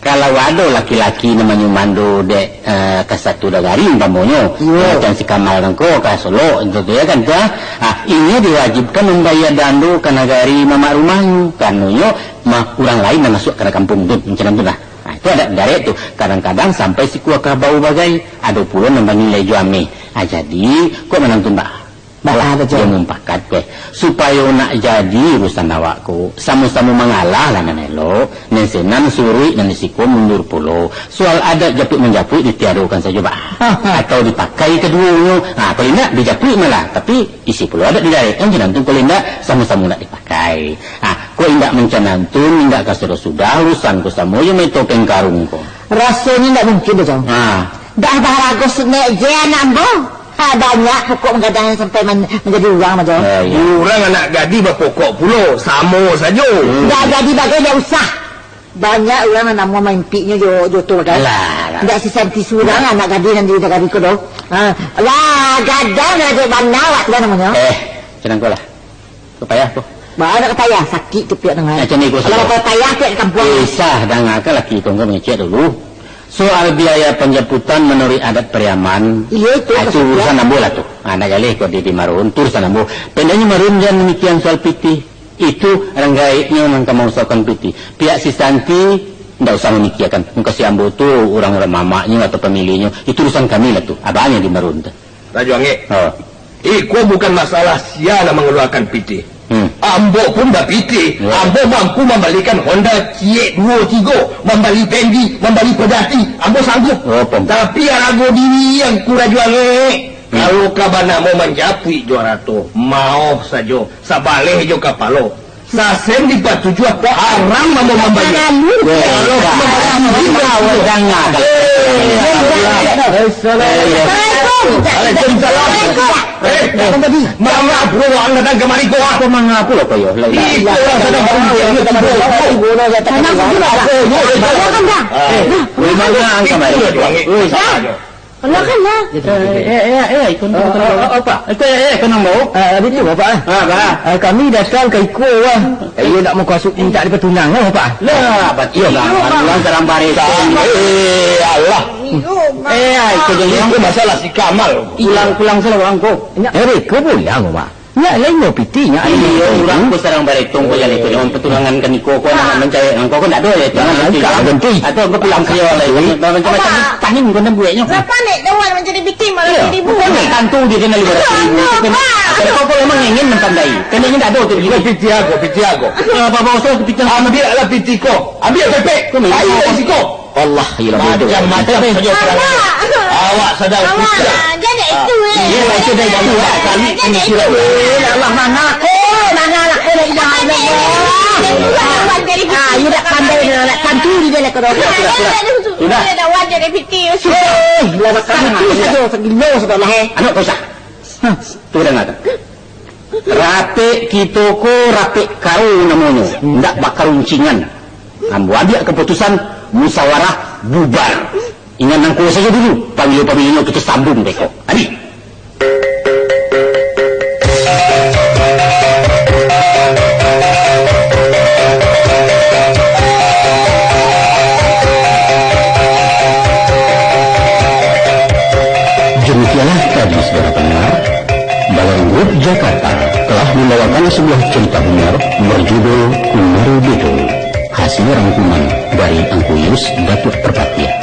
Kalau ado laki-laki namonyo mando dek, eh, kasatu nagari umpamonyo, iyo, macam si Kamal nangko ka Solok, itu tu, ya kan, tu, ah. Ah, inyo diwajibkan mambayar dando ka nagari mamak rumahnyo, karanonyo ma-, urang lain nan masuak ka kampuang tu, macam tu lah. Ha, itu adat Darek tu. Kadang-kadang sampai sikua kabau bagai. Ado pulo nan banilai jo ameh. Ha, jadi, kok manantun baa? Bah, ah, batua. Iyo mumpakat, weh. Supayo nak jadi urusan awak ko, samo-samo mangalah lah nan elok, nan sinan suruik, nan di siko mundur pulo. Soal adat japuik-manjapuik ditiadokan sajo, bah. Atau dipakai kaduonyo. Ha, kalau indak, dijapuik malah, tapi isi pulo adat didarek. Kan sinan tu kalau indak, samo-samo nak dipakai. Ha, kok indak mancanantun, indak ka sudah-sudah, urusan ko samo jo main topeng karung ko. Rasonyo indak mungkin doh, Cong. Ha. Dah baharago sinek je anak ambo. Ha, banyak pokok manggadang sampai man-, manjadi urang, Majo. Ah, iyo. Urang anak gadih bapokok pulo, samo sajo. Hmm. Ndak jadi bagai, ndak usah. Banyak urang nan namo maimpiknyo jo, jo tu bagai. Alah, alah. Ndak sisanti surang anak gadih nan di nagari ko doh. Ha, lah, gadang nan ado bana awak tu lah namonyo. Eh, macam ko lah. Ko payah ko. Baa nak ka payah, sakik tu piak tangan. Macam ni ko. Kalau sudah. Kau payah, piak ka kampuang. Eh, sah, dangakan laki ko, kau mangecek dulu. Soal biaya panjaputan manuruik adat Pariaman, iyo, itu ah, itu maksudnya. Urusan ambo lah tu. Ah, nak jaleh ko di, di Marun, tu urusan ambo. Pendeknyo Marun jan mikian soal pitih. Itu urang gaeknyo nan ka mausahokan pitih. Pihak si Santi, ndak usah mamikiakan. Mukasuik ambo tu urang mamaknyo atau pamilihnyo. Itu urusan kami lah tu. Abangnyo di Marun tu. Rajo Angek. Ha. Iko bukan masalah sia nan mangaluakan pitih. Hmm. Ambo pun bapitih. Ya. Ambo mampu mambalikan Honda Ciek duo tigo, mambali Fendi, mambali Perdati. Ambo sanggup. Oh, paham. Tapi arago diri angku Rajo Angek. Hmm. Kalau ka banamo manjapuik jo arato, maoh sajo, sabaleh jo kapalo. Sasen dipatujuah, haram ambo mambali. Lalu, eh, kalau eh, mambali, eh, danga. Eh, Assalamualaikum. Waalaikumsalam. Eh, manga bro, ang datang kamari ko, ah? Ko manga pulo ko yo? Iko urang sadang baru tibo. Tenang sajo, Bang. Eh, manga ang kamari? Oi, manga ang kamari? Oi, Bang. Alah, kan lah. Eh, eh, eh, eh, ikon, ikon, ikon. Apa? Ikon, eh, eh, ikon ambo. Ah, itu, Bapak, ah. Ah, Bapak. Ah, kami datang ka iko, ah. Iyo nak mukasuik minta dipatunang, ah, Bapak. Lah, batua lah. Iyo, Bang. Bang, Bang, sarang baris. Eh, Allah. Iyo, Bang. Eh, ah, iko jadi iko masalah si Kamal. Pulang, pulang salah urang ko. Eh, iko pulang, Bapak. Nyak lain mau pitih, nyak lain mau pitih. Iyo, urang ko sarang baretong ko jaleh ko, jangan paturangan ka niko ko, nak mancari nangko ko, ndak ado ya, jangan nanti. Atau ko pulang sajo lah, macam-macam tanin ko nan bueknyo. Kenapa nek kawan mancari pitih malah jadi buek? Bukan tantu dia kena lima ratus ribu. Kau ko memang ingin mempandai. Kena ingin ado tu. Pitih aku, pitih aku. Apa-apa usah pitih. Ambiak lah pitih ko. Ambiak pepek. Ayo dari siko. Allah, iyo lah bodoh. Macam-macam sajo. Awak sadang pusing. Jan itu, eh. Iyo, itu dah itu, eh. Jan itu, eh. Eh, Allah, manga ko, manga lah ko, la ilaha illallah. Ah, iyo dak pandai dah, nak tantu di dalam kedua. Sudah, sudah, sudah. Sudah. Eh, lah makan itu sajo, sagilo sudah lah, eh. Anak kau sah. Hah, tu dengar tak? Rapek kito ko rapek karo namonyo, indak bakaruncingan. Ambo ambiak kaputusan, musawarah bubar. Ingan nangko sajo dulu, pabilo-pabilonyo kito sambung beko. Adi. Demikianlah tadi, saudara pendengar, Balairung Group Jakarta telah membawakan sebuah cerita humor berjudul Kumari Bedo, hasil rangkuman dari Angku Yus Datuak Parpatiah.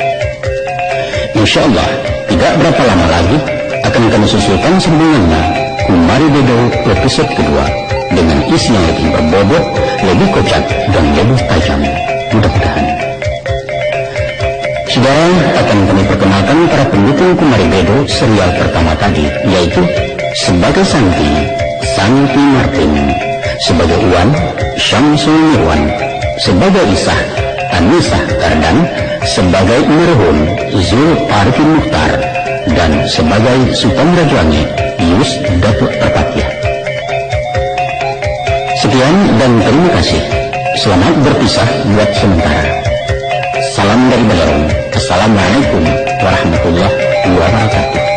Insya Allah, tidak berapa lama lagi akan kami susulkan sambungannya, Kumari Bedo episode kedua, dengan isi yang lebih berbobot, lebih kocak, dan lebih tajam. Mudah-mudahan. Saudara, akan kami perkenalkan para pendukung Kumari Bedo serial pertama tadi, yaitu sebagai Santi, Santi Martin, sebagai Uwan, Syamsul Mirwan, sebagai Isah, Anisah Kardan, sebagai Merhun, Zul Arifin Mukhtar, dan sebagai Sutan Rajo Angek, Yus Datuak Parpatiah. Sekian dan terima kasih. Selamat berpisah buat sementara. Salam dari Balairung. Assalamualaikum warahmatullahi wabarakatuh.